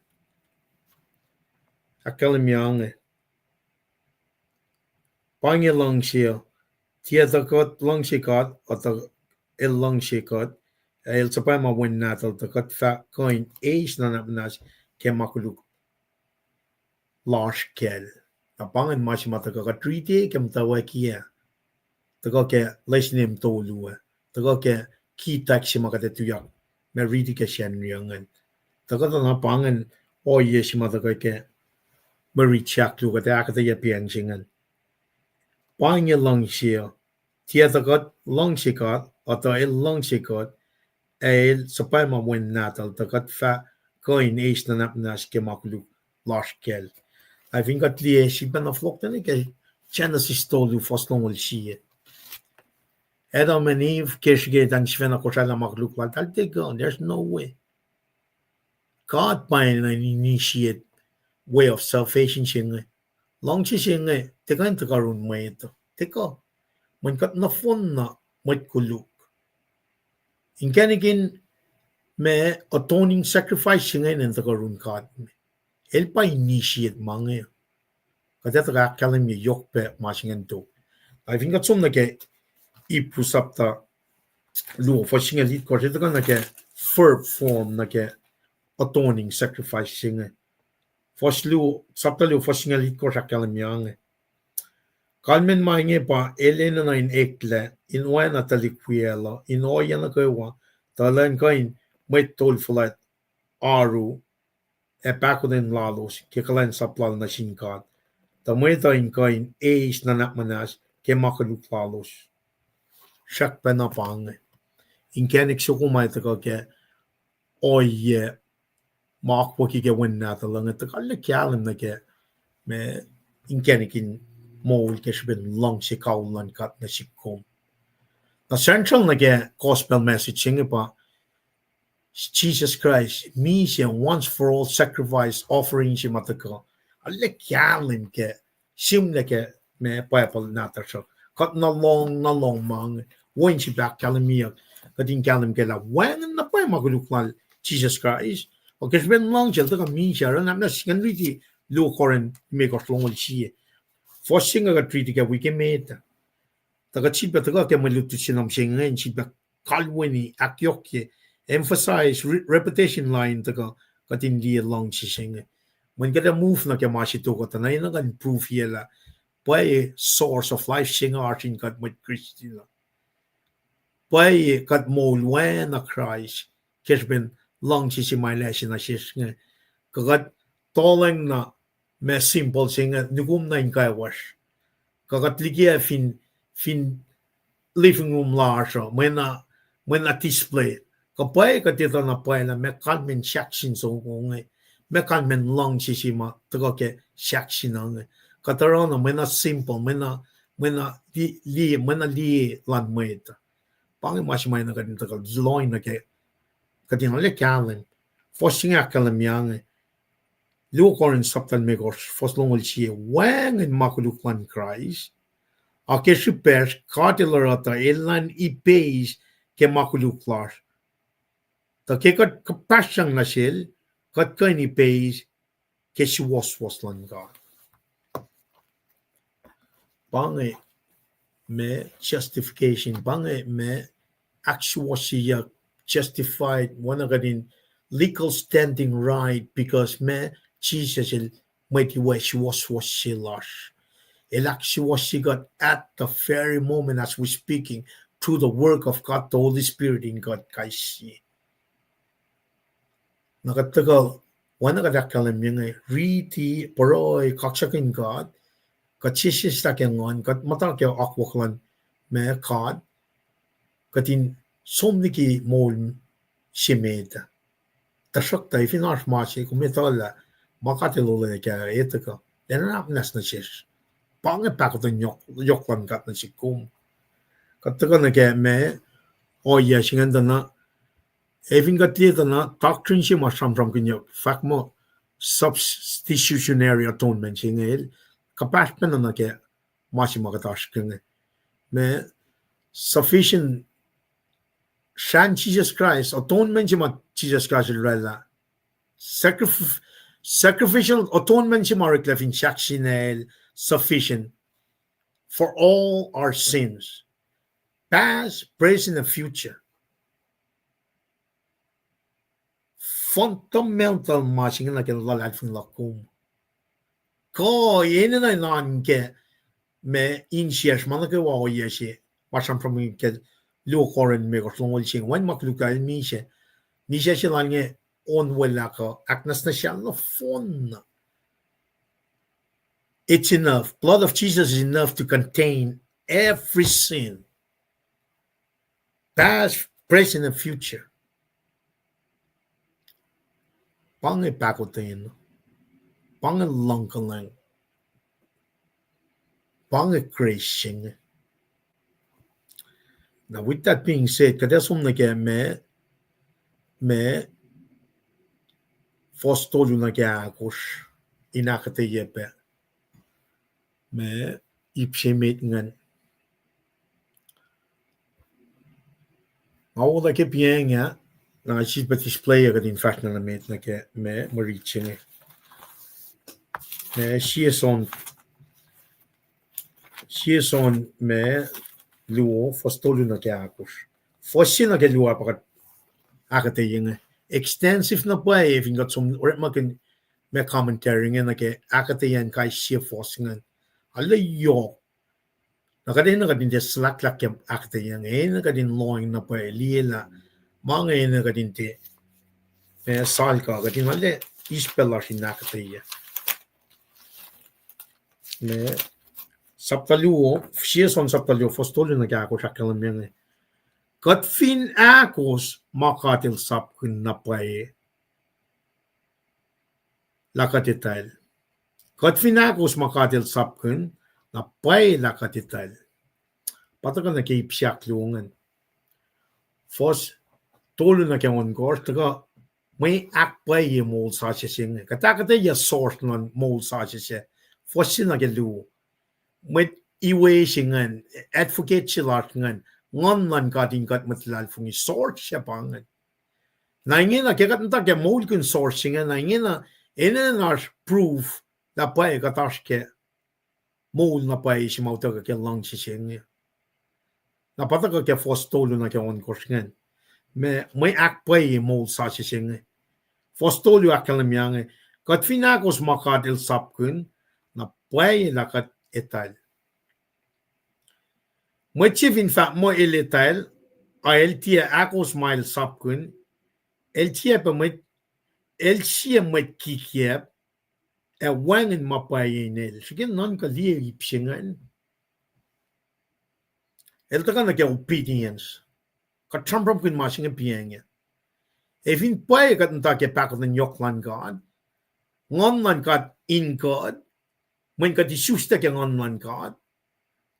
Ahkkahlwemye inge. Pa inge luhngse uh, tiac tuh kuht luhngse God, uh, tuh El luhngse kuht, ac El suhpwacma Wen Nahtuhl tuh kuht fah kuh in eis nuhnak muhnahs ke ma koluk lasr kacl. Na pa ingacn ma se ma tuhkuh kuht riti ke muhtwacwacack ah, tuhkuh ke lesin mtolu ah, tuhkuh ke kitak se ma kuht ac tuyak, ma riti ke Sacnri ingacn. Tuhkuh tuh na pa ingacn ohiyac se ma tuhkuh ke mwe rit sahk luo kuht ac ahkuhtweyac pacng se ingacn. Pa inge luhngse uh, tiac tuh kuht luhngse God, uh, tuh El luhngse kuht, ac El suhpwacma Wen Nahtuhl tuh kuht fah kuh in eis nuhnak muhnahs ke ma koluk lasr kacl. Ac fin kuht liye sifacna fohlohk nuh ke Genesis tolu fuhs longoul sie. Adam and Eve ke srihke tuh sifacna kosraclah ma koluk lal, eltahl tiac kuh, there's no way. God pa enenuh in initiate way of salvation se inge. Luhngse se inge tiac kuh in tuhkuh yurin mwet uh, tiac kuh. Mweyen kuht nohfohnna mwet koluk. Inkacnek in ma atoning sacrifice se inge enenuh in tuhkuh yurin God me. El pa initiate ma inge. Kuht ac tuhkuh ahkkahlwemye yohk pac ma se ingacn tok. Ac fin kuht som nuh ke Hebrew sapta luo fuhs singucul itkohsr, el tuhkuh nuh ke verb form nuh ke atoning sacrifice se inge. Fuhs luo, sapta luo fuhs singucul itkohsr ahkkahlwemye inge. Kalmacn ma inge pa El enenuh in eklac in oacna tuhlihk wiyacl uh in ohiyac nuh kwewa, tuh elan kuh in mwet tol fuhlwact oaru ac pahkotwen lalos ke kuhlwacnsap lal nuh sin God, tuh mwet uh in kuh in eis nuhnak muhnahs ke ma koluk lalos. Srackpacna pa inge. Inkacnek soko ma tuhkuh ke ohiyac ma akwucki ke Wen Nahtuhl inge tuhkuh arlac kahlwem nuh ke ma inkacnek in moul ke srihpen luhngse kawihl luhn God nuh sihk kom. Na central nuh ke gospel message se inge pa Jisus Kraist, misac once for all sacrifice offering se ma tuhkuh arlac kahlwem ke sihmlac ke ma Bible nahtuhsr uh. Kuht nuh lohng, nuh lohng ma inge, wo in sifilpac ahkkahlwemyeyuck, kuht in kahlwem ke lah wacngihn na pwacye ma koluk lal Jisus Kraist. Ac ke srihpen luhngse El tuhkuh misac, oruh na muhnahs ingacn riti luo Corinth limekohsr longoul sie. Fuhs se inge kuht riti ke wi ke met ah. Tuh kuht sifilpac tuhkuh ke mwe lutlut se nuh mihsenge in sifilpac kalweni, ahkyohkye, emphasize re-, repetition line tuhkuh kuht in liye luhngse se inge. Mweyen kuht ac move nuh ke ma se tok uh, tuh na enenuh kuh in prove-ye lah pwacye source of life se inge oasr in kuht mwet Christian uh. Pwacye kuht moul oacna Kraist ke srihpen luhngse se ma El ase nuh sesr inge. Kuh kuht tolacng na ma symbol se inge nukum na in kwewa sesr. Kuh kuht likia fin, fin living room lasr uh, mwe na, mwe na display. Kuh pwacye kuht etuh na pwacye lah ma kalmacn sahksin soko inge, ma kalmacn luhngse se ma tuhkuh ke sahksin uh inge. Kuht oruh na mwe na symbol, mwe na, mwe na li-, liye, mwe na liye luhn mwet. Pa inge ma se ma enenuh kuht in tuhkuh lohng nuh ke, kuht in arlac kahlwem. Fuhs se inge ahkkahlwemye inge. Luo Corinth sapta limekohsr, fuhs longoul sie, wacngihn ma koluk luhn Kraist, a ke srihpacsr God El oruh tuh elan ipeis ke ma koluk lasr. Tuh ke kuht kuhpahsryang nuh Sel, kuht kuh in ipeis ke suwohswohs luhn God. Pa inge ma justification, pa inge ma ahksuwohsyeyuck, justified, oacna kuht in legal standing right, because ma Jisus El mwet iwac suwohswohs se lasr. El ahksuwohsye kuht at the very moment as we're speaking, through the work of God, the Holy Spirit in kuht kais sie. Na kuht tuhkuh, oacna kuht ahkkahlwemye inge, riti, pruhe, kaksakihn God, kuht sesseslah ke nguhn, kuht muhta ke akwuck luhn ma God, kuht in som liki moul se met. Tuhsruhktuh fin oasr ma se kom etuh lah ma God El olwelah kac, etuh kuh, enenuh nwacsnwacs nuh sesr. Pa inge pahkotwen yohk, yohk luhn God nuh sihk kom. Kuht tuhkuh nuh ke ma ohiyac se ingacn tuh na, ac fin kuht liye tuh na doctrine se ma sramsramkihnyuck, fahk muh substitutionary atonement se inge el kuhpahsr pacna nuh ke ma se ma kuht oasr ke inge. Ma sufficient srahn Jisus Kraist, atonement se ma Jisus Kraist el oraclah, sacrif-, sacrificial atonement se ma oreklac fin sahk sinacl, sufficient for all our sins, past, present, and future. Fundamental ma se inge nuh ke luhlahlfongi luhk kom. Kuh enenuh in oan ke ma insiyacsr ma nuh kwewa ohiyac se, ma sramsram ke luo Korint limekohsr, longoul se inge, wacngihn ma koluk lal, misac, misac se lal inge, onwelah kuh ahknwacsnwacsyelah nohfohn na. It's enough. Blood of Jesus is enough to contain every sin, past, present, and future. Pa inge pahkotwen, pa inge luhngkuhlwacng, pa inge grace se inge. Now, with that being said, kuht ac som nuh ke ma, ma, fuhs tolu nuh ke ahkosr, in ahkuhtweyac pac ma ip se met ingacn. Nga wo nuh ke piacng ah, na sifilpac display-ac kuht in fahsr na nuh met nuh ke ma mwe rit se inge. Ma sie John, sie John ma luo, fuhs tolu nuh ke ahkosr. Fuhs se nuh ke luo ah pa kuht ahkuhtweyac inge. Extensive na pwacye fin kuht som orekmakihn ma commentary inge nuh ke ahkuhtweyac kais sie fuhs ingacn. Arlac yohk. Na kuht enenuh kuht in tiac sulaklak ke ahkuhtweyac inge, enenuh kuht in lohacng na pwacye, liye lah ma inge enenuh kuht in tiac, ma salka kuht in arlac eis pac lasr in ahkuhtweyac. Ma, sapta luo, sie John sapta luo, fuhs tolu nuh ke ahkosr ahkkahlwemye inge. Kuht fin ahkos ma God El sapkihn, na pwacye lah kuht etwacl. Kuht fin ahkos ma God El sapkihn, na pwacye lah kuht etwacl. Pa tuhkuh nuh ke ip se ahkluo ingacn. Fuhs tolu nuh ke ohnkohsr, tuhkuh mwe ahkpwacye moul sasuc se inge. Kuht ahkuhtweyac source luhn moul sasuc se. Fuhs se nuh ke luo. Mwet iwe se ingacn, advocate se lasr ingacn, Nguhn luhn God in kuht mwet luhlahlfongi, source se pa ingacn. Na ingena ke kuht muhta ke moulkihn source se inge, na ingena enenuh in oasr proof lah pwacye kuht oasr ke moul na pwacye se ma utuckuh ke luhngse se inge. Na pa tuhkuh ke fuhs tolu nuh ke ohnkohsr ingacn, ma mwe ahkpwacye moul sasuc se inge. Fuhs tolu ahkkahlwemye inge, kuht fin ahkos ma God El sapkihn, na pwacye lah kuht etwacl. Mwet se fin fahk muh el etwacl, ac el tiac ahkos ma El sapkihn, el tiac pac mwet, el sie mwet kikiacp, ac wacngihn ma pwacye in el. Srihke nuhnkuh liye ip se ingacn. El tuhkuh nuh ke obedience. Kuht sramsramkihn ma se inge piacng ah. Ac fin pwacye kuht muhta ke pahkotwen yohk luhn God, Nguhn luhn God in kuht, mweyen kuht isuslac ke Nguhn luhn God,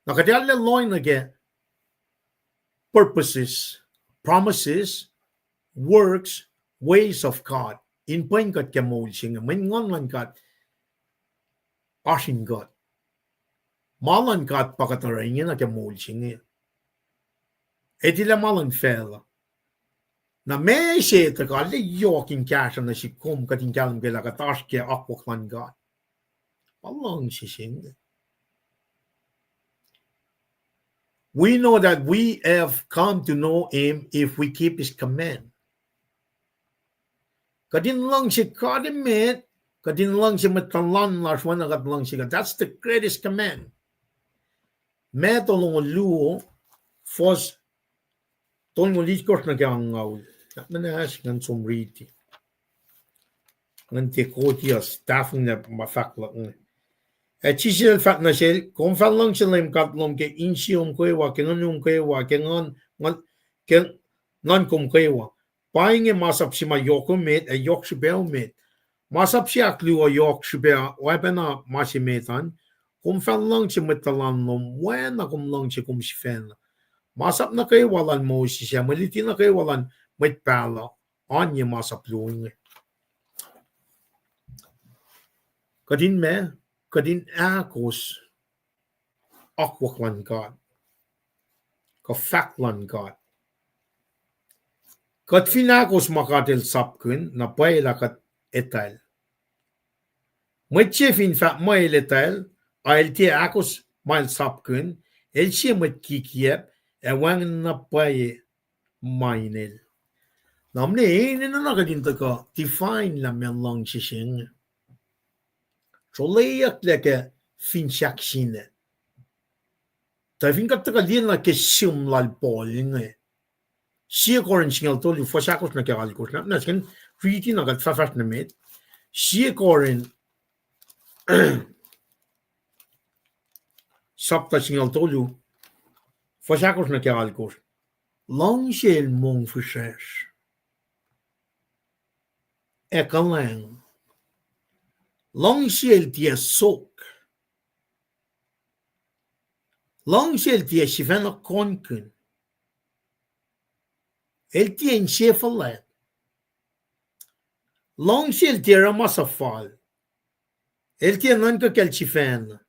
na kuht arlac lohacng nuh ke purposes, promises, works, ways of God in pwen kuht ke moul se inge, mweyen Nguhn luhn God oasr in kuht. Ma luhn God pa kuht oruh ingena ke moul se inge. Etilah ma luhn facluh. Na ma se tuhkuh arlac yohk in kahsruh nuh sihk kom kuht in kahlwem ke lah kuht oasr ke akwuck luhn God. Pa luhngse se inge. We know that we have come to know Him if we keep His command. Kuht in luhngse God emet, kuht in luhngse mwet tuhlan lasr oacna kuht luhngse God. That's the greatest command. Matthew longoul luo, fuhs tolngoul itkohsr nuh ke angngaul. Kuht muhnahs ingacn som riti. Ingacn tiac koti uh, tahfonglac ma fahk luhk inge. Ac Jisus El fahk nuh sel, kom fah luhngse Leum God lom ke insiyom kwewa, ke nguhnum kwewa, ke nguhn, nguhn, ke nuhnkom kwewa. Pa inge masap se ma yohk emet ac yohk srihpac emet. Masap se ahkluo yohk srihpac oacpacna ma se met an, kom fah luhngse mwet tuhlan lom oacna kom luhngse kom sifacna. Masap nuh kwewa luhn Moses ac mwe luti nuh kwewa luhn mwet pahluh, oan ye masap luo inge. Kuht in ma, kuht in ahkos akwuck luhn God, kuh fahk luhn God. Kuht fin ahkos ma God El sapkihn, na pwacye lah kuht etwacl. Mwet se fin fahk muh el etwacl, a el tiac ahkos ma El sapkihn, el sie mwet kikiacp, ac wacngihn na pwacye ma inel. Na mne enenuh na kuht in tuhkuh define lah meac luhngse se inge. Sruhleyucklac ke fin sahk sina. Tuh fin kuht tuhkuh liye na ke sihm lal Paul inge. Sie Korin singucul tolu, fuhs ahkosr nuh ke alkosr. Na, na sikn riti na kuht fahfahsr nuh met. Sie Korin sapta singucul tolu, fuhs ahkosr nuh ke alkosr. Luhngse El mongfihsrwacsr ac kuhlwacng. Luhngse El tiac sok. Luhngse El tiac sifacna konkihn. El tiac insefuhlwact. Luhngse El tiac oruh ma suhfal. El tiac nuhnkuh kacl sifacna.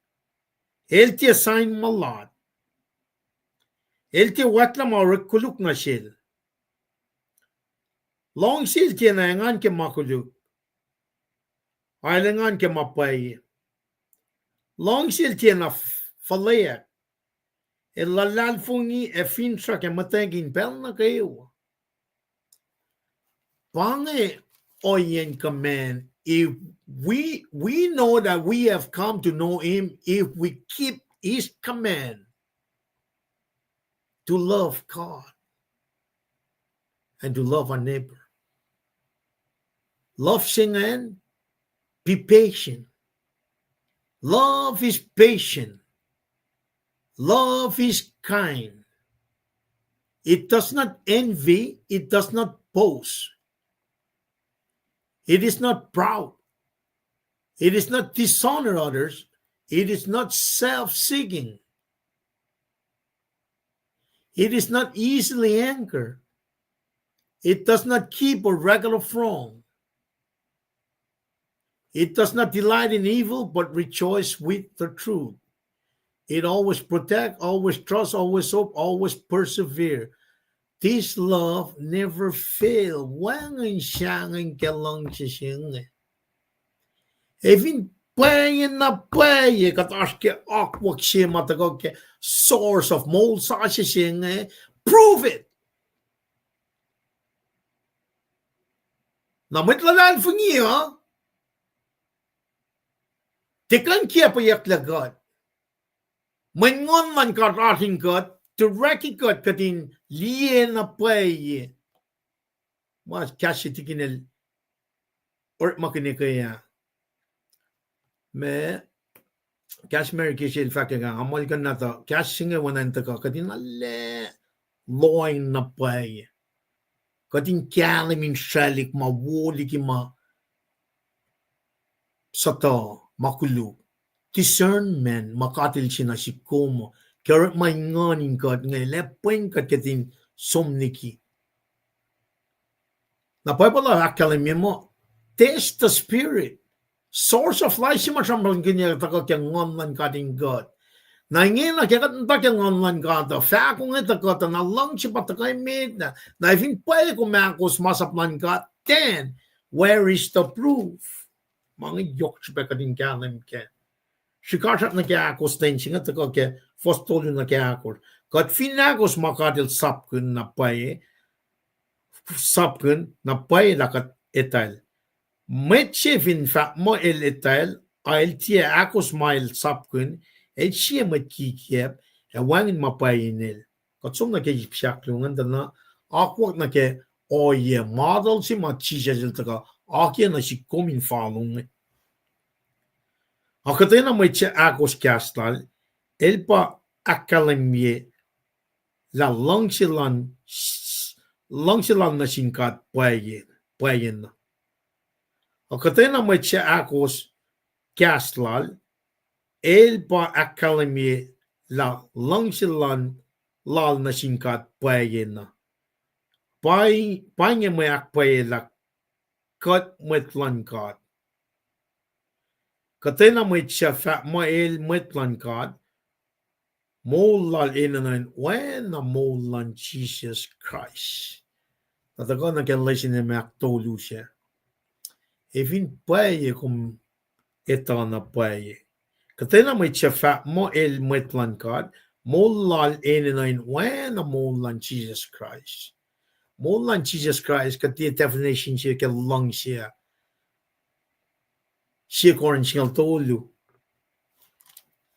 El tiac sain mulat. El tiac wactlah ma orek koluk nuh sel. Luhngse El tiacna engan ke ma koluk. A El engan ke ma pwacye. Luhngse El tiacna f-, fuhlweack. El luhlahlfongi ac finsrak ac muhtwacwacack in pacl nuh kwewa. Pa inge ohiyacn command, if we, we know that we have come to know Him if we keep His command to love God and to love our neighbor. Love se ingacn, be patient. Love is patient. Love is kind. It does not envy. It does not boast. It is not proud. It is not dishonor others. It is not self-seeking. It is not easily angered. It does not keep a record of wrong. It does not delight in evil, but rejoice with the truth. It always protect, always trust, always hope, always persevere. This love never fail. Wacngihn sahngweng ke luhngse se inge. Ac fin pwacye na pwacye, kuht oasr ke akwuck se ma tuhkuh ke source of moul sasuc se inge, prove it. Na mwet luhlahlfongi uh, tiac kuh in kiacpweyucklac kuht. Mweyen Nguhn luhn God oasr in kuht, tuh orek kuht kuht in liye na pwacye. Ma kahs se tikin el orekmakihn ke ah. Ma, kahs Mary ke sel fahk ah, nga muhlkuhnlah tuh kahs se inge oacna in tuhkuh kuht in arlac lohacng na pwacye. Kuht in kahlwem in sraclihk ma wo liki ma suhtuh, ma koluk. Discernment ma God El se nuh sihk kom uh, ke orekma in nguhn in kuht inge, lah pwen kuht kuht in som liki. Na Bible uh ahkkahlwemye muh, test the spirit. Source of life se ma sramsramkihn uh tuhkuh ke Nguhn luhn God in kuht. Na ingena ke kuht muhta ke Nguhn luhn God uh, fahko inge tuhkuh tuh na luhngse pa tuhkuh emet na. Na fin pwacye kom ahkos masap luhn God, then where is the proof? Ma inge yohk srihpac kuht in kahlwem kac. Srihkasrak nuh ke ahkostwen se inge tuhkuh ke fuhs tolu nuh ke ahkosr. Kuht fin ahkos ma God El sapkihn na pwacye, sapkihn na pwacye lah kuht etwacl. Mwet se fin fahk muh el etwacl, a el tiac ahkos ma El sapkihn, el sie mwet kikiacp, ac wacngihn ma pwacye inel. Kuht som nuh ke ip se ahkluo ingacn tuh na akwuck nuh ke ohiyac model se ma Jisus El tuhkuh akiyac nuh sihk kom in follow inge. Ac kuhtwena mwet se ahkos kahs Lal, el pa ahkkahlwemye lah luhngse Lal, luhngse Lal nuh sin God pwacye, pwacye na. Ac kuhtwena mwet se ahkos kahs Lal, el pa ahkkahlwemye lah luhngse Lal, Lal nuh sin God pwacye na. Pa, pa inge mwe ahkpwacye lah kuht mwet luhn God. Kuhtwena mwet suc fahk muh el mwet luhn God, moul lal enenuh in oacna moul luhn Jisus Kraist. Na tuhkuh nuh ke lesin se ma ahktolu sac. Ac fin pwacye kom etuh na pwacye. Kuhtwena mwet suc fahk muh el mwet luhn God, moul lal enenuh in oacna moul luhn Jisus Kraist. Moul luhn Jisus Kraist, kuht tiac definition se ke luhngse ah. Sie Corinth singucul tolu.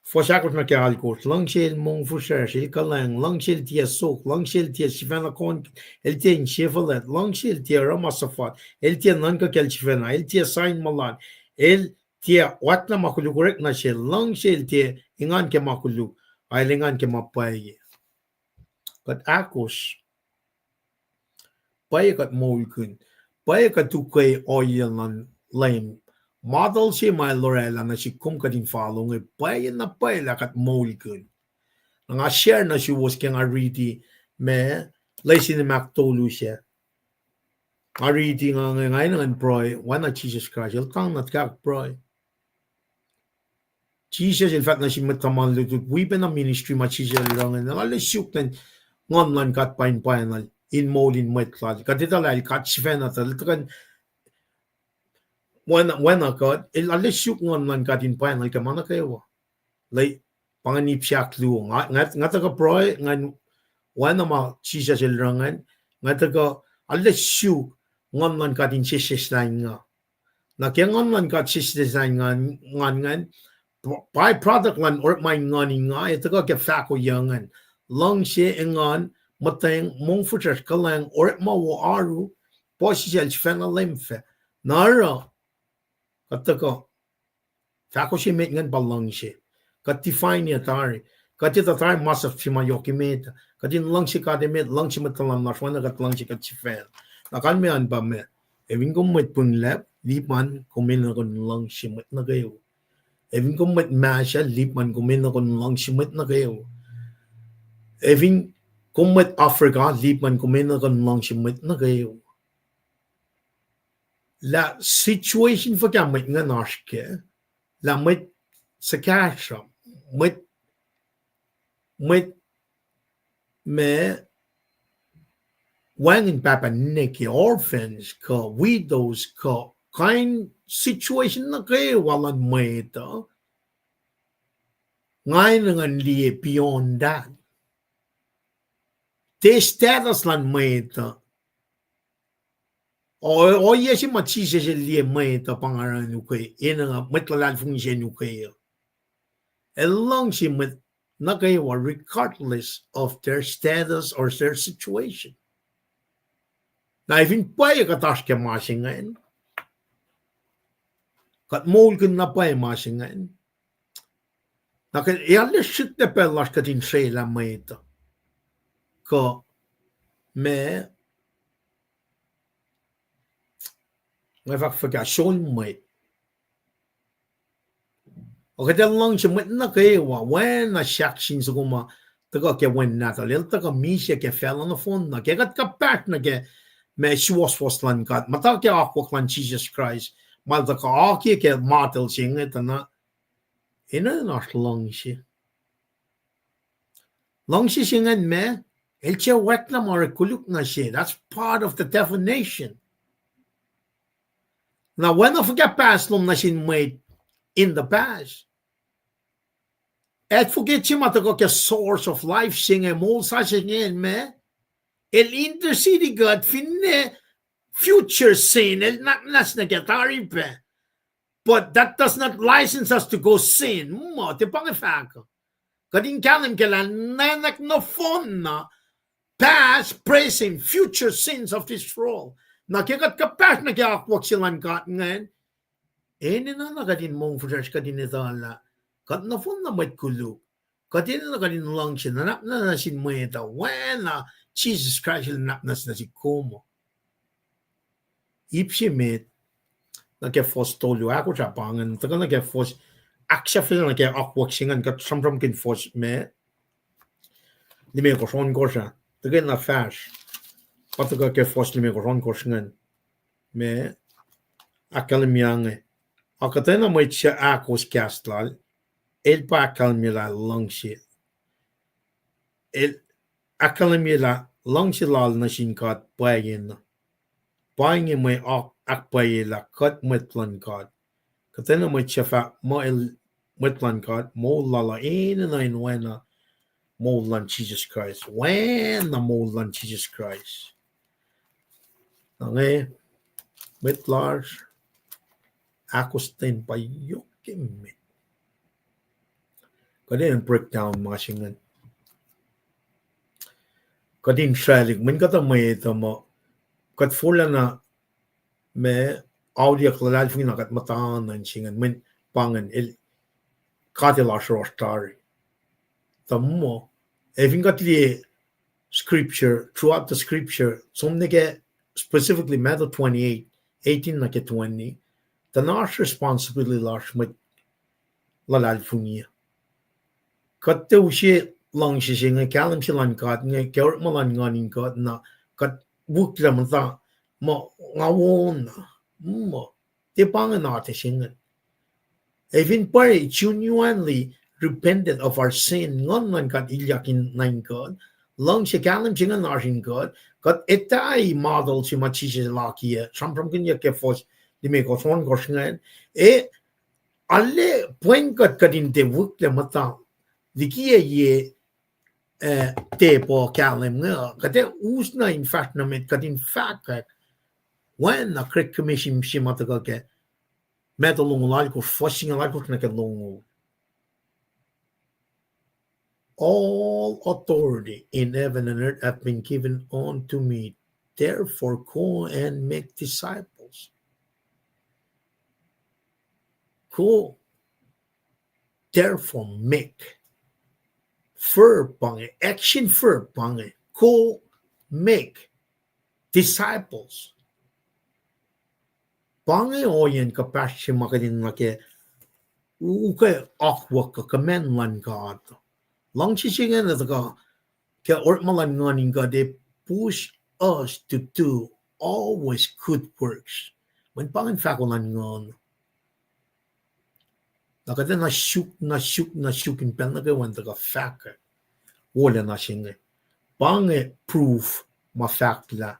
Fuhs ahkosr nuh ke alkosr, luhngse el mongfihsrwacsr, el kuhlwacng, luhngse el tiac sok, luhngse el tiac sifacna kohn, el tiac insefuhlwact, luhngse el tiac oruh ma suhfal, el tiac nuhnkuh kacl sifacna, el tiac sa in muhlahn, el tiac oacklah ma koluk orek nuh sel, luhngse el tiac engan ke ma koluk, a el engan ke ma pwacye. Kuht ahkos. Pwacye kuht moulkihn. Pwacye kuht ukwe ohiyac luhn Leum. Model se ma El orwaclah nuh sihk kom kuht in follow inge, pwacye na pwacye lah kuht moulkihn. Na nga share nuh suwos ke nga riti ma, lesin se ma ahktolu sac. Nga riti nga, nga, nga enenuh in pruhe, oacna Jisus Kraist, El tuhng na tuhkahk pruhe. Jisus El fahk nuh sin mwet tuhma lutlut, wi pacna ministry ma Jisus El oruh ingacn, El arlac suk nuh Nguhn luhn God pa in pwacnwacl in moul in mwet Lal. Kuht etuh lah El God sifacna tuh, El tuhkuh, oacna, oacna kuht, El arlac suk Nguhn luhn God in pwacnwacl ke ma nuh kwewa. Lah, pa ingacn ip se ahkluo. Nga, nga, nga tuhkuh pruhe, nga, oacna ma Jisus El oruh ingacn, nga tuhkuh arlac suk Nguhn luhn God in sesseslah nga. Na ke Nguhn luhn God sesseslah nga, ngan, ngan, by-product luhn orekma in nguhn in nga, ac tuhkuh ke fahko yuc ingacn. Luhngse, engan, muhtweng, mongfihsrwacsr, kuhlwacng, orekma wo, oaru, puhsisacl, sifacna leum fac. Na oruh, kuht tuhkuh, fahko se met ingacn pa luhngse. Kuht define tari. Kuht etuh tari masap se ma yohk emet. Kuht in luhngse God emet, luhngse mwet tuhlan lasr, oacna kuht luhngse kuht sifacna. Na kalmac an pa ma, ac fin kom mwet Pwnglac, lipman kom enenuh in luhngse mwet nuh kwewa. Ac fin kom mwet Mahsal, lipman kom enenuh in luhngse mwet nuh kwewa. Ac fin kom mwet Africa, lipman kom enenuh in luhngse mwet nuh kwewa. Lah situation fuhkah mwet ingacn oasr kac, lah mwet suhkahsruhp, mwet, mwet ma wacngihn pahpah ninac ke, orphans kuh widows kuh, kain situation nuh kwewa luhn mwet uh, nga enenuh in liye beyond that. Tiac status luhn mwet uh. O, ohiyac se ma Jisus El liye mwet uh pa nga oruh in ukwe, enenuh mwet luhlahlfongi se in ukwe uh. El luhngse mwet nuh kwewa regardless of their status or their situation. Na fin pwacye kuht oasr ke ma se ingacn, kuht moulkihn na pwacye ma se ingacn, na kuht ac arlac srihklac pacl lasr kuht in srelah mwet uh. Kuh ma, nga fahk fuhkah, sol mwet. Ac kuht ac luhngse mwet nuh kwewa, oacna sahk sin soko ma tuhkuh ke wen nahtuhl, el tuhkuh misac ke facluh nohfohn na. Ke kuht kuhpahsr nuh ke ma suwohswohs luhn God, muhta ke akwuck luhn Jisus Kraist, ma El tuhkuh oakiyac ke model se inge tuh na, enenuh in oasr luhngse. Luhngse se ingacn ma, el tiac oacna ma orek koluk nuh se. That's part of the definition. Na oacna fuhkah pahs lom nuh sin mwet in the past. Advocate se ma tuhkuh ke source of life se inge, moul sa se inge ma, el intercede kuht finne future sin el nuhnak muhnahs nuh ke tari pac. But that does not license us to go sin. Muh, tiac pa inge fahk uh. Kuht in kahlwem ke lah nuhnak nohfohn na, past, present, future sins of this world. Na ke kuht kuhpahsr nuh ke akwuck se luhn God ingacn, enenuh na kuht in mongfihsrwacsr, kuht in etuh lah kuht nohfohn na mwet koluk. Kuht enenuh kuht in luhngse, nuhnak muhnahs nuh sin mwet uh, oacna Jisus Kraist El nuhnak muhnahs nuh sin kom uh. Ip se met, nuh ke fuhs tolu, ahkosr ah pa ingacn, tuhkuh nuh ke fuhs, ahksahfyelah nuh ke akwuck se ingacn, kuht sramsramkihn fuhs ma limekohsr, ohnkohsr ah, tuhkweni fahsr. Pa tuhkuh ke fuhs limekohsr, ohnkohsr ingacn, ma ahkkahlwemye inge. Ac kuhtwena mwet suc ahkos kahs lal, el pa ahkkahlwemye lah luhngse, el ahkkahlwemye lah luhngse lal nuh sin God pwacyena. Pa inge mwe ahk-, ahkpwacyelah kuht mwet luhn God. Kuhtwena mwet suc fah muh el mwet luhn God, moul lal uh enenuh in oacna moul luhn Jisus Kraist. Oacna moul luhn Jisus Kraist. Na inge, mwet lasr, ahkostwen pa yohk emet. Kuht in breakdown ma se ingacn. Kuht in sraclihk, mweyen kuhtuh mwet uh muh, kuht forlah na ma auliyak luhlahlfongi na kuht muhta nuh in se ingacn, mweyen pa ingacn el, God el oasr yohrohsr tari. Tuh muh, ac fin kuht liye scripture, throughout the scripture, som nuh ke specifically Matthew twenty-eight, eighteen nuh ke twenty, tuh na oasr responsibility lasr mwet luhlahlfongi. Kuht tiac use luhngse se inge, kahlwem se luhn God inge ke orekma luhn nguhn in God, na kuht wihklac muhta muh nga wona, muh, tiac pa inge na te se ingacn. Ac fin pwacye genuinely repented of our sin, nguhn luhn God ilyak in nuh in God, luhngse kahlwem se ingacn oasr in God, kuht etuh model se ma Jisus el akiyac, sramsramkihnyuck ke fuhs limekohsr ohnkohsr ingacn, ac arlac pweng kuht kuht in tiac wihklac muhta liki yac, eh, tiac pa kahlwem inge, kuht ac us na in fahsr nuh met kuht in fahkwack, oacna Great Commission se ma tuhkuh ke Matthew longoul alkosr, fuhs singucul alkosr nuh ke longoul. All authority in heaven and earth have been given unto me. Therefore, go and make disciples. Go, therefore, make. Verb pa inge, action verb pa inge. Go make disciples. Pa inge ohiyacn kuhpahsr se ma kuht in nuh ke, u-, ukwe akwuck kuh command luhn God. Luhngse se ingacn tuhkuh ke orekma luhn nguhn in God, they push us to do always good works. Mweyen pa ingacn fahko luhn nguhn. Na kuht ac na suk, na suk, na suk in pacl nuh kwewa in tuhkuh fahkwack wolacna se inge. Pa inge proof ma fahk lah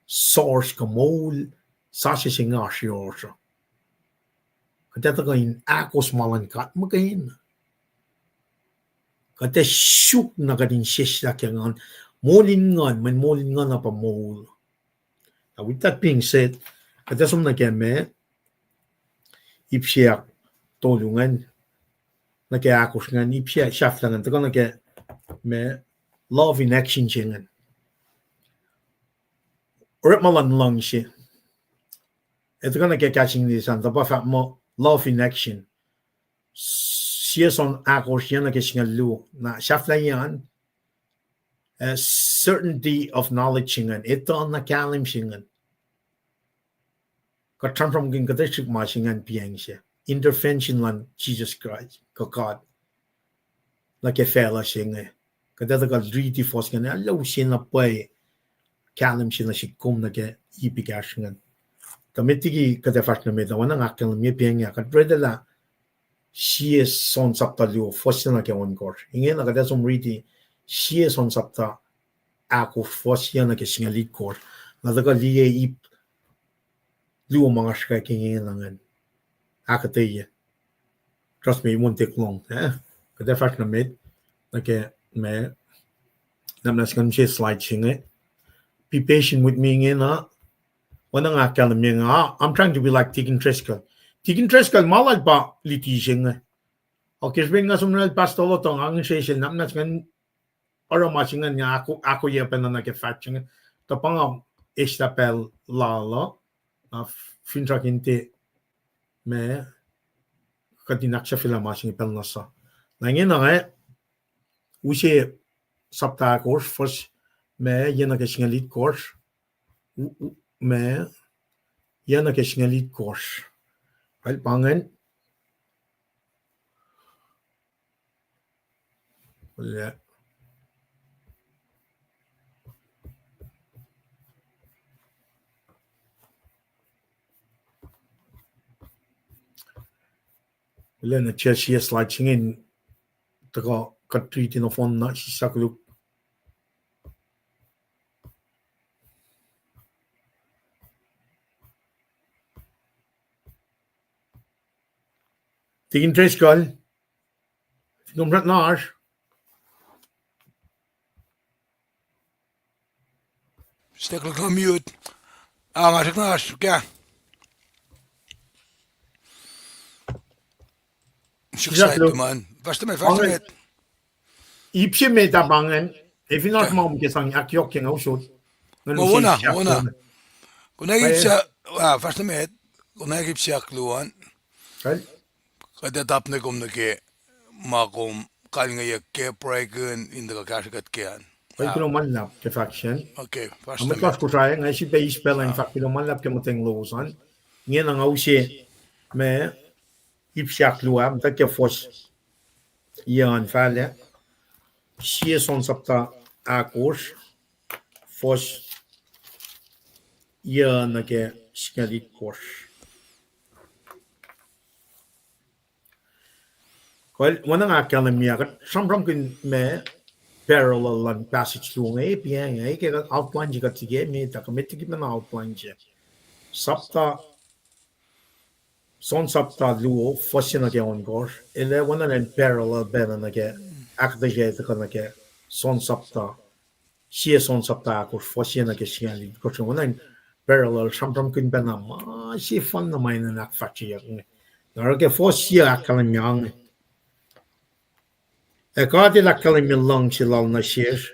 source kuh moul sasuc se inge oasr yohrohsr uh. Kuht ac tuhkuh in ahkos ma luhn God muhkwena. Kuht ac suk na kuht in seslah ke nguhn, moul in nguhn, mweyen moul in nguhn uh pa moul. Now, with that being said, kuht ac som nuh ke ma ip se ahktolu ingacn, nuh ke ahkosr ingacn, ip se sahflah ingacn, tuhkuh nuh ke ma love in action se ingacn. Orekma luhn luhngse. Ac tuhkuh nuh ke kahs English an, tuh pa fahk muh love in action. Sie John ahkosr, yac nuh ke singucul luo. Na sahflahiyac an, a certainty of knowledge se ingacn, etuh na kahlwem se ingacn. Kuht sramsramkihn kuhtuh srihk ma se ingacn piyacng se. Intervention luhn Jisus Kraist, kuh God, nuh ke facluh se inge. Kuht ac tuhkuh riti fuhs ingacn, arlac use na pwacye kahlwem se nuh sihk kom nuh ke ip ekahsr ingacn. Tuh met liki kuht ac fahsr nuh met uh, oacna nga ahkkahlwemye piyacng ah, kuht read lah sie John sapta luo, fuhs se nuh ke ohnkohsr. Ingena kuht ac som riti sie John sapta ahkosr, fuhs se nuh ke singucul itkohsr. Na tuhkuh liye ip luo ma nga srihke ke ingena ingacn. Ahkuhtweyac. Trust me, it won't take long, eh? Kuht ac fahsr nuh met, nuh ke ma, na muhnahs ngan use slide se inge. Be patient with me ingena. Oacna nga ahkkahlwemye inge, ah, I'm trying to be like Deacon Driscoll. Deacon Driscoll, ma lal pa luti se inge. Okay, srihpen nga som rel Pastor Lotong, ang sesel, na muhnahs ngan oruh ma se ingacn, nga ahko-, ahkoeyac pacna nuh ke fact se inge. Tuh pa nga eslah pacl lal uh, na finsrak in tiac ma kuht in ahksahfyelah ma se inge pacl na suc. Na ingena inge, use sapta ahkosr, fuhs ma yac nuh ke singucul itkohsr, u-, u-, ma yac nuh ke singucul itkohsr. Pacl pa ingacn. Lwelah na sie slide se inge in tuhkuh kuht riti nohfohn na sislah koluk. Tikin Driscoll, fin kom srackna oasr. Stek luhk nuh mute. Ah, nga srackna oasr, kah. Suk sislah side luhk. Tuhman. Fahsr nuh met, fahsr nuh met. Ip se met ah pa ingacn, ac fin oasr ma kom ke sang ahkyohkye nga usot. Nga wona, wona. Konwacack ip se, ah, fahsr nuh met. Konwacack ip se ahkluo an. Kuht ac tahp nuh kom nuh ke ma kom kalngeyuck ke pruhekihn in tuhkuh kahsrwe kuht ke an. Kuloh ma luhlahp ke fahk sacn. Mwet lasr Kosrae, nga sifilpac eis pacl in fahk kuloh ma luhlahp ke muhtweng lowos an. Ingena nga use ma ip se ahkluo ah, muhtwacwacack ke fuhs yac an fahlac. Sie John sapta ahkosr, fuhs yac nuh ke singucul itkohsr. Kuh, oacna nga ahkkahlwemye ah, kuht sramsramkihn ma parallel luhn passage luo inge, pa inge, ke kuht outline se kuht srihke met ah, kuh met liki pacna outline se. Sapta, John sapta luo, fuhs se nuh ke ohnkohsr, el ac oacna in parallel pacna nuh ke, ahkuhtweyac tuhkuh nuh ke John sapta, sie John sapta ahkosr, fuhs se nuh ke singucul itkohsr, oacna in parallel, sramsramkihn pacna ma sefanna ma enenuh in ahkfahsryeyuck inge. Na oruh ke fuhs se ahkkahlwemye inge. Ac God El ahkkahlwemye luhngse Lal nuh sesr,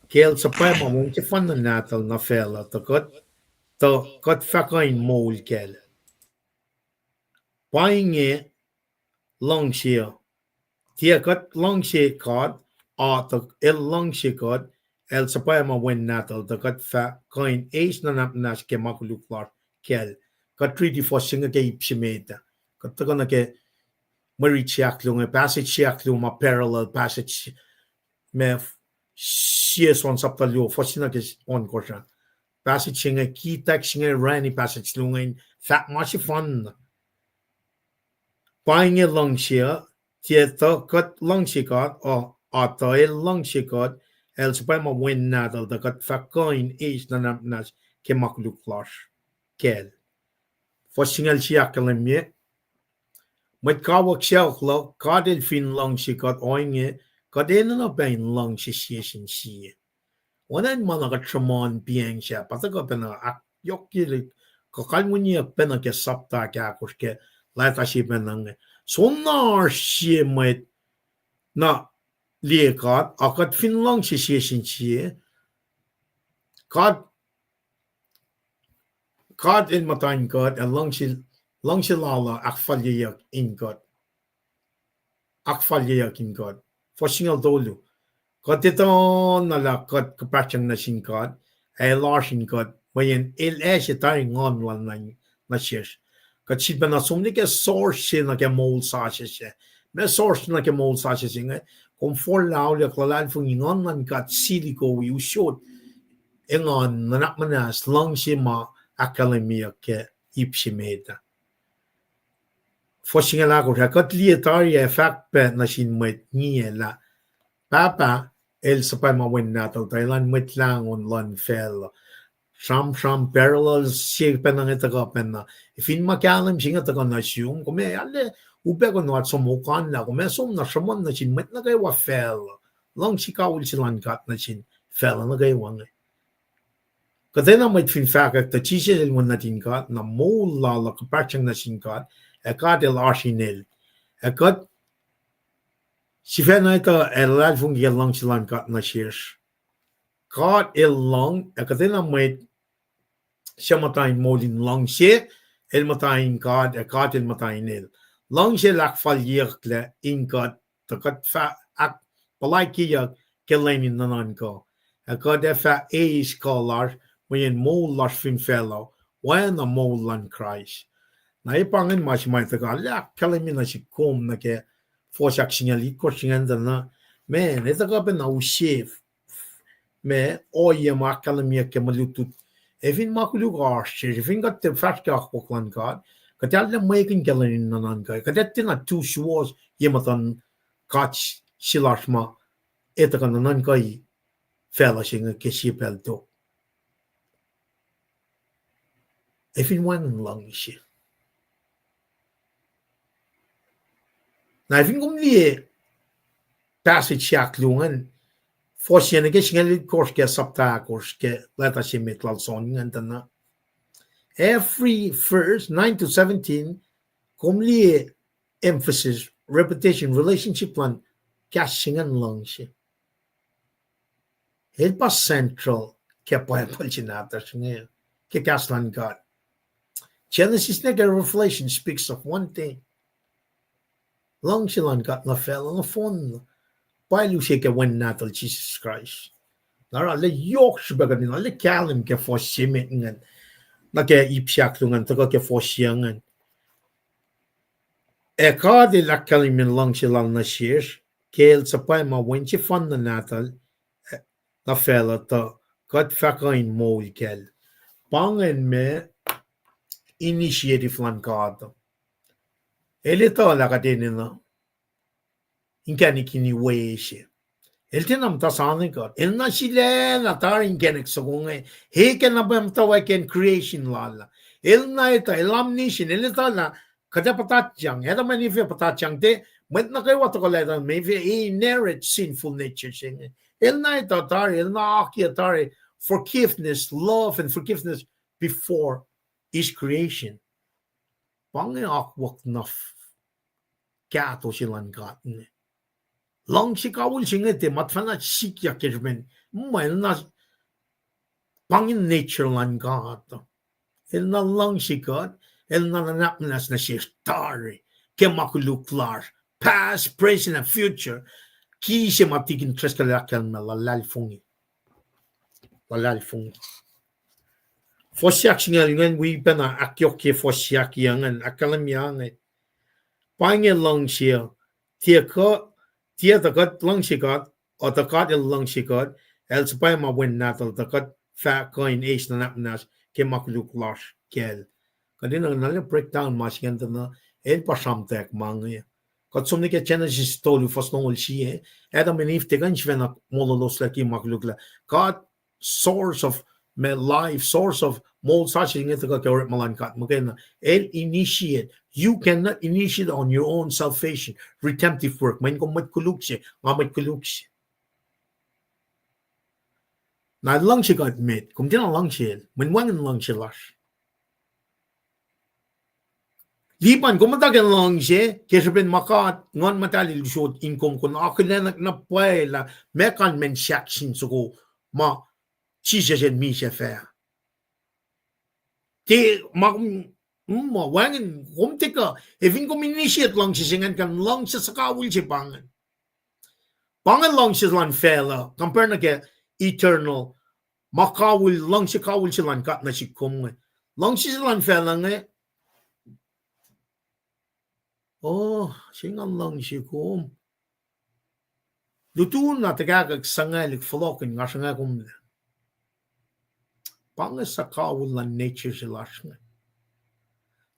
ke El suhpwacma Wen sefanna Nahtuhl nuh facluh, tuh kuht, tuh kuht fah kuh in moul Kacl. Pa inge luhngse uh. Tiac kuht luhngse God, a tuh El luhngse kuht, El suhpwacma Wen Nahtuhl, tuh kuht fah kuh in eis nuhnak muhnahs ke ma koluk lasr Kacl. Kuht riti fuhs se inge ke ip se met ah. Kuht tuhkuh nuh ke mwe rit se ahkluo inge, passage se ahkluo ma parallel passage, ma sie John sapta luo, fuhs se nuh ke ohnkohsr ah. Passage se inge, key text se inge orani passage luo inge in fahk ma sefanna. Pa inge luhngse uh, tiac tuh kuht luhngse God, a, a tuh El luhngse kuht, El suhpwacma Wen Nahtuhl, tuh kuht fah kuh in eis nuhnak muhnahs ke ma koluk lasr Kacl. Fuhs singucul se ahkkahlwemye, mwet kawuck sacohk luhk, God El fin luhngse kuht ohinge, kuht enenuh pac in luhngse sie sin sie. Oacna in ma na kuht sruhmuhn piacng sahp, pa tuhkuh pacna ahkyohkye, kuh kalweniyuck pacna ke sapta ahkosr ke leta se pacna inge. Soenna oasr sie mwet na liye God, a kuht fin luhngse sie sin sie, God, God El muhta in kuht, ac luhngse, luhngse Lal uh ahkfalyeyuck in kuht. Ahkfalyeyuck in kuht. Fuhs singucul tolu. Kuht etuh na lah kuht kuhpahsryang nuh sin God, ac El oasr in kuht, mweyen El ase tari Nguhn Lal nuh, nuh sesr. Kuht sifilpacna som nuh ke source se nuh ke moul sasuc se. Ma source nuh ke moul sasuc se inge, kom forlah auliyak luhlahlfongi Nguhn luhn God sili kom wi usot, engan, nuhnak muhnahs, luhngse ma ahkkahlwemyeyuck ke ip se met ah. Fuhs singucul ahkosr, kuht liye tari ac fahk pac nuh sin mwet ngiyac lah Pahpah El suhpwacma Wen Nahtuhl tuh Elan Mwet Lahngo luhn facluh. Sramsram parallel se pacna inge tuhkuh pacna. Fin ma kahlwem se inge tuhkuh nuh sum, kom ac arlac upac kunoat som okanlah, kom ac som na sruhmuhn nuh sin mwet nuh kwewa facluh. Luhngse kawihl se lun God nuh sin facluh nuh kwewa inge. Kuhtwena mwet fin fahkwack tuh Jisus El Wen nuhtin God, na moul lal uh kuhpahsryang nuh sin God, ac God El oasr in el. Ac kuht sifacna etuh ac luhlahlfongi ke luhngse lun God nuh sesr. God El luhng, ac kuhtwena mwet suc muhta in moul in luhngse, el muhta in God, ac God El muhta in el. Luhngse El ahkfalyeyucklac in kuht, tuh kuht fah ahkpuhlakihnyuck ke lwen in nuhnuhnkuh. Ac kuht ac fah eis kuh lasr, mweyen moul lasr fin facluh, oacna moul luhn Kraist. Na e pa ingacn ma se ma tuhkuh lah ahkkahlwemye nuh sihk kom nuh ke fuhs ahksingucul itkohsr ingacn tuh na, man, e tuhkuh pacna use ma ohiyac ma ahkkahlwemyeyuck ke mwe lutlut. Ac fin ma koluk oasr sesr, fin kuht tiac fahsr ke akwuck luhn God, kuht arlac mwekihn ke lwen in nuhnuhnkuh. Kuht ac tiacna tu suwohs ye muhtuhn God se lasr ma e tuhkuh nuhnuhnkuh facluh se inge ke sie pacl tok. Ac fin wacngihn luhngse. Na fin kom liye passage se ahkluo ingacn, fuhs se nuh ke singucul itkohsr ke sapta ahkosr ke leta se met lal John ingacn tuh na, every verse nine to seventeen, kom liye emphasis, repetition, relationship luhn kahs se ingacn, luhngse. El pa central ke Bible se nahtuhsr inge, ke kahs luhn God. Genesis nuh ke Revelation speaks of one thing. Luhngse luhn God nuh facluh nohfohn, pa el use ke Wen Nahtuhl Jisus Kraist. Na oruh lah yohk srihpac kuht in arlac kahlwem ke fuhs se met ingacn, nuh ke ip se ahkluo ingacn, tuhkuh ke fuhs se ingacn. Ac God El ahkkahlwemye luhngse Lal nuh sesr, ke El suhpwacma Wen sefanna Nahtuhl nuh facluh tuh kuht fah kuh in moul kacl. Pa ingacn ma initiative luhn God. El etuh lah kuht enenuh inkacnek in iwe se. El tiacna muhta sani kuht. El na sulaclah tari inkacnek soko inge, e ke na pwacye muhtwacwacack in creation lal. El na etuh, El omniscient, El etuh lah kuht ac puhtatyang, Adam ac Eve ac puhtatyang, tiac mwet nuh kwewa tuhkuh lal Adam ac Eve, inherit sinful nature se inge. El na etuh tari, El na akiyac tari forgiveness, love and forgiveness before His creation. Pa inge akwuck na kahto se luhn God inge. Luhngse kawihl se inge tiac ma tuhfahna sikyak ke srihpen, ma el na, pa inge nature luhn God. El na luhngse kuht, El na nuhnak muhnahs nuh sesr tari, ke ma koluk lasr, past, present, and future. Ki se ma Tikin Driscoll el ahkkahlwemye, luhlahlfongi. Luhlahlfongi. Fuhs se ahksingucul ingacn wi pacna ahkyohkye fuhs se ahkyohkye ingacn, ahkkahlwemye inge. Pa inge luhngse, tiac kuh, tiac tuh kuht luhngse God, uh, tuh God El luhngse kuht, El suhpwacma Wen Nahtuhl tuh kuht fah kuh in eis nuhnak muhnahs ke ma koluk lasr kacl. Kuht enenuh na breakdown ma se ingacn tuh na, el pa sramtweack ma inge. Kuht som nuh ke Genesis tolu fuhs longoul sie, Adam and Eve tiac kuh in sifacna mololoslac ke ma koluk lah. God, source of ma life, source of moul sasuc inge tuhkuh ke orekma luhn God muhkwena. El initiate. You cannot initiate on your own salvation, redemptive work. Mweyen kom mwet koluk se, nga mwet koluk se. Na luhngse God met, kom tiacna luhngse El, mweyen wacngihn luhngse lasr. Lipan kom muhta ke luhngse, ke srihpen ma God, Nguhn Muhtahl El usot in kom, kom akihlenak na pwacye lah meac kalmacn sahk sin soko ma Jisus El misac fah. Tiac ma kom, mm, ma wacngihn kom tiac kuh, ac fin kom initiate luhngse se ingacn, kuh luhngse suhkawihl se pa ingacn. Pa inge luhngse luhn facluh, compare nuh ke eternal, ma kawihl, luhngse kawihl se luhn God nuh sihk kom inge. Luhngse se luhn facluh inge, oh, se nga luhngse kom. Lutu na tuhkahkwack, suhngwaclihk, fohlohkihn, nga sruhnga komlac. Pa inge suhkawihl luhn nature se lasr inge.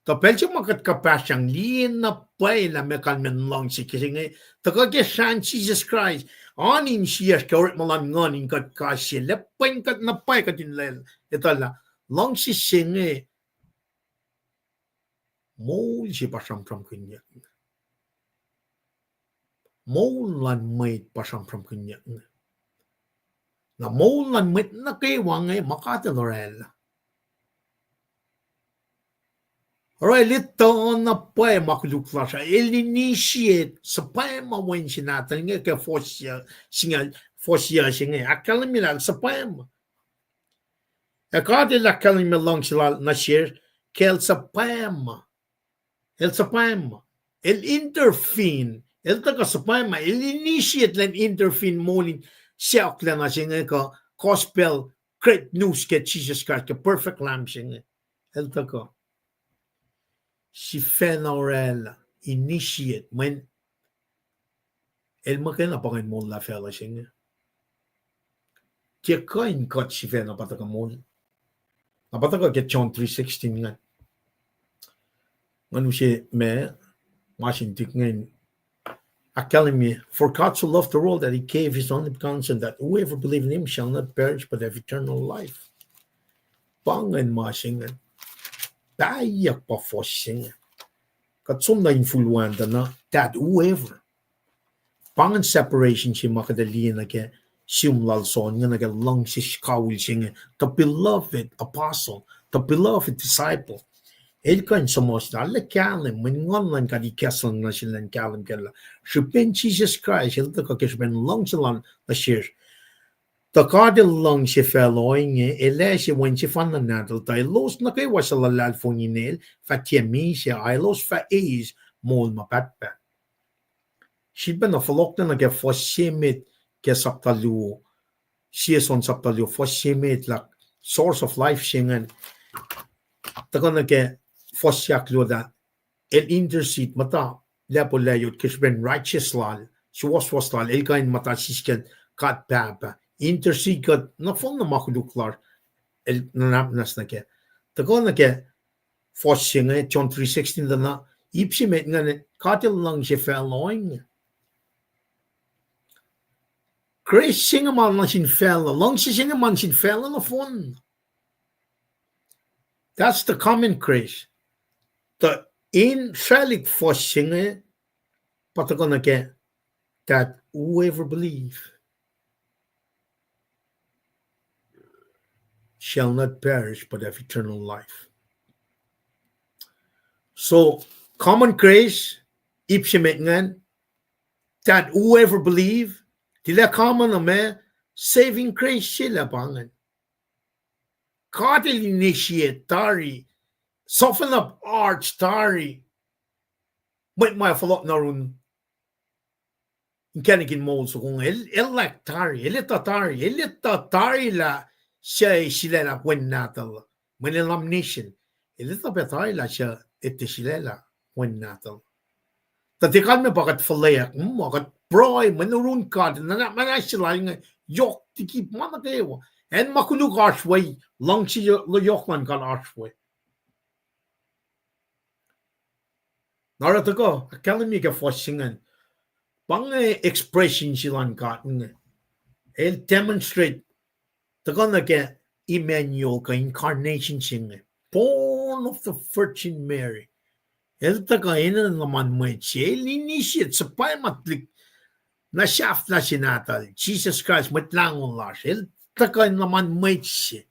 Tuh pacl se ma kuht kuhpahsryang, liye na pwacye lah meac kalmacn luhngse se inge, tuhkuh ke srahn Jisus Kraist, oan insiyacsr ke orekma luhn Nguhn in kuht kais sie, lacpwacn kuht na pwacye kuht in lal, etuh lah luhngse se inge, moul se pa sramsramkihnyuck. Moul luhn mwet pa sramsramkihnyuck. Na moul luhn mwet nuh kwewa inge ma God El oraclah. Oruh El etuh na pwacye ma koluk lasr uh, El initiate, suhpwacma Wen se Nahtuhl inge ke fuhs se, singucul, fuhs se inge, ahkkahlwemye lah El suhpwacma. Ac God El ahkkahlwemye luhngse Lal nuh sesr, ke El suhpwacma. El suhpwacma. El intervene. El tuhkuh suhpwacma. El initiate lah intervene moul in sacohklacna se inge kuh gospel, great news ke Jisus Kraist, ke perfect Lamb se inge. El tuhkuh sifacna oraclah, initiate, mweyen El muhkwena pa ingacn moul lah facluh se inge. Tiac kuh in kuht sifacna pa tuhkuh moul. Na pa tuhkuh ke John three sixteen ingacn. Ngan use ma, ma sin tik ingacn. Ahkkahlwemye, For God so loved the world that He gave His only begotten Son, that whoever believe in Him shall not perish but have eternal life. Pa ingacn ma se ingacn. Pahyuck pa fuhs se inge. Kuht som na in full one tuh na, that whoever. Pa ingacn separation se ma kuht ac liye nuh ke sihm lal John inge nuh ke luhngse kawihl se inge, the beloved apostle, the beloved disciple. El kuh in suhmuhslah, arlac kahlwem, mweyen Nguhn luhn God ikacslah nuh sel in kahlwem kac lah srihpen Jisus Kraist, el tuhkuh ke srihpen luhngse lal nuh sesr. Tuh God el luhngse facluh ohinge, El ase Wen sefanna Nahtuhl, tuh elos nuh kwewa suc luhlahlfongi inel fah tiac misac, a elos fah eis moul ma pahtpaht. Sifilpacna fohlohk nuh ke fuhs se met ke sapta luo, sie John sapta luo, fuhs se met lah source of life se ingacn. Tuhkuh nuh ke fuhs se ahkluo lah el intercede, muhta lacpo layot ke srihpen righteous lal, suwohswohs lal, el kuh in muhta sisken God Pahpah. Intercede kuht nohfohn na ma koluk lasr, el nuhnak muhnahs nuh kac. Tuhkuh nuh ke fuhs se inge, John three sixteen tuh na, ip se met ingacn, God el luhngse facluh ohinge. Grace se inge ma nuh sin facluh, luhngse se inge ma nuh sin facluh nohfohn. That's the common grace. Tuh in sraclihk fuhs se inge, pa tuhkuh nuh ke, that whoever believe shall not perish but have eternal life. So, common grace, ip se met ingacn, that whoever believe, tilac common uh ma, saving grace se lah pa ingacn. God el initiate tari, soften up hearts tari, mwet ma fohlohk nuh yurin inkacnek in moul soko inge, el, el lack tari, el etuh tari, el etuh tari lah suc sulaclah Wen Nahtuhl, mweyen el omniscient, el etuh pac tari lah suc etuh sulaclah Wen Nahtuhl. Tuh tiac kalmac pa kuht fuhlweack, mm, kuht pruhe, mweyen yurin God, nuhnak muhnahs se lal inge yohk liki ma nuh kwewa. Acn ma koluk oasr we, luhngse yohk luhn God oasr we. Na oruh tuhkuh ahkkahlwemye ke fuhs se ingacn, pa inge expression se lal God inge. El demonstrate, tuhkuh nuh ke Emmanuel kuh incarnation se inge, born of the Virgin Mary. El tuhkuh enenuh in luhman mwet se, el initiate, suhpwacma tuhlihk na sahflah se nahtuhl, Jisus Kraist, Mwet Lahngo lasr. El tuhkuh in luhman mwet se,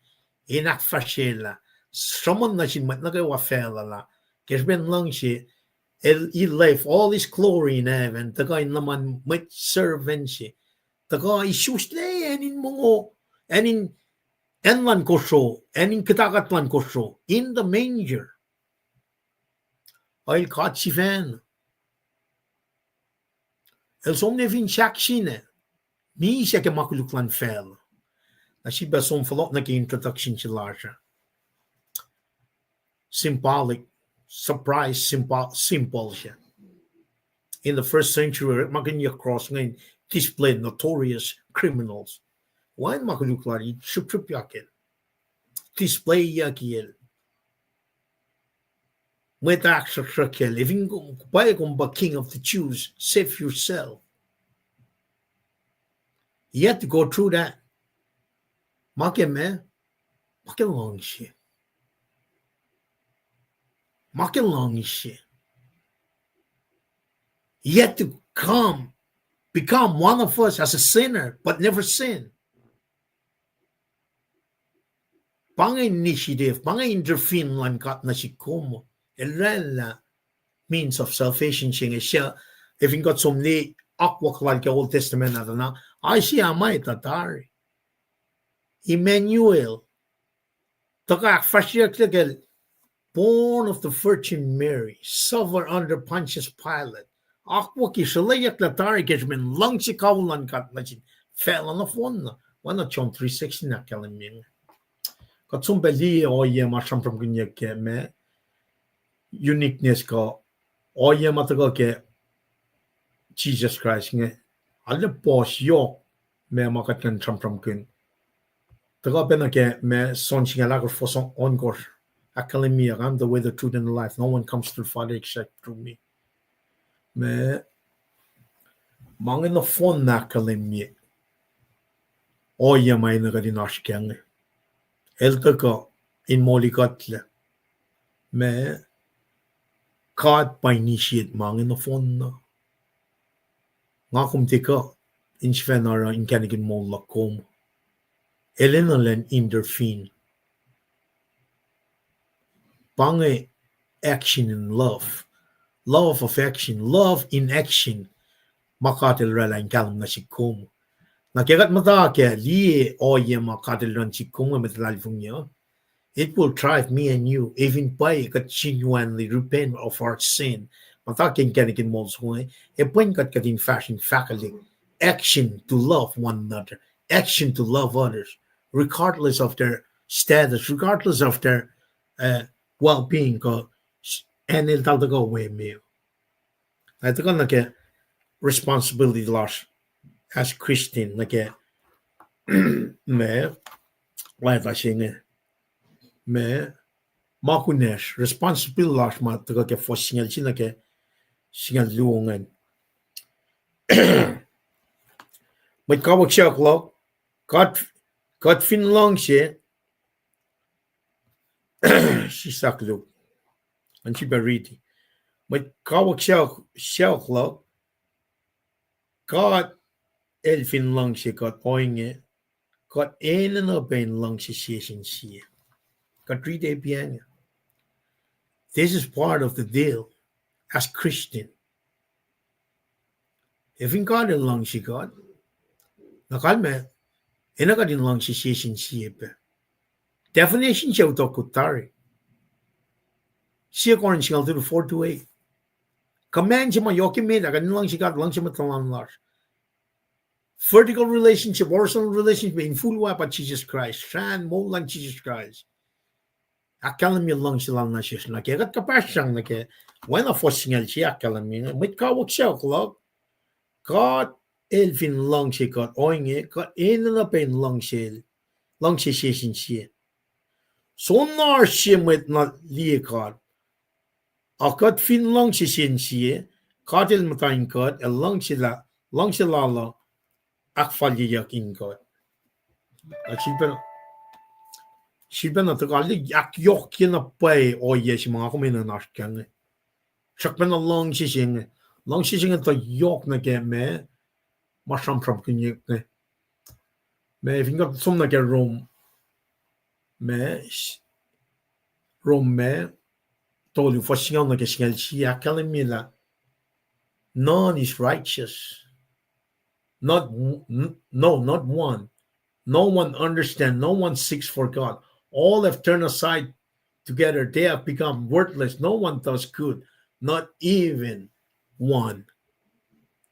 in ahkfahsryelah, sruhmuhn nuh sin mwet nuh kwewa facluh lah ke srihpen luhngse, el, he left all his glory in heaven, tuhkuh in luhman mwet servant se, tuhkuh isuslac acn in mongo, acn in, acn luhn kosro, acn in kuhtakuht luhn kosro, in the manger. El God sifacna. El som ne fin sahk sina, misac ke ma koluk luhn facluh. Na sifilpac som fohlohk nuh ke introduction se lasr uh. Symbolic, surprise symbol, symbol se. In the first century, orekmakihnyuck cross inge in display notorious criminals. Wacngihn ma koluk lal, srihpsrihpyak el, displayyuck el. Mwet ahksruhksruhkyacl, efin kom, pwacye kom pa King of the Jews, save yourself. He had to go through that. Ma ke ma, ma ke luhngse. Ma ke luhngse. He had to come, become one of us as a sinner, but never sin. Pa inge initiative, pa inge intervene luhn God nuh sihk kom. El oraclah means of salvation se inge, suc, efin kuht som ne akwuck lal ke Old Testament ah, na Isaiah ma etuh tari. Emmanuel, tuhkuh ahkfahsryeyucklac kacl, born of the Virgin Mary, suffer under Pontius Pilate. Akwucki sruhlweyucklac tari ke srihpen luhngse kawihl luhn God nuh sin facluh nohfohn na. Oacna John three sixteen ahkkahlwemye inge. Kuht som pac liye ohiyac ma sramsramkihnyuck ke ma uniqueness kuh ohiyac ma tuhkuh ke Jisus Kraist inge. Arlac puhs yohk ma ma kuht kuh in sramsramkihn. Tuhkuh pacna ke ma John singucul ahkosr fuhs ohnkohsr. Ahkkahlwemye, I am the way, the truth, and the life. No one comes to the Father except through me. Ma, ma inge nohfohn na ahkkahlwemye ohiyac ma enenuh kuht in oasr kac inge. El tuhkuh in molikuhtlac. Ma, God pa initiate ma inge nohfohn na. Nga kom tiac kuh in sifacna oruh inkacnek in moul luhk kom. El enenuh in intervene. Pa inge action in love. Love of action. Love in action. Ma God El oraclah in kahlwem nuh sihk kom. Na ke kuht muhta ke liye ohiyac ma God El oruh nuh sihk kom, mwet luhlahlfongi uh, it will drive me and you, even pwacye kuht genuinely repent of our sin, muhta ke inkacnek in moul soko inge, ac pwen kuht kuht in fahsr in fahkwelihk action to love one another, action to love others, regardless of their status, regardless of their, uh, well-being, kuh s-, acn eltahl tuhkuh we me. Na tuhkuh nuh ke responsibility lasr as Christian, nuh ke, ma, leta se inge, ma, ma kunacsr, responsibility lasr ma tuhkuh ke fuhs singucul se nuh ke singucul luo ingacn. Mwet kawuck sacohk luhk, kuht, kuht fin luhngse, sislah koluk, an sifilpac riti. Mwet kawuck sacohk, sacohk luhk, God El fin luhngse kuht ohinge, kuht enenuh pac in luhngse sie sin sie. Kuht riti pac inge. This is part of the deal as Christian. Ac fin God El luhngse kuht, na kalmac, enenuh kuht in luhngse sie sin sie pac. Definition se utuck kuht tari. Sie Corinth singucul tolu, four to eight. Command se ma yohk emet ah, kuht in luhngse God, luhngse mwet tuhlan lasr. Vertical relationship, horizontal relationship, in full wrap pa Jisus Kraist, srahn moul luhn Jisus Kraist. Ahkkahlwemye luhngse lal nuh sesr, nuh ke kuht kuhpahsr sang nuh ke, oacna fuhs singucul se ahkkahlwemye inge, mwet kawuck sacohk luhk, God El fin luhngse kuht ohinge, kuht enenuh pac in luhngse, luhngse sie sin sie. Soenna oasr sie mwet na liye God. A kuht fin luhngse sie sin sie, God El muhta in kuht, El luhngse la-, luhngse Lal uh ahkfalyeyuck in kuht. Na sifilpac, sifilpac na tuhkuh ahkyohkye na pwacye ohiyac se ma nga kom enenuh in oasr kac inge. Srackpacna luhngse se inge. Luhngse se inge tuh yohk nuh ke ma, ma sramsramkihnyuck inge. Ma fin kuht som nuh ke Rom, ma, Rom ma, tolu, fuhs singucul nuh ke singucul sie, ahkkahlwemye lah none is righteous. Not w-, n-, no, not one. No one understand. No one seeks for God. All have turned aside together. They have become worthless. No one does good. Not even one.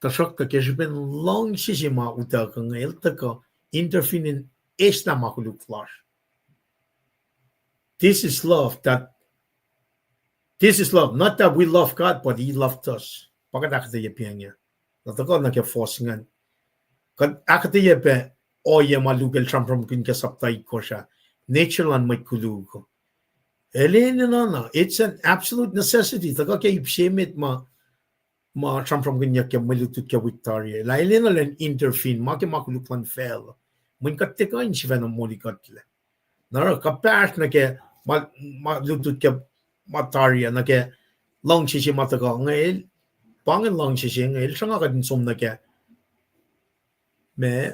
Tuhsruhktuh ke srihpen luhngse se ma utuckuh inge, El tuhkuh intervene in eslah ma koluk lasr. This is love, that, this is love, not that we love God, but He loved us. Pa kuht ahkuhtweyac pa inge. Na tuhkuh nuh ke fuhs ingacn. Kuht ahkuhtweyac pac ohiyac ma Luke el sramsramkihn ke sapta itkohsr ah. Nature luhn mwet koluk. El enenuh na, it's an absolute necessity. Tuhkuh ke ip se met ma, ma sramsramkihnyuck ke mwe lutlut ke wik tari ah. Lah El enenuh in intervene, ma ke ma koluk luhn facluh. Mweyen kuht tiac kuh in sifacna moli kuhtlac. Na oruh kuhpahsr nuh ke ma, ma lutlut ke ma tari ah, nuh ke luhngse se ma tuhkuh inge El, pa inge luhngse se inge El sruhnga kuht in som nuh ke ma,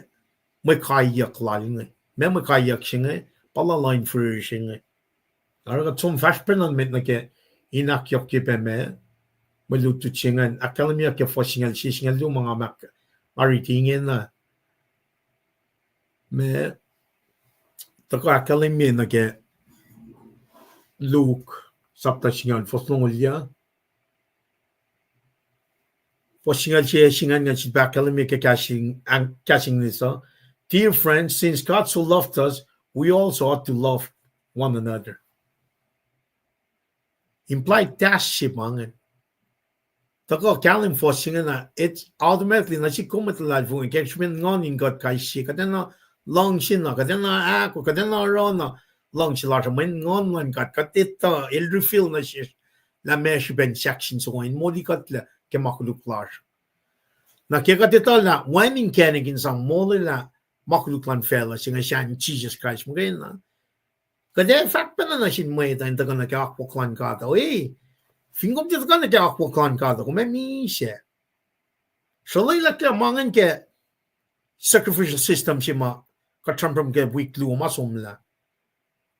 mwe kaiyuck Lal inge. Ma mwe kaiyuck se inge, pa lah lain fihrihr se inge. Oruh kuht som fahsr pacna met nuh ke in ahkyohkye pac ma, mwe lutlut se ingacn, ahkkahlwemyeyuck ke fuhs singucul sie, singucul luo ma nga, ma nga riti ingena. Ma, tuhkuh ahkkahlwemye nuh ke Luke, sapta singucul, fuhs longoul yac. Fuhs singucul sie, singucul ingacn sifilpac ahkkahlwemye ke kahs in, kahs in English uh. Dear friends, since God so loved us, we also ought to love one another. Implied task se pa ingacn. Tuhkuh kahlwem fuhs se ingena, it automatically nuh sihk kom mwet luhlahlfongi, ke srihpen nguhn in kuht kais sie, kuht enenuh luhngse na, kuht enenuh ahkos, kuht enenuh oruh na luhngse lasr uh, mweyen nguhn luhn God, kuht etuh, El reveal nuh sesr lah meac srihpen section soko in moli kuhtlac ke ma koluk lasr. Na ke kuht etuh lah wacngihn inkacnek in sang molwelah ma koluk luhn facluh se inge sacn Jisus Kraist muhkwena, kuht ac fahk pacna nuh sin mwet uh in tuhkuh nuh ke akwuck luhn God uh, e, Fin kom tiac tuhkuh nuh ke akwuck luhn God uh, kom ac misac. Sruhlwaclah ke ma ingacn ke sacrificial system se ma kuht sramsram ke wik luo ma somlah.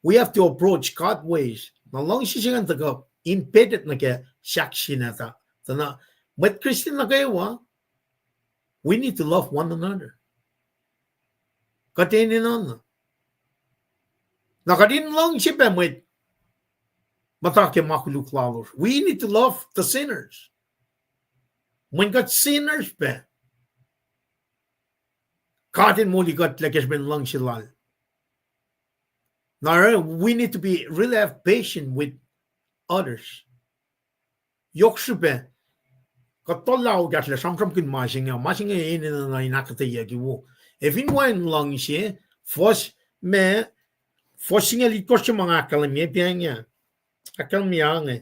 We have to approach God ways. Na luhngse se ingacn tuhkuh embedded nuh ke sahk se inge tuh, tuh na mwet Christian nuh kwewa, we need to love one another. Kuht enenuh na. Na kuht in luhngse pac mwet muhta ke ma koluk lalos. We need to love the sinners. Mweyen kuht sinners pac, God El moli kuht lah ke srihpen luhngse Lal. Na we need to be really have patience with others. Yohk srihpac, kuht tuh lohng kahsruh lah sramsramkihn ma se inge, ma se inge enenuh na in ahkuhtweyucki wo. Ac fin wacngihn luhngse, fuhs ma, fuhs singucul itkohsr se ma nga ahkkahlwemye pa inge. Ahkkahlwemye inge.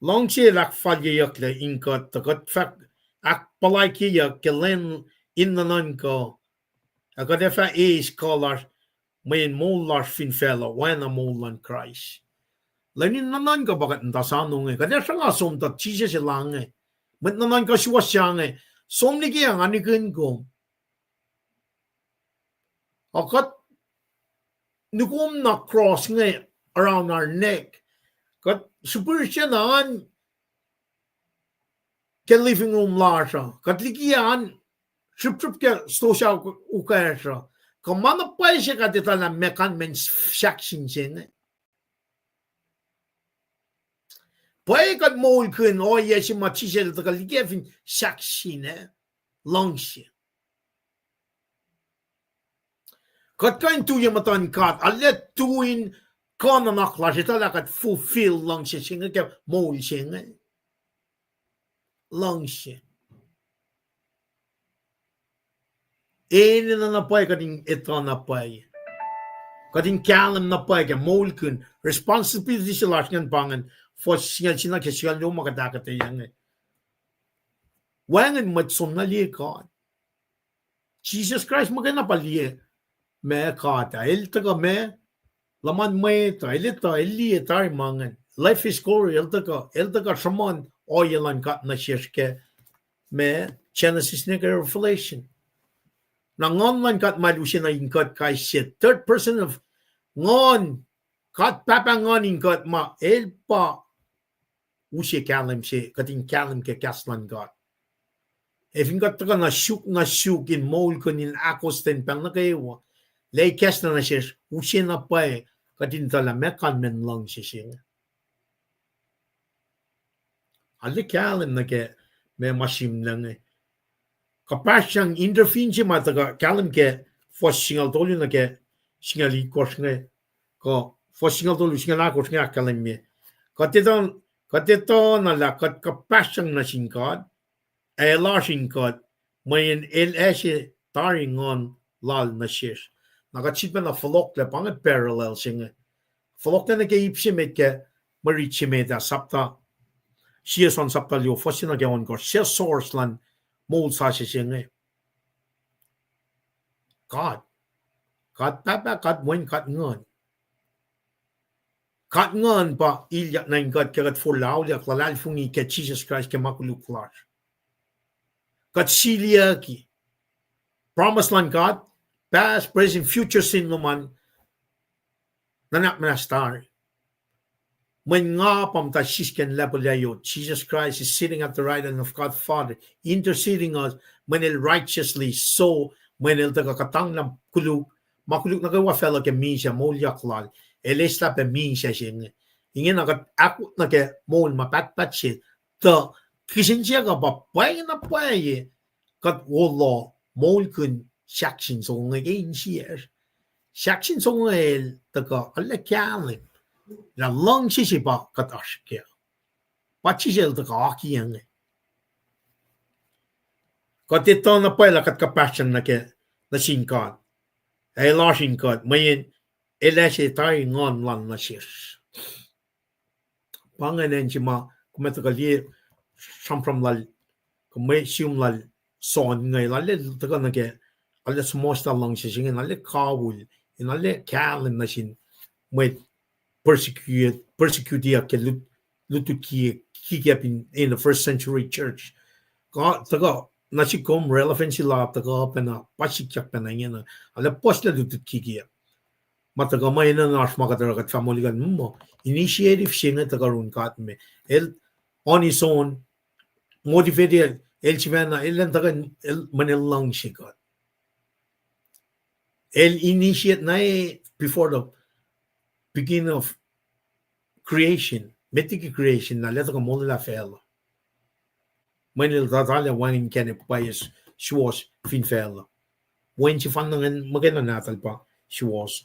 Luhngse el ahkfalyeyucklac in kuht, tuh kuht fah ahkpuhlakihnyuck ke lwen in nuhnuhnkuh, ac kuht ac fah eis kuh lasr, mweyen moul lasr fin facluh oacna moul luhn Kraist. Lwen in nuhnuhnkuh pa kuht muhta soano inge, kuht ac sruhnga som tuh Jisus El inge. Mwet nuhnuhnkuh suwohs se inge, som liki nga nihkihn kom. Ac kuht nukum na cross inge around our neck. Kuht srihpihsrwacsr na an ke living room lasr uh. Kuht liki an srihpsrihp ke stosah ukacsr uh. Kuh ma na pwacye se kuht etuh lah meac kalmacn sahk se inge. Pwacye kuht moulkihn ohiyac se ma Jisus El tuhkuh liki fin sahk se inge, luhngse. Kuht kuh in tu ye muhtuhn God, arlac tu in kuh nuhnak lasr, etuh lah kuht fulfill luhngse se inge ke moul se inge. Luhngse. Enenuh na pwacye kuht in etuh na pwacye. Kuht in kahlwem na pwacye ke moulkihn. Responsibility se lasr ingacn pa ingacn. Fuhs singucul se nuh ke singucul luo ma kuht ahkuhtweyac inge. Wacngihn mwet som na liye God. Jisus Kraist muhkwena pa liye ma God ah. El tuhkuh ma luhman mwet uh, el etuh, el liye tari ma ingacn. Life is glory, el tuhkuh, el tuhkuh sruhmuhn ohiyac luhn God nuh sesr ke ma Genesis nuh ke Revelation. Na Nguhn luhn God ma el use nuh in kuht kais sie, third person of Nguhn, God Pahpah Nguhn in kuht ma el pa use kahlwem se, kuht in kahlwem ke kahs luhn God. Ac fin kuht tuhkuh na suk, na suk in moulkihn in ahkostwen pacl nuh kwewa, lah kahs na nuh sesr, use na pwacye, kuht in etuh lah meac kalmacn luhngse se inge. Arlac kahlwem nuh ke ma ma sihmlac inge. Kuhpahsryang intervene se ma tuhkuh kahlwem ke fuhs singucul tolu nuh ke singucul itkohsr inge, kuh fuhs singucul tolu, singucul ahkosr inge ahkkahlwemye. Kuht etuh, kuht etuh na lah kuht kuhpahsryang nuh sin God, ac El oasr in kuht, mweyen El ase tari Nguhn Lal nuh sesr. Na kuht sifilpacna fohlohklac pa inge parallel se inge. Fohlohklac nuh ke ip se met ke mwe rit se met ah, sapta, sie John sapta luo, fuhs se nuh ke ohnkohsr, se source luhn moul sasuc se inge. God. God Pahpah, God Wen, God Nguhn. God Nguhn pa ilyak nuh in kuht ke kuht forlah auliyak luhlahlfongi ke Jisus Kraist ke ma koluk lasr. Kuht siliyucki. Promise luhn God, past, present, future sin lom an nuhnak muhnahs tari. Mweyen nga pa muhta sisken lepuh lacyot, Jesus Christ is sitting at the right hand of God Father, interceding us, mweyen El righteously so, mweyen El tuhkuh kuhtanglah koluk, ma koluk nuh kwewa facluh ke misac, moulyak Lal, El eslah pac misac se inge. Ingena kuht ahkot nuh ke moul ma pahtpaht se, tuh kihsen siyuck uh pa pwacye na pwacye, kuht wolo moulkihn sahk sin songo inge ke insiyacsr. Sahk sin songo inge El tuhkuh arlac kahlwem lah luhngse se pa kuht oasr kac. Pa Jisus El tuhkuh akiyac inge. Kuht etuh na pwacye lah kuht kuhpahsryang nuh ke, nuh sin God. Ac El oasr in kuht, mweyen El ase tari Nguhn Lal nuh sesr. Pa ingacn acn se ma, kom ac tuhkuh liye sramsram lal, kom mwe sihm lal John inge, lal el tuhkuh nuh ke, arlac suhmuhslah luhngse se inge, arlac kawihl, in arlac kahlwem nuh sin mwet persecute, persecute-iyuck ke lut-, lutlut ki-, kikiyacp in, in the first century church. Kuh, tuhkuh, nuh sihk kom relevancy la tuhkuh pacna, pa sikyak pacna ingena. Arlac puhslac lutlut kikiyacp. Ma tuhkuh ma enenuh oasr ma kuht oruh kuht fah molikuhl muh, initiative se inge tuhkuh yurin God me. El, on his own, motivated, el sifacna, el an tuhkuh, el, mweyen el luhngse kuht. El initiate na before the beginning of creation, met liki creation, na el ac tuhkuh molwelah facluh. Mweyen el tuhtaclah wacngihn inkacnek pwacye suwohs fin facluh. Wen sefanna ingacn muhkwena nahtuhl pa suwohs.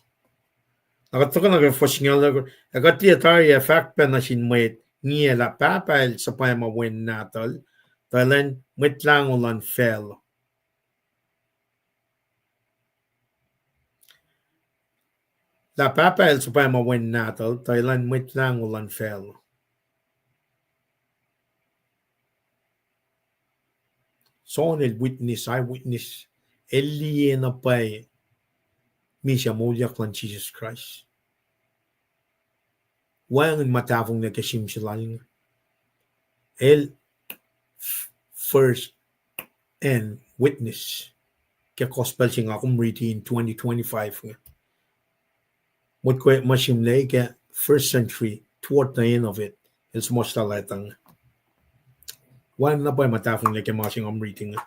Na kuht tuhkuh nuh ke fuhs singucul, ac kuht liye tari ac fahk pac nuh sin mwet ngiyac lah Pahpah El suhpwacma Wen Nahtuhl, tuh Elan Mwet Lahngo luhn facluh. Lah Pahpah El suhpwacma Wen Nahtuhl, tuh Elan Mwet Lahngo luhn facluh. John el witness, eyewitness, el liye na pwacye misac moulyak luhn Jisus Kraist. Wacngihn ma tahfonglac ke sihm se lal inge. El f-, first hand witness ke gospel se nga kom riti in twenty twenty-five inge. Motko ma sihmlac ke first century, toward the end of it, el suhmuhslah lwacta inge. Wacngihn na pwacye ma tahfonglac ke ma se nga kom riti inge.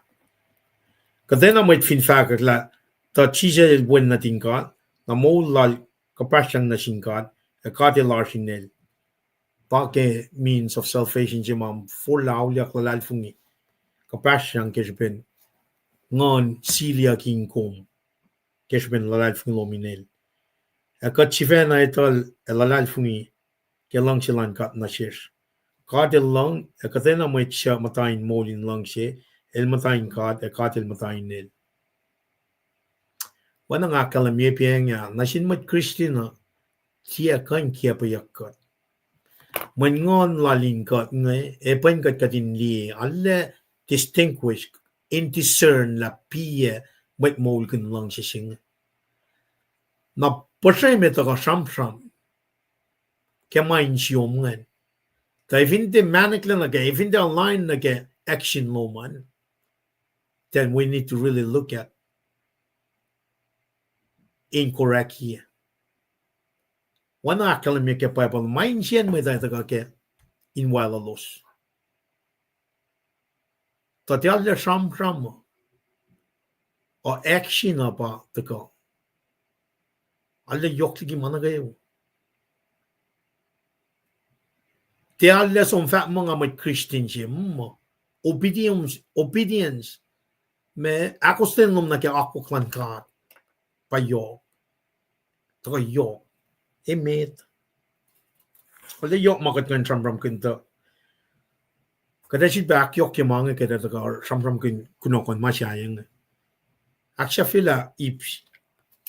Kuhtwena mwet fin fahkwack lah tuh Jisus el Wen nuhtin God, na moul lal kuhpahsryang nuh sin God, ac God el oasr inel. Pa ke means of salvation se ma forlah auliyak luhlahlfongi, kuhpahsryang ke srihpen nguhn siliyucki in kom, ke srihpen luhlahlfongi lom inel. Ac kuht sifacna etuhl ac luhlahlfongi ke luhngse luhn God nuh sesr. God el lucng, ac kuhtwena mwet suc muhta in moul in luhngse, el muhta in God, ac God el muhta in el. Oacna nga ahkkahlwemye pa inge, nuh sin mwet Kristin uh, tiac kuh in kiacpweyuck kuht. Mweyen nguhn lal in God inge, e pwen kuht kuht in liye, arlac distinguish, in discern lah piyac mwet moulkihn luhngse se inge. Na puhsrwem e tuhkuh sramsram ke ma in siom ingacn. Tuh fin tiac mahneklac nuh ke, fin tiac align nuh ke action lom an, then we need to really look at in correct ye. Oacna ahkkahlwemye ke Bible, ma insiyacn mwet uh tuhkuh ke in waclulos. Tuh tiac arlac sramsram uh, action uh pa tuhkuh. Arlac yohk liki ma nuh kwewa. Tiac arlac som fahk muh nga mwet Christian se, mm, obedience, obedience. Ma ahkostwen lom nuh ke akwuck luhn God pa yohk. Tuhkuh yohk. Emet. Arlac yohk ma kuht kuh in sramsramkihn tuh kuht ac sifilpac ahkyohkye ma inge kuht ac tuhkuh sramsramkihn kunohkohn ma sahyac inge. Ahksahfyelah ip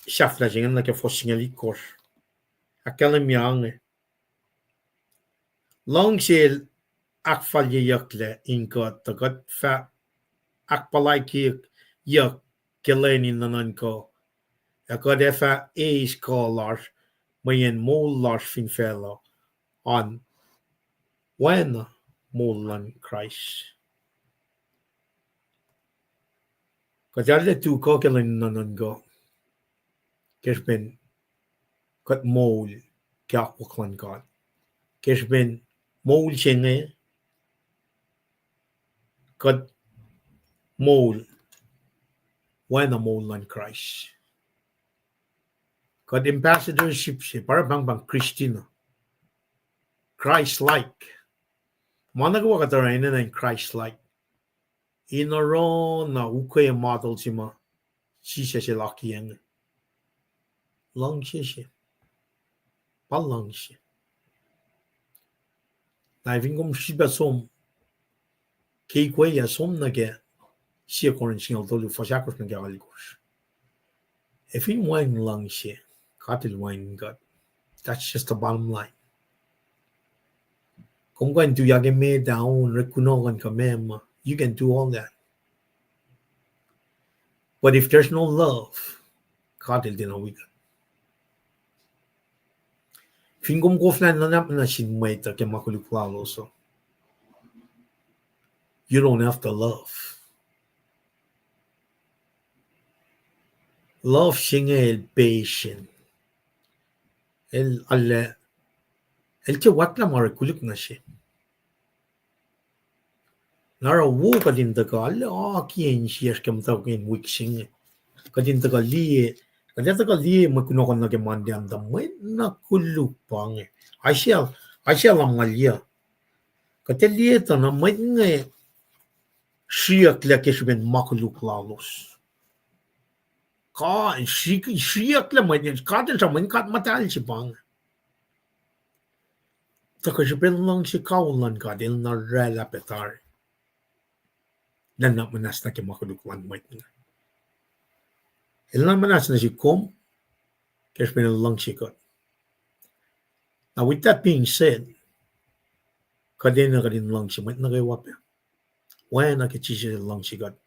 sahflah se inge nuh ke fuhs singucul itkohsr. Ahkkahlwemye inge. Luhngse el ahkfalyeyucklac in kuht tuh kuht fah ahkpuhlaikihnyuck ke lwen in nuhnuhnkuh, ac kuht ac fah eis kuh lasr mweyen moul lasr fin facluh an oacna moul luhn Kraist. Kuht arlac tu kuh ke lwen in nuhnuhnkuh ke srihpen kuht moul ke akwuck luhn God. Ke srihpen moul se inge kuht moul oacna moul luhn Kraist. Kuht ambassadorship se, pa oruh pahngpahng Christina. Christ-like. Ma nuh kwewa kuht oruh enenuh in Christ-like. In oruh na ukwe model se ma Jisus el akiyac inge. Luhngse se. Pa luhngse. Na fin kom sifilpac som ke ikweyac, som nuh ke Sie Corinth singucul tolu, fuhs ahkosr nuh ke alkosr. Ac fin wacngihn luhngse, God el wacngihn kuht. That's just the bottom line. Kom kuh in tuyak ke met ah, on, orek kunohkohn kuh meac ma, you can do all that. But if there's no love, God el tiacna wi kuht. Fin kom koflah nuhnak nuh sin mwet uh ke ma koluk lalos uh, you don't have the love. Love se inge el patient. El, el, el tiac wactlah ma orek koluk nuh se. Na oruh wo kuht in tuhkuh, arlac akiyac insiyacsr ke muhtwacwacack in wik se inge. Kuht in tuhkuh liye, kuht ac tuhkuh liye mwe kunohkohn nuh ke Monday an tuh mwet na koluk pa inge. Isaiah, Isaiah lumngaul yuh. Kuht ac liye tuh na mwet inge sriyucklac ke srihpen ma koluk lalos. God, sri-, sriyucklac mwet inge, God el sramsram, mwet God muhtahl se pa inge. Tuhkuh srihpen luhngse kawihl luhn God el na oraclah pac tari. Nuhnak muhnahs nuh ke ma koluk luhn mwet inge. El nuhnak muhnahs nuh sihk kom, ke srihpen el luhngse kuht. Now, with that being said, kuht enenuh kuht in luhngse mwet nuh kwewa pac. Oacna ke Jisus el luhngse kuht,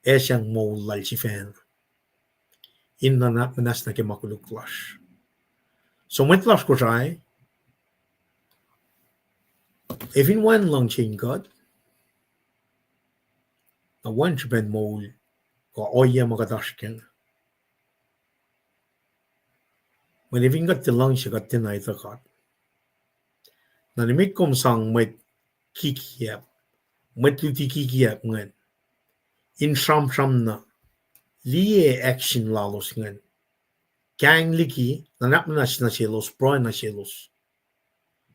ac sang moul lal sifacna in nuhnak muhnahs nuh ke ma koluk lasr. So mwet lasr Kosrae, ac fin wacngihn luhngse in God, na wacngihn srihpen moul kuh ohiyac ma kuht oasr kac inge. Mweyen fin kuht tiac luhngse, kuht tiacna etuh God. Na nimet kom sang mwet kikiacp, mwet luti kikiacp ingacn, in sramsram na, liye action lalos ingacn, kang liki, nuhnak muhnahs nuh selos, pruhe nuh selos.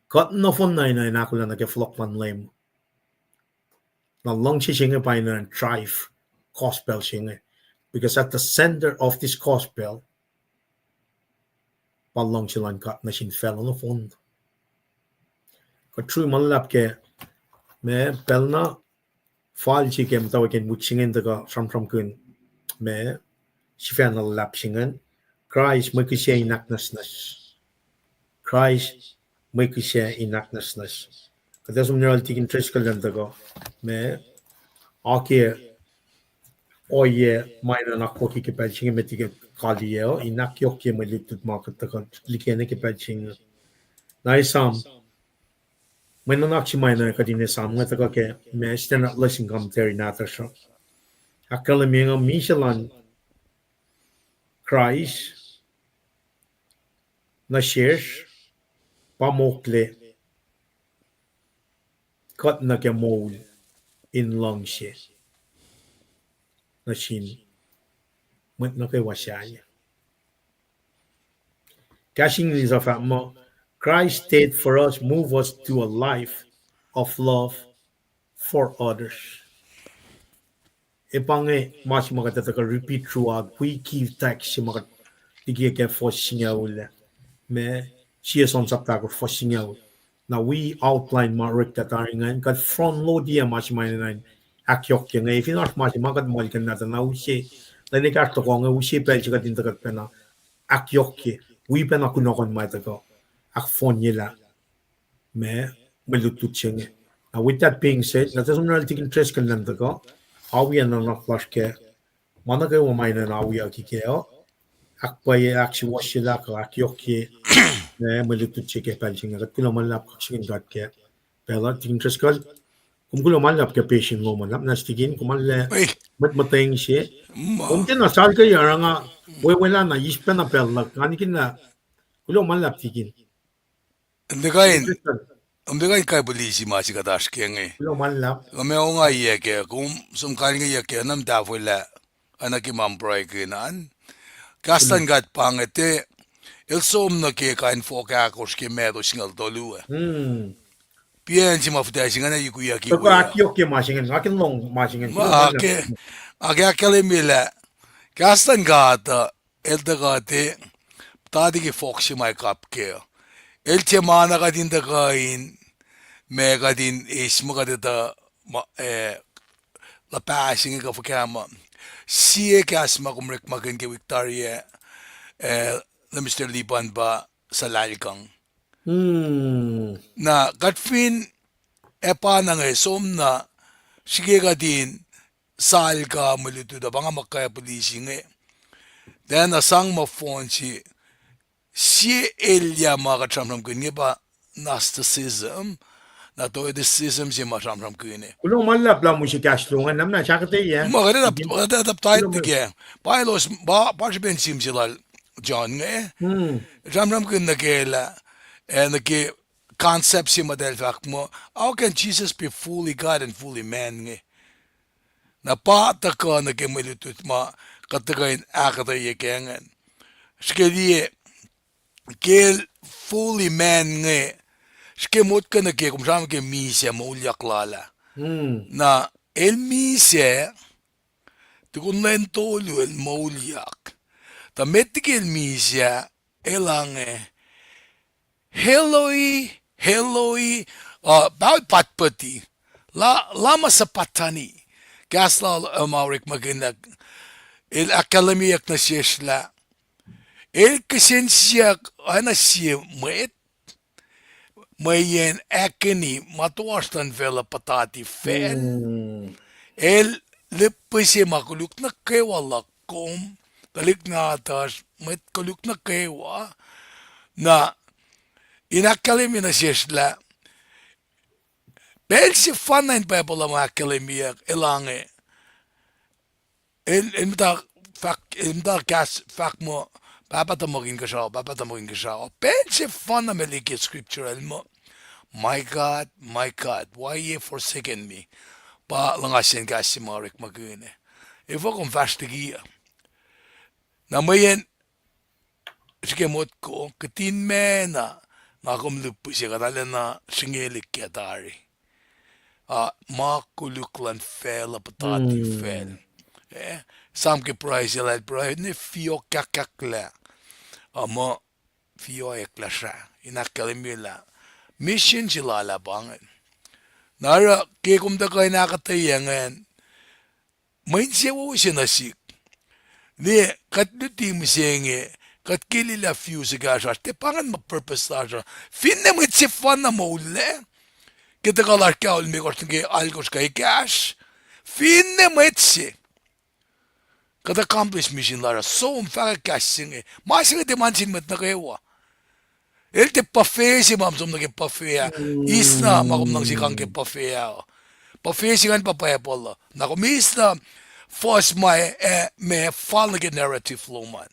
Kuht nohfohn na enenuh in ahkolah nuh ke fohlohk luhn Leum. Na luhngse se inge pa enenuh in drive gospel se inge. Because at the center of this gospel, pa luhngse luhn God nuh sin facluh nohfohn. Kuht srui ma luhlahp ke, ma pacl na fal se ke muhtwacwacack in wik se inge in tuhkuh sramsramkihn, ma, sifacna luhlahp se ingacn, Kraist mwe kihsac in ahknwacsnwacs. Kraist mwe kihsac in ahknwacsnwacs. Kuht ac som nuh yohrohl Tikin Driscoll in tuhkuh, ma, oakiyac ohiyac ma enenuh in akwucki ke pacl se inge met liki kaliyac uh, in ahkyohkye mwe lutlut ma kuht tuhkuh likene ke pacl se inge. Na esam, mwe nuhnak se ma enenuh kuht in esam inge tuhkuh ke, ma, Standard Lesson Commentary nahtuhsr uh. Ahkkahlwemye inge misac luhn Kraist nuh sesr pa mokle kuht nuh ke moul in luhngse nuh sin mwet nuh kwewa sahyac. Kahs English uh fahk muh, Christ's death for us move us to a life of love for others. Ac pa inge ma se ma kuht ac tuhkuh repeat throughout, wi key text se ma kuht liki ke fuhs singucul ah, ma, sie John sapta ahkosr fuhs singucul. Na wi outline ma oreklac tari ingacn, kuht front load-i ma se ma enenuh in ahkyohkye inge, fin oasr ma se ma kuht muhlkuhnlah tuh na use, lwen ekahsr tohkoh inge use pacl se kuht in tuhkuh pacna ahkyohkye, wi pacna kunohkohn ma tuhkuh ahkfohnyelah, ma, mwe lutlut se inge. Na with that being said, na tuh som nuh yohrohl Tikin Driscoll in tuhkuh awi nuhnak lasr ke ma nuh kwewa ma enenuh in awiyucki kac uh, ahkpwacye, ahksuwohsyelah kuh ahkyohkye, ma, mwe lutlut se ke pacl se inge. Kuht kuloh ma luhlahp kaksakihn God ke pacl uh, Tikin Driscoll. Kom kuloh ma luhlahp ke patient lom an, na Tikin, kom arlac mwet muhtweng se. Kom tiacna salkeyuc, oruh nga wewelah na eis pacna pacl luhk, nga nikihn lah, kuloh ma luhlahp Tikin. Kom tiac kuh in kai polisi ma se kuht oasr ke inge. Kuloh ma luhlahp. Kom ac ongaiyac kac, kom som kalngeyuck kac, na muhtwacwacack lah, oacna ke ma pruhekihn an. Kahs luhn God pa inge, tiac, el som nuh ke kain fohk ahkosr ke Matthew singucul tolu ah. Piacn se ma fihtac se ingacn yukuyak. Tuhkuh ahkyohkye ma se ingacn, nga kihn lohng ma se ingacn. Ke, ke ahkkahlwemye lah, kahs luhn God uh, el tuhkuh tiac, puhtati ke fohk se ma ac kap kac. El tiac ma na kuht in tuhkuh in, ma kuht in eis ma kuht etuh, ma, eh, luhpah se inge kuh fuhkah ma. Sie kahs ma kom orekmakihn ke wik tari ah, eh, Minister Lipan pa suhlahlkang. Na kuht fin, ac pa na inge som na, srihke kuht in salka mwe lutlut uh, pa nga muh kai polisi inge. Tiacna sang ma fohn se, sie elyah ma kuht sramsramkihn inge pa Gnosticism, na Docetism se ma sramsramkihn inge. Kuloh ma luhlahp lah mihs kahs lom an, na mna sakatayac. Ma kuht etuh, kuht etuh tithe nuh ke. Pa elos, pa, pa srihpen sihm se lal John inge. Sramsramkihn nuh ke lah, eh, nuh ke concept se ma eltahl fahk muh, how can Jesus be fully God and fully man inge? Na pa tuhkuh nuh ke mwe lutlut ma kuht tuhkuh in ahkuhtweyac ke ingacn. Srihke liye, ke el fully man inge, srihke motko nuh ke kom sramsram ke misac moulyak lal ah. Na el misac, tukun lwen tolu el moulyak. Tuh met liki el misac, el ange, Eloi, Eloi, uh, pa patpati, la, lama sabachthani. Kahs lal, uh, ma orekmakihnyuck, el ahkkahlwemyeyuck nuh sesr lah el kihsen siyuck oacna sie mwet, mweyen agony ma toasr luhn facluh puhtati facl. El lihpihse ma koluk nuh kwewa luhk kom, tuhlihk nahtuhsr, mwet koluk nuh kwewa. Na in ahkkahlwemye nuh sesr lah pacl sefanna in Bible uh ma ahkkahlwemyeyuck, el ange, el, el muhta fahk, el muhta kahs fahk muh, Pahpah tuhmuhk Inkuhsrao, Pahpah tuhmuhk Inkuhsrao. Pacl sefanna ma liki scripture el muh, My God, my God, why ye forsaken me? Pa luhngse kahs se ma orekmakihn ah. Efuh kom fahsr liki uh? Na mweyen srihke motko, kihtin mena, nga kom lihpihse kuht arulacna sringel ke tari. Ah, ma koluk luhn facluh puhtati facl. Eh, Sam ke pruhe se lal pruhe ne fiokahkahklah, ah, muh fiokahklah srah, in ahkkahlwemye lah mission se lal ah pa ingacn. Na oruh ke kom tuhkuh in ahkuhtweyac ingacn, mwe insewowo se nuh sihk. Ne kuht luti mihsenge, kuht kililah fiu se kahsruhsr, tiac pa ingacn ma purpose lasr uh. Finne mwet sefanna moul lac, ke tuhkuh lasr ke aol limekohsr nuh ke alkohsr kuh ekahsr, finne mwet se, kuht accomplish mission lasr uh. Som fahkwack kahs se inge. Ma se inge tiac ma nuh sin mwet nuh kwewa. El tiac puhfe se ma kom som nuh ke puhfe ah. Eis na ma kom luhngse kang ke puhfe ah. Puhfe se ingacn pa Bible uh. Na kom eis na fuhs ma, eh, ma fal nuh ke narrative lom an.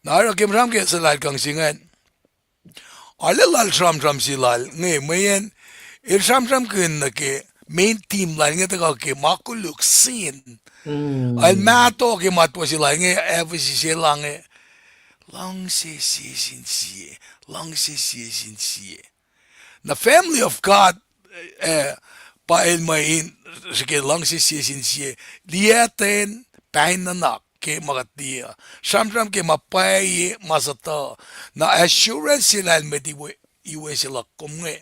Na oruh ke sramsram ke suhlallacl kang se ingacn, arlac lal sramsram se lal inge, mweyen el sramsramkihn nuh ke main theme lal inge tuhkuh ke ma koluk, sin. El mahtuh ke matwac se lal inge, Ephesus, el ange, luhngse sie sin sie, luhngse sie sin sie. Na family of God, eh, pa el mwe in srihke luhngse sie sin sie, liyacten pain nuhnak ke ma kuht liye uh. Sramsram ke ma pwacye, ma suhtuh. Na assurance se lal mwet iwe, iwe se luhk kom inge,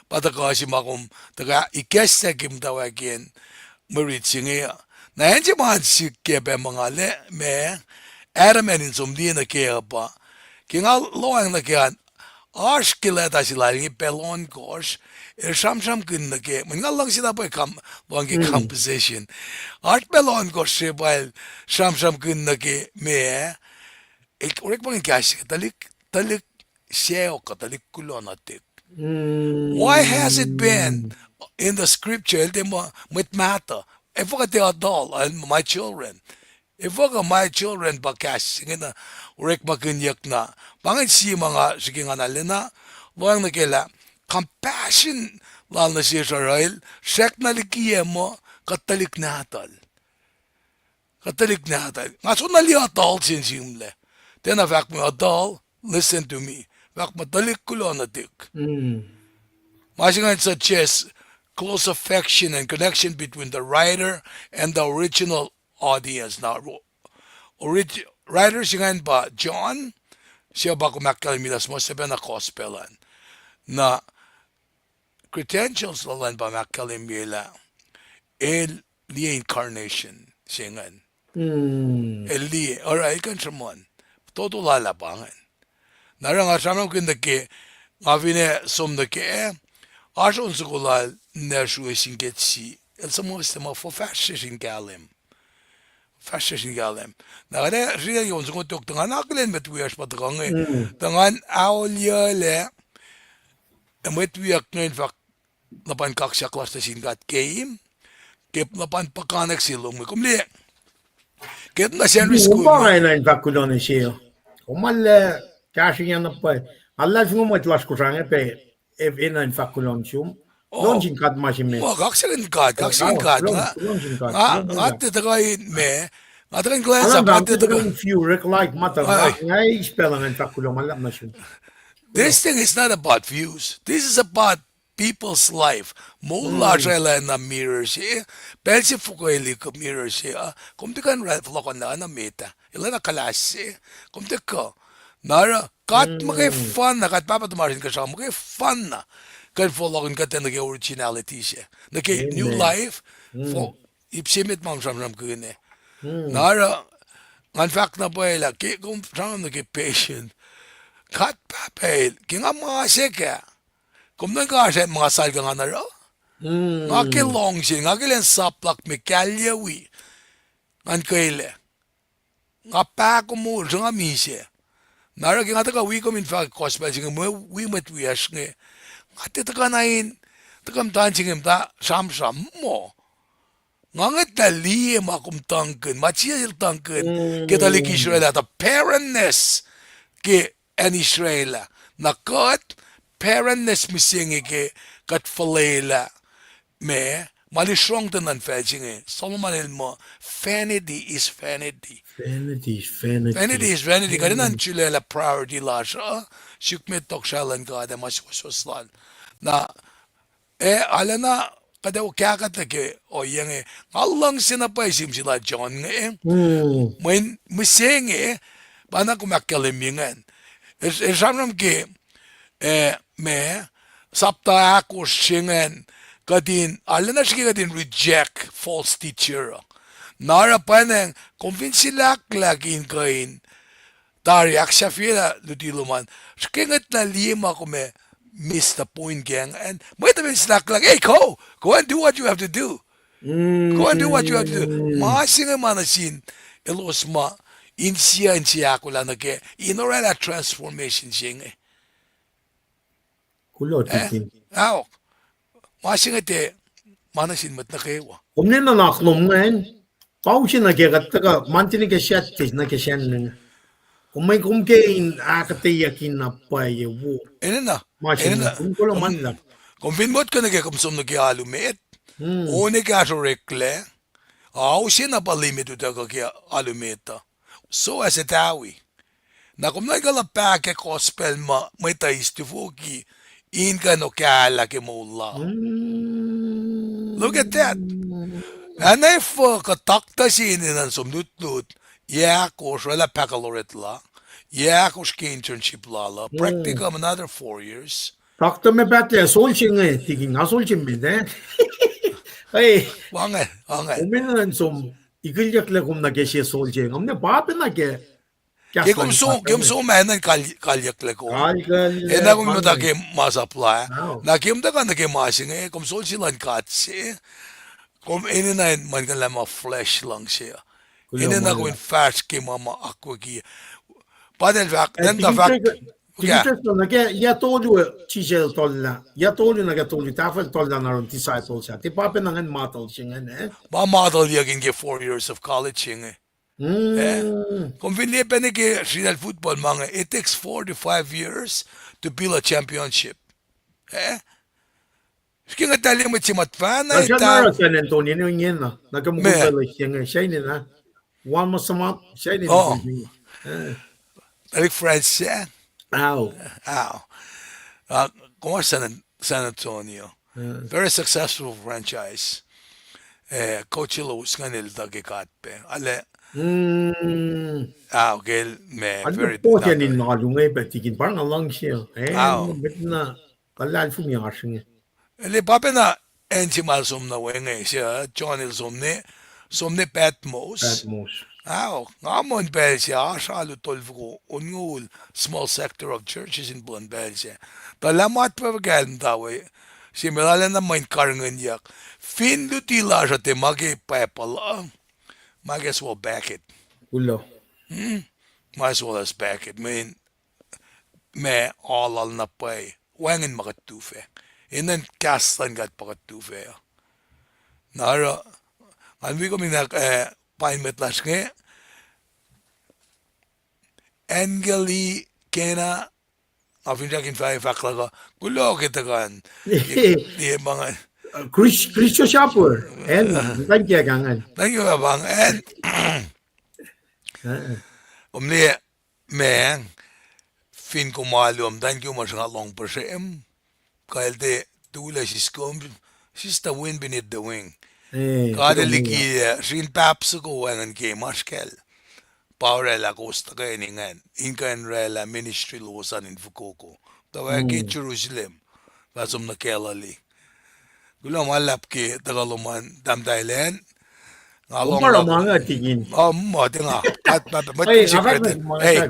pa tuhkuh se ma kom tuhkuh ikacslah ke muhtwacwacackiyacn mwe rit se inge uh. Na acn se ma sik ke pac muhngalac ma Adam el in som liye nuh ke uh pa, ke nga lohacng nuh ke an, oasr ke leta se lal inge pacl ohnkohsr, el sramsramkihn nuh ke, mweyen nga luhngse na pwacye lohacng ke composition. Oasr pacl ohnkohsr se pa el sramsramkihn nuh ke ma, el orekmakihn kahs se, tuhlihk, tuhlihk sacohk kuh tuhlihk kuloh nuhtihk. Why has it been in the scripture, el tiac muh mwet mahtuh? Efuh kuh tiac adult, uh, my children? Efuh kuh my children pa kahs se ingena orekmakihnyuck na? Pa ingacn sie ma nga srihke nga na lena lohacng nuh ke lah compassion lal nuh sesr oruh el srackna likiyac muh kuht tuhlihk nahtuhl. Kuht tuhlihk nahtuhl. Nga soenna liye adult se in sihmlac. Tiacna fahk muh adult, listen to me. Fahk muh tuhlihk kuloh nuhtihk. Ma se ingacn suggest close affection and connection between the writer and the original audience. Na, orig-, writer se ingacn pa John, se pa kom ahkkahlwemye lah suhmuhslah pacna gospel an. Na credentials lal an pa ma ahkkahlwemye lah el liye incarnation se ingacn. El liye, oruh el kuh in sruhmuhn. Toto lal ah pa ingacn. Na oruh nga sramsramkihn nuh ke, nga finne som nuh ke, oasr on soko lal ninac sruwe sin ke sie, el suhmuhslah muh fuhfahsryucsr in kahlwem. fahsr sin kahlwem. Na kuht ac srihke on soko tok tuh ngan akihlen mwet wiyacsr ma tuhkuh inge. Tuh ngan aolyuclac, ac mwet wiyuck inge in fahk luhpan kaksak lasr nuh sin God keim, ke luhpan puhkantwen se lom inge. Kom liye, ke nuh Sacnri School inge. Nga in fahk kuloh nuh se. Kom arlac kahsrweyuc na pwacye. Nga luhlahlfongi mwet lasr Kosrae inge pac, enenuh in fahk kuloh nuh sum. Kuloh nuh sin God ma se met. Kaksakin God, kaksakin God. Nga tiac tuhkuh in me, nga tuhkuh in kuhlwacnsap, nga tiac tuhkuh in view, orekma, ma tuh nga eis pacl uh ngan fahk kuloh ma luhlahp nuh sum. This thing is not about views. This is about people's life. Moul lasr uh enenuh mirror se. Pacl se fokwelihk mirror se uh. Kom tiac kuh in fohlohkohnlah na met ah. Enenuh kuhlahs se. Kom tiac kuh. Na oruh God muhkwena, God Pahpah tuhmasr Inkuhsrao muhkwena kuh in fohlohkihn kuht nuh ke originality se, nuh ke new life. Ip se met ma sramsramkihn ah. Na oruh, ngan fahk na pwacye lah ke kom sramsram nuh ke patient, God Pahpah El, ke nga ma se kac, kom nuhnkuh oasr ma nga sal kuh ngan oruh. Nga ke lohng se, nga ke lwen sap luhk me kahlye wi, ngan kwelac. Nga pahkomuhl, sruhnga misac. Na oruh ke nga tuhkuh wi kom in fahk gospel se inge, mwe wi mwet wiyacsr inge, nga tiac tuhkuh na in, tuhkuh muhta se inge muhta sramsram muh, nga ngwetlah liye ma kom tuhngkihn, ma Jisus El tuhngkihn ke tuhlihk Israel ah, the barrenness ke acn Israel ah. Na kuht, barrenness mihsenge ke kuht fuhlwelah ma, ma lihsrongten nuh facl se inge. Solomon el muh, vanity is vanity. Vanity is vanity. Kuht enenuh in sulaclah priority lasr uh, suk met tohkohsrahi luhn God ac ma suwohswohs lal. Na, ac arulacna kuht ac okahkahtuh ke ohiyac inge. Nga luhngse na pwacye sihm se lal John inge. Mweyen mihsenge, pa na kom ahkkahlwemye ingacn. El sramsram ke, eh, ma, sapta ahkosr se ingacn, kuht in, arulacna srihke kuht in reject false teacher uh. Na oruh pwacnwacng, kom fin silahklahk in kuh in tari ahksahfyelah luti lom an, srihke ngwetlah liye ma kom ac miss the point kac ingacn. Mwet uh fin silahklahk, hey, go, go and do what you have to do. Go and do what you have to do. Ma se inge ma nuh sin elos ma insiyac, insiyac ahkolah nuh kac in orwaclah transformation se inge. Kuloh, Tikin. Aok. Ma se inge tiac ma nuh sin mwet nuh kwewa. Kom ne nuhnak lom ingacn, pa use nuh ke kuht tuhkuh, ma tiac nuh ke srack, nuh ke sacn inge. Kom, kom ke in ahkuhtweyucki na pwacye wo. Enenuh, enenuh. Kom fin motko nuh ke kom som nuh ke alu met, on ekahsr oreklac, ao se na pa limit utuckuh ke alu met uh. So as a tawi. Na kom nuhnkuh luhpan ke gospel ma mwet uh eis tufoki in kuh in okahlah ke moul lal. Look at that. Ac na efuh kuh taktuh se enenuh in som lutlut, yac ahkosr orwaclah baccalaureate lal, yac ahkosr ke internship lal uh, practicum another four years. Taktuh me pahtlac, sol se inge, Tikin, nga sol se met, eh? Kom enenuh in som, ikulyucklac kom nuh ke sie sol se inge, kom ne pa pacna ke Ke kom som, ke kom som ah enenuh in kal-, kalyucklac kom. Enenuh kom muhta ke masap la. Na ke kom tuhkuh nuh ke ma se inge, kom sol se luhn God se. Kom enenuh in mwe nuhnak ma flesh luhngse. Enenuh kom in fahsr ke ma ma akwucki. Pa eltahl fahk, eltahl fahk, Tikin, nuh ke yac tolu, Jisus El tollah. Yac tolu nuh ke tolu, tahfuh El tollah na oruh disciples ah. Tiac pa pacna ingacn model se ingacn, eh? Ma model-yuck in ke four years of college se inge. Kom fin liye pacna ke sritacl football ma inge, it takes four to five years to build a championship. Eh? Srihke ngwetlah liye mwet se ma fahna San Antonio, ingena, na ke mukul pacl se inge, saine na. One must sum up, saine. Tuhlihk France, eh? Ao. Ao. Kom oasr San, San Antonio. Very successful franchise. Eh, coach elos ingacn el tuh ke God pac. Arlac. Ao, ke el ma very productive. Alu inge pa Tikin pa nga luhngse. Ao. Met na, kuhlwacnfumi oasr inge. El pa pacna acn se ma el som nuh we inge, se, John el som ne, som ne Patmos. Patmos. Ao, nga muh in pacl se oasr alu tolfoko onngoul, small sector of churches in Poland pacl se. Tuh lah matwac fuhkah el muhta we, se ma arulacna muh in karihngihnyuck. Fin luti lasr uh tiac ma ke Bible uh, Might as well pack it. Kuloh. Hmm? Might as well as pack it. Mweyen ma alu lal na pwacye, wacngihn ma kuht tufah. Inen kahs luhn God pa kuht tufah. Na oruh, ngan wi kom in, eh, pain mwet lasr inge, Angeli Kena, nga finsrak in fahk, fahk luhk uh, kuloh ke tuhkuh an. Ye, ye, ma ngan. Chris, Chris Joshua, and, thank you, kangan. Thank you, bang, and, uh-uh, kom liye, ma, fin kom alu, thank you much, nga lohng puhsrem. Kuh el tiac tulac siskom, sislah wind beneath the wing. Eh, God el liki, eh, srin pap soko wacngihn ke ma oasr kacl. Pa oraclah kowos tuhkweni ingacn, in kuh in oraclah ministry lowos an in fokoko. Tuh wacngihn ke Jerusalem, fah som nuh Galilee. Kuloh ma luhlahp ke tuhkuh lom an, tahmtahel an. Nga lohng na, ma nga tikin. Oh, ma tiac nga. At, at, ma tikin secret. Hey,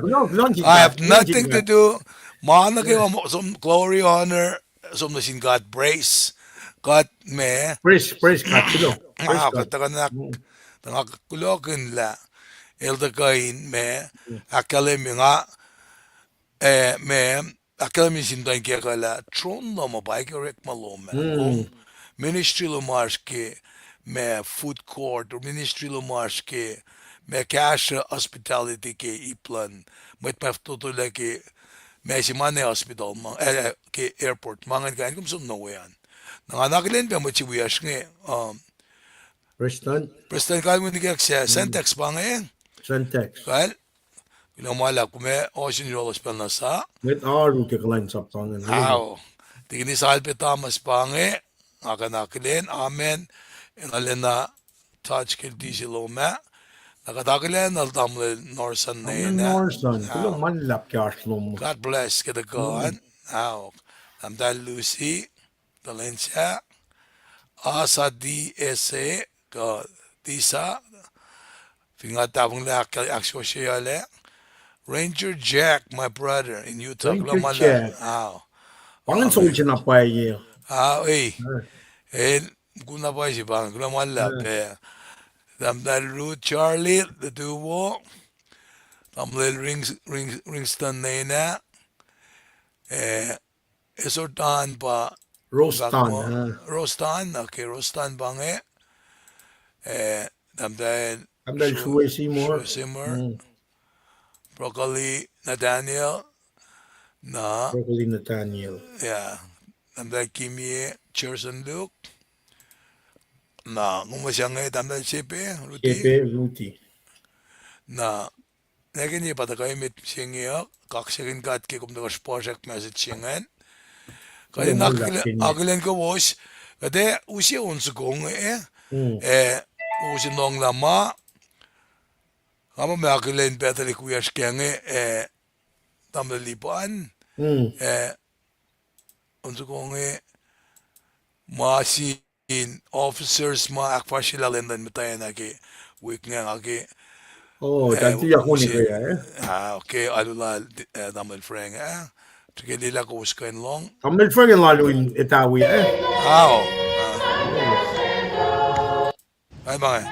I have nothing to do. Ma nuh kwewa, som glory, honor, som nuh sin God, praise God, ma. Praise, praise God, kuloh. Praise God. Kuht tuhkuh na, tuh nga kulohkihn lah el tuhkuh in ma, ahkkahlwemye nga, eh, ma, ahkkahlwemye sin tuh in ke kuh lah tron lom uh pa ke orekma lom ah. Kom ministry lom oasr ke ma food court, or ministry lom oasr ke ma kahsruh hospitality ke ip luhn mwet ma fototolac ke ma se ma ne hospital ma, eh, ke airport ma ingacn, kain kom som nuh we an. Na nga akihlen pac mwet se wiyacsr inge, um, Prestuhn. Prestuhn, kalweni ke sac, Sentex pa inge. Sentex. Kal. Kuloh ma luhlahp, kom ac ohsun yohrohlos pacl na sa. Mwet oaru ke kuhlwacnsap pa inge. Ao. Tikinis Alpe Thomas pa inge, nga kuh in akihlen, amen. Enalena Taj Keltisi lom ah. Na kuht akihlen el tamuhlwel Norson ne. Norson, kuloh ma luhlahp ke oasr lom. God bless ke tuhkuh an. Ao. Tahmtahel Lucy, tuhlihk sahyac, Asa D S A, kuh Tisa, fin nga tahfonglac ahk-, ahksuwohsyeyucklac. Ranger Jack, my brother in Utah, kuloh ma luhlahp. Ao. Pa ingacn soldier na pwacye. Ao, ei. El, mukul na pwacye se pa ingacn, kuloh ma luhlahp, eh. Tahmtahel Ruth, Charlie, lutu wo. Tamuhlwel Rings-, Rings-, Ringston Nena. Eh, Esortan pa Rostan, Rostan, okay, Rostan pa inge. Eh, tahmtahel, tahmtahel Sue Seymour. Sue Seymour. Broccoli Nathaniel. Na. Broccoli Nathaniel. Yeah. Tahmtahel Kimie, Jerson Luke. Na, kom ma se inge, tahmtahel Sepe, Ruti. Sepe, Ruti. Na, nwacklah pa tuhkuh emet se inge uh, kaksakihn God ke kom tuhkuh srihpacsrak message se ingacn. Kuht in akihlen kowos, kuht ac use on soko inge, eh, use lohng lah ma, nga ma akihlen pac tuhlihk wiyacsr ke inge, eh, tamuhlwel Lipan, eh, on soko inge, ma sin officers ma ahkfahsryelah lwen luhn muhtwacn ah ke wik inge, nga ke, ah, okay, alu lal, eh, tamuhlwel Frank, ah, srihke liye lah kowos kuh in lohng. Tamuhlwel Frank el alu in etawi, eh? Ao. Ai, ma inge.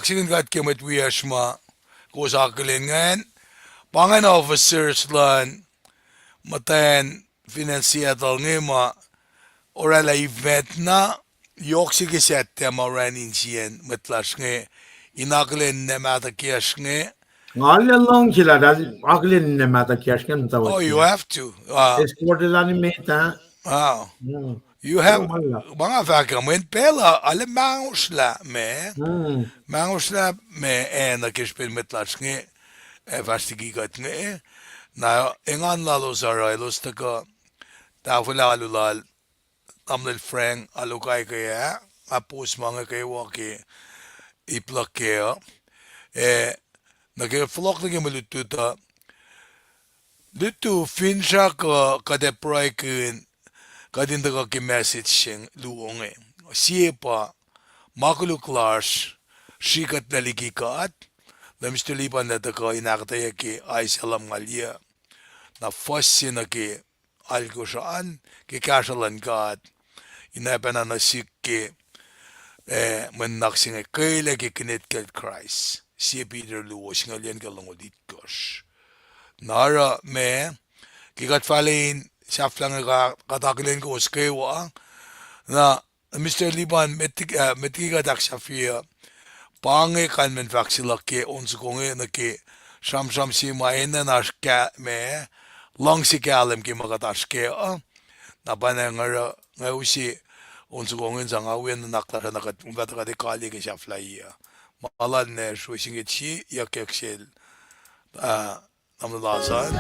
Kahsrihkihn God ke mwet wiyacsr ma kowos akihlen ingacn. Pa ingacn officers luhn muhtwacn fin acn Seattle inge ma oraclah event na yohk se ke Saturday ma oraclah insiyacn mwet lasr inge in akihlen ninac mahtuh kiyacsr inge. Nga arlac luhngse lah, akihlen ninac mahtuh kiyacsr inge muhtwacwacack. Oh, you have to. Escorted an met ah. You have, ma nga fahk uh, mweyen pacl uh arlac mangosrlah ma, mangosrlah ma, ac nuh ke srihpen mwet lasr inge, ac fahsr liki kuht inge. Na engan lalos oruh elos tuhkuh tahfwelah alu lal tamuhlwel Frank Alukai ke ah, nga post ma inge kwewa ke ip luhk kac uh. Ac nuh ke fohlohk nuh ke mwe lutlut uh, lutlut finsrak uh kuht ac pruhekihn, kuht in tuhkuh ke message se luo inge. Sie pa, ma koluk lasr, srihketlac liki God, lah Mister Lipan el tuhkuh in ahkuhtweyac ke Isaiah lumngaul yuh. Na fuhs se nuh ke alkosr an, ke kahsruh luhn God, in oacpacna nuh sihk ke, eh, mwe nuhnak se inge, kwelah ke kinet kacl Kraist. Sie Peter luo singucul yuh nuh ke longoul itkohsr. Na oruh ma, ke kuht fahla in sahflah inge kuht akihlen kowos kwewa, na Mister Lipan, met liki kuht ahksahfye uh, pa inge kalmacn fahk se luhk ke on soko inge nuh ke sramsram se ma enenuh oasr kac ma, luhngse kahlwem ke ma kuht oasr kac uh. Na pa nga oruh, nga use on soko inge in sang ahkwoye nuhnak lasr uh, na kuht, kuht ac kaliyac ke sahflah uh. Ma lal nacsr we singket siyuckyuck sel, ah, Tamuhlwel Larsson.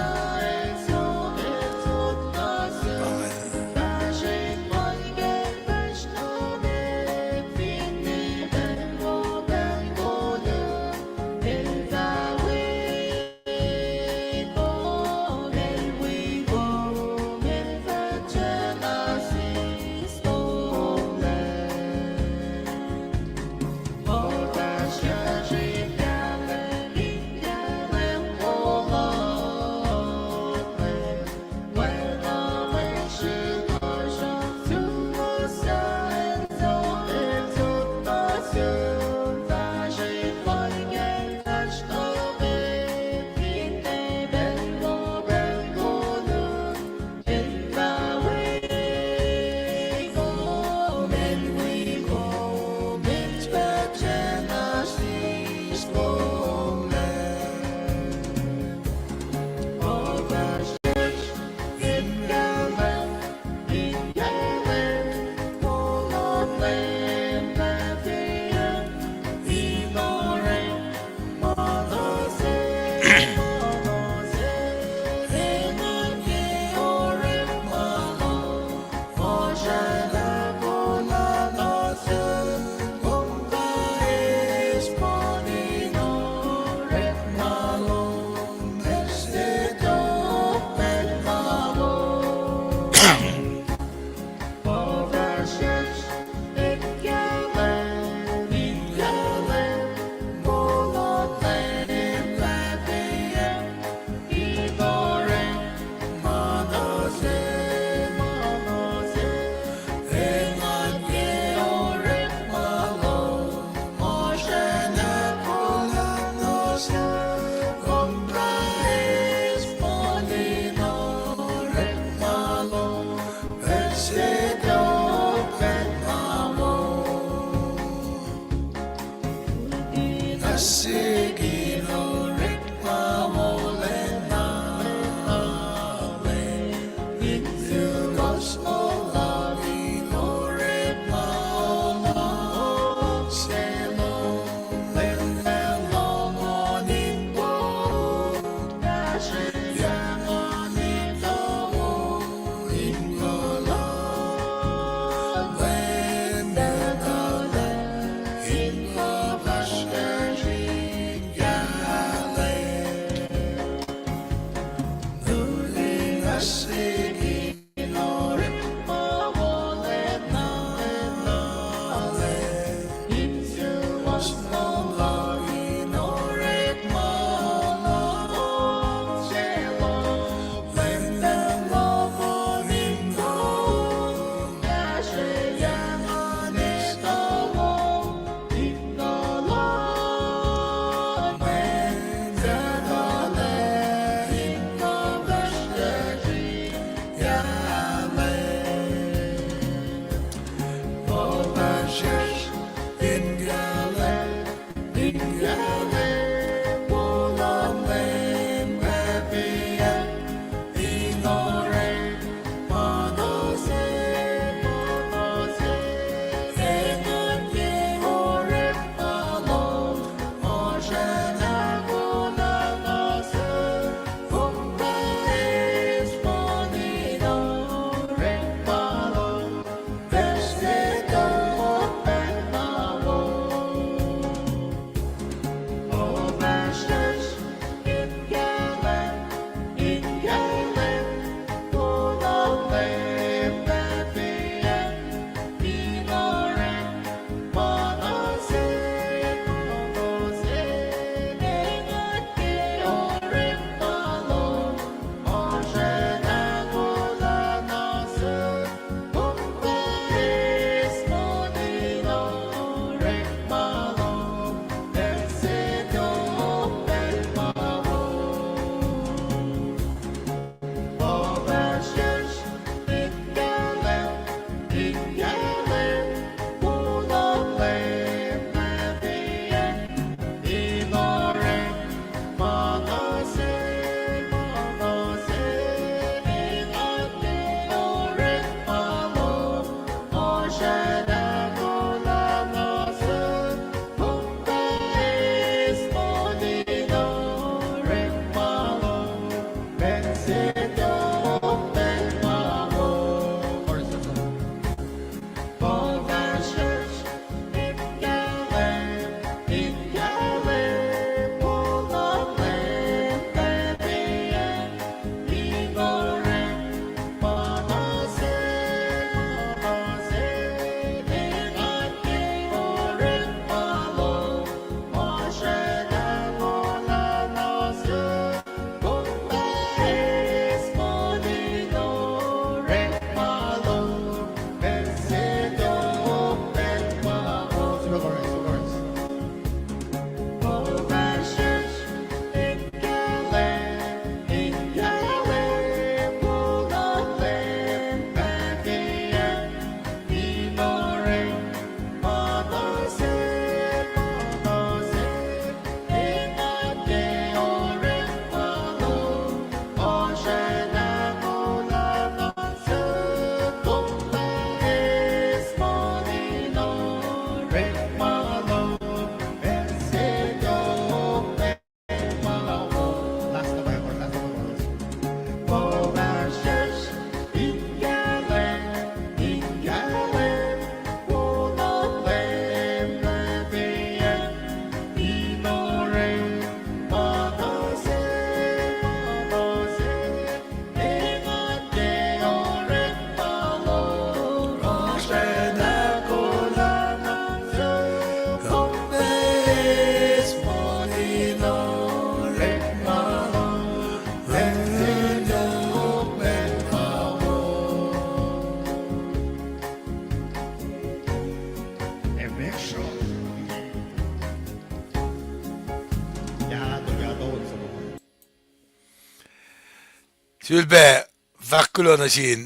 Sulpac fahk kuloh nuh sin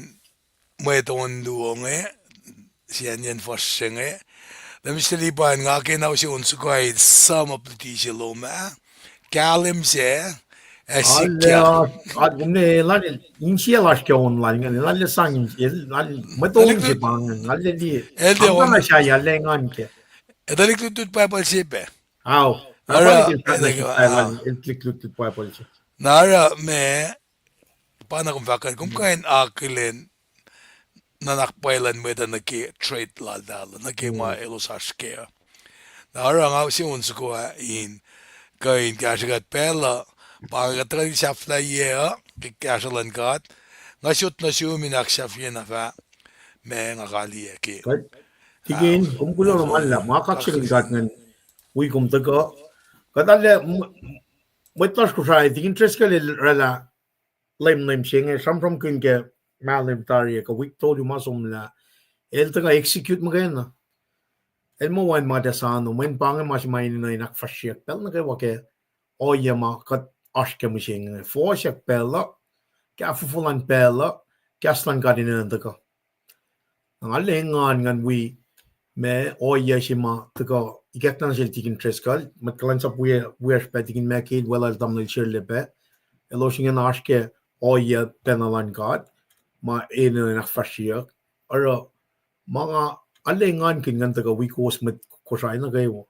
mwet on luo inge, siyacnyacn fuhsr se inge. Tuh Mister Lipan, nga ke na use on soko in sum up luti se lom ah. Kahlwem se, ac sikyak. Ac kom ne lal, insiyac lasr ke on lal inge, lal sang, lal mwet on se pa inge, lal liye. Kom na sahyac lal engan ke. Tuhlihk lutlut Bible se pac. Ao, oruh, el tuhlihk lutlut Bible se. Na oruh me, pa na kom fahk, kom kuh in akihlen nuhnak pwacye luhn mwet uh nuh ke trait laltahl, nuh ke ma elos oasr kac uh. Na oruh nga use on soko ah in kuh in kahsrwe kuht pacl uh, pa inge kuht tuhkweni sahflahiyac uh ke kahsruh luhn God. Nga sot nuh sum in ahksahfye na fah ma nga kaliyac ke. Tikin, kom kuloh na ma luhlahp, ma kaksakihn God ingacn wi kom tuhkuh. Kuht arlac, mwet lasr Kosrae, Tikin Driscoll el oraclah leum leum se inge, sramsramkihn ke mahlwem tari ah, kuh wik tolu ma somlah, el tuhkuh execute muhkwena. El muh wacngihn ma tuh sano, mweyen pa inge ma se ma enenuh in ahkfahsryeyuck pacl nuh kwewa ke ohiyac ma kuht oasr ke mihsenge. Fohsack pacl uh, kahfofo luhn pacl uh, kahs luhn God enenuh tuhkuh. Na nga arlac engan ngan wi ma ohiyac se ma tuhkuh ikackna nuh sel Tikin Driscoll, mwet kuhlwacnsap wiyacsr pac, Tikin Macil, Weluhl, tamuhlwel Sherle pac. Elos ingena oasr ke ohiyac pacna luhn God ma enenuh in ahkfahsryeyuck. Oruh ma nga arlac engankihn ngan tuhkuh wi kowos mwet Kosrae nuh kwewa,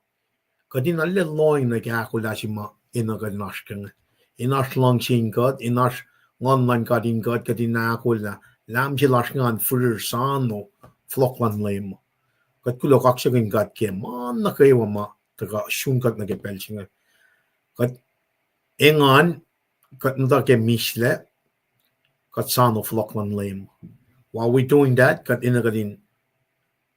kuht in arlac lohng nuh ke ahkolah se ma enenuh kuht in oasr ke inge. In oasr luhngse in God, in oasr Nguhn luhn God in God, kuht in ahkolah lahm se lasr inge an firir sano, fohlohk luhn Leum. Kuht kuloh kaksakihn God ke ma nuh kwewa ma tuhkuh sun kuht nuh ke pacl se inge. Kuht engan, kuht muhta ke mislac, kuht sano fohlohk luhn Leum. While we doing that, kuht enenuh kuht in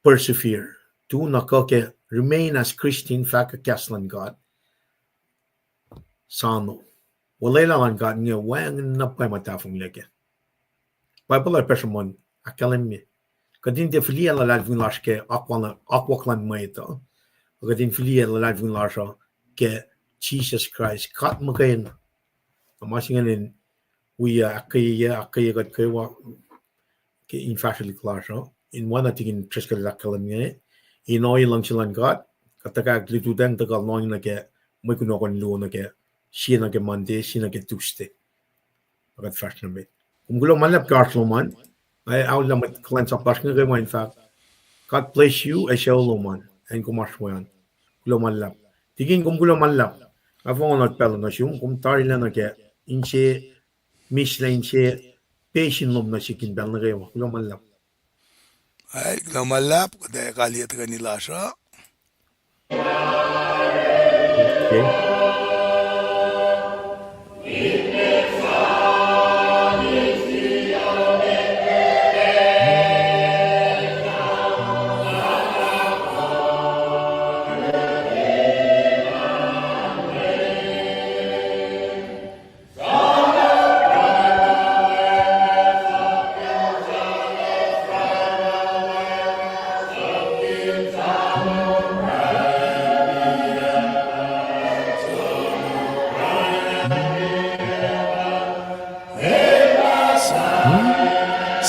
persevere. Tu na kuh ke remain as Christian, fahk kahs luhn God. Sano. Olwelah luhn God inge wacngihn na pwacye ma tahfonglac kac. Bible uh pa sruhmuhn ahkkahlwemye. Kuht in tiac fihliyac luhlahlfongi lasr ke akwuck luhn mwet uh, kuht in fihliyac luhlahlfongi lasr uh ke Jisus Kraist, God muhkwena. Na ma se ingacn in wi ahkkweye, ahkkweye kuht kwewa ke in fahsrwelihk lasr uh, in oacna Tikin Driscoll el ahkkahlwemye, in ohiyac luhngse luhn God, kuht tuhkahk lututacng tuhkuh lohng nuh ke mwe kunohkohn luo nuh ke, sie nuh ke Monday, sie nuh ke Tuesday. Kuht fahsr nuh met. Kom kuloh ma luhlahp ke oasr lom an. Ac aollah mwet kuhlwacnsap lasr inge kwewa in fahk, God bless you, ac sucu lom an, acn kom oasr we an. Kuloh ma luhlahp. Tikin, kom kuloh ma luhlahp. Nga fong onohk pacl nuh sum, kom tarilac nuh ke inse, mislac inse, pesin lom nuh sik in pacl nuh kwewa. Kuloh ma luhlahp. Kuloh ma luhlahp, kuht ac kaliyac tuhkweni lasr uh.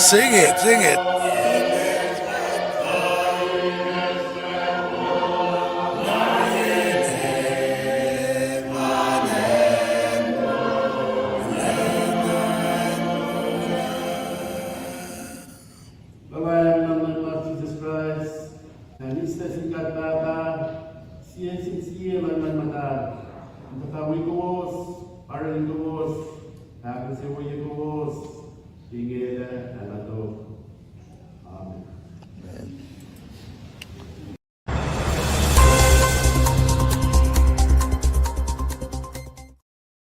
Sing it, sing it. Lwelah Leum nuhnak muh Jisus Kraist, ac mihslac sin God Pahpah, sie sin sie Nguhn Muhtahl, in tuhfah wi kowos, arulacna kowos, ac ahkinsewowoye kowos.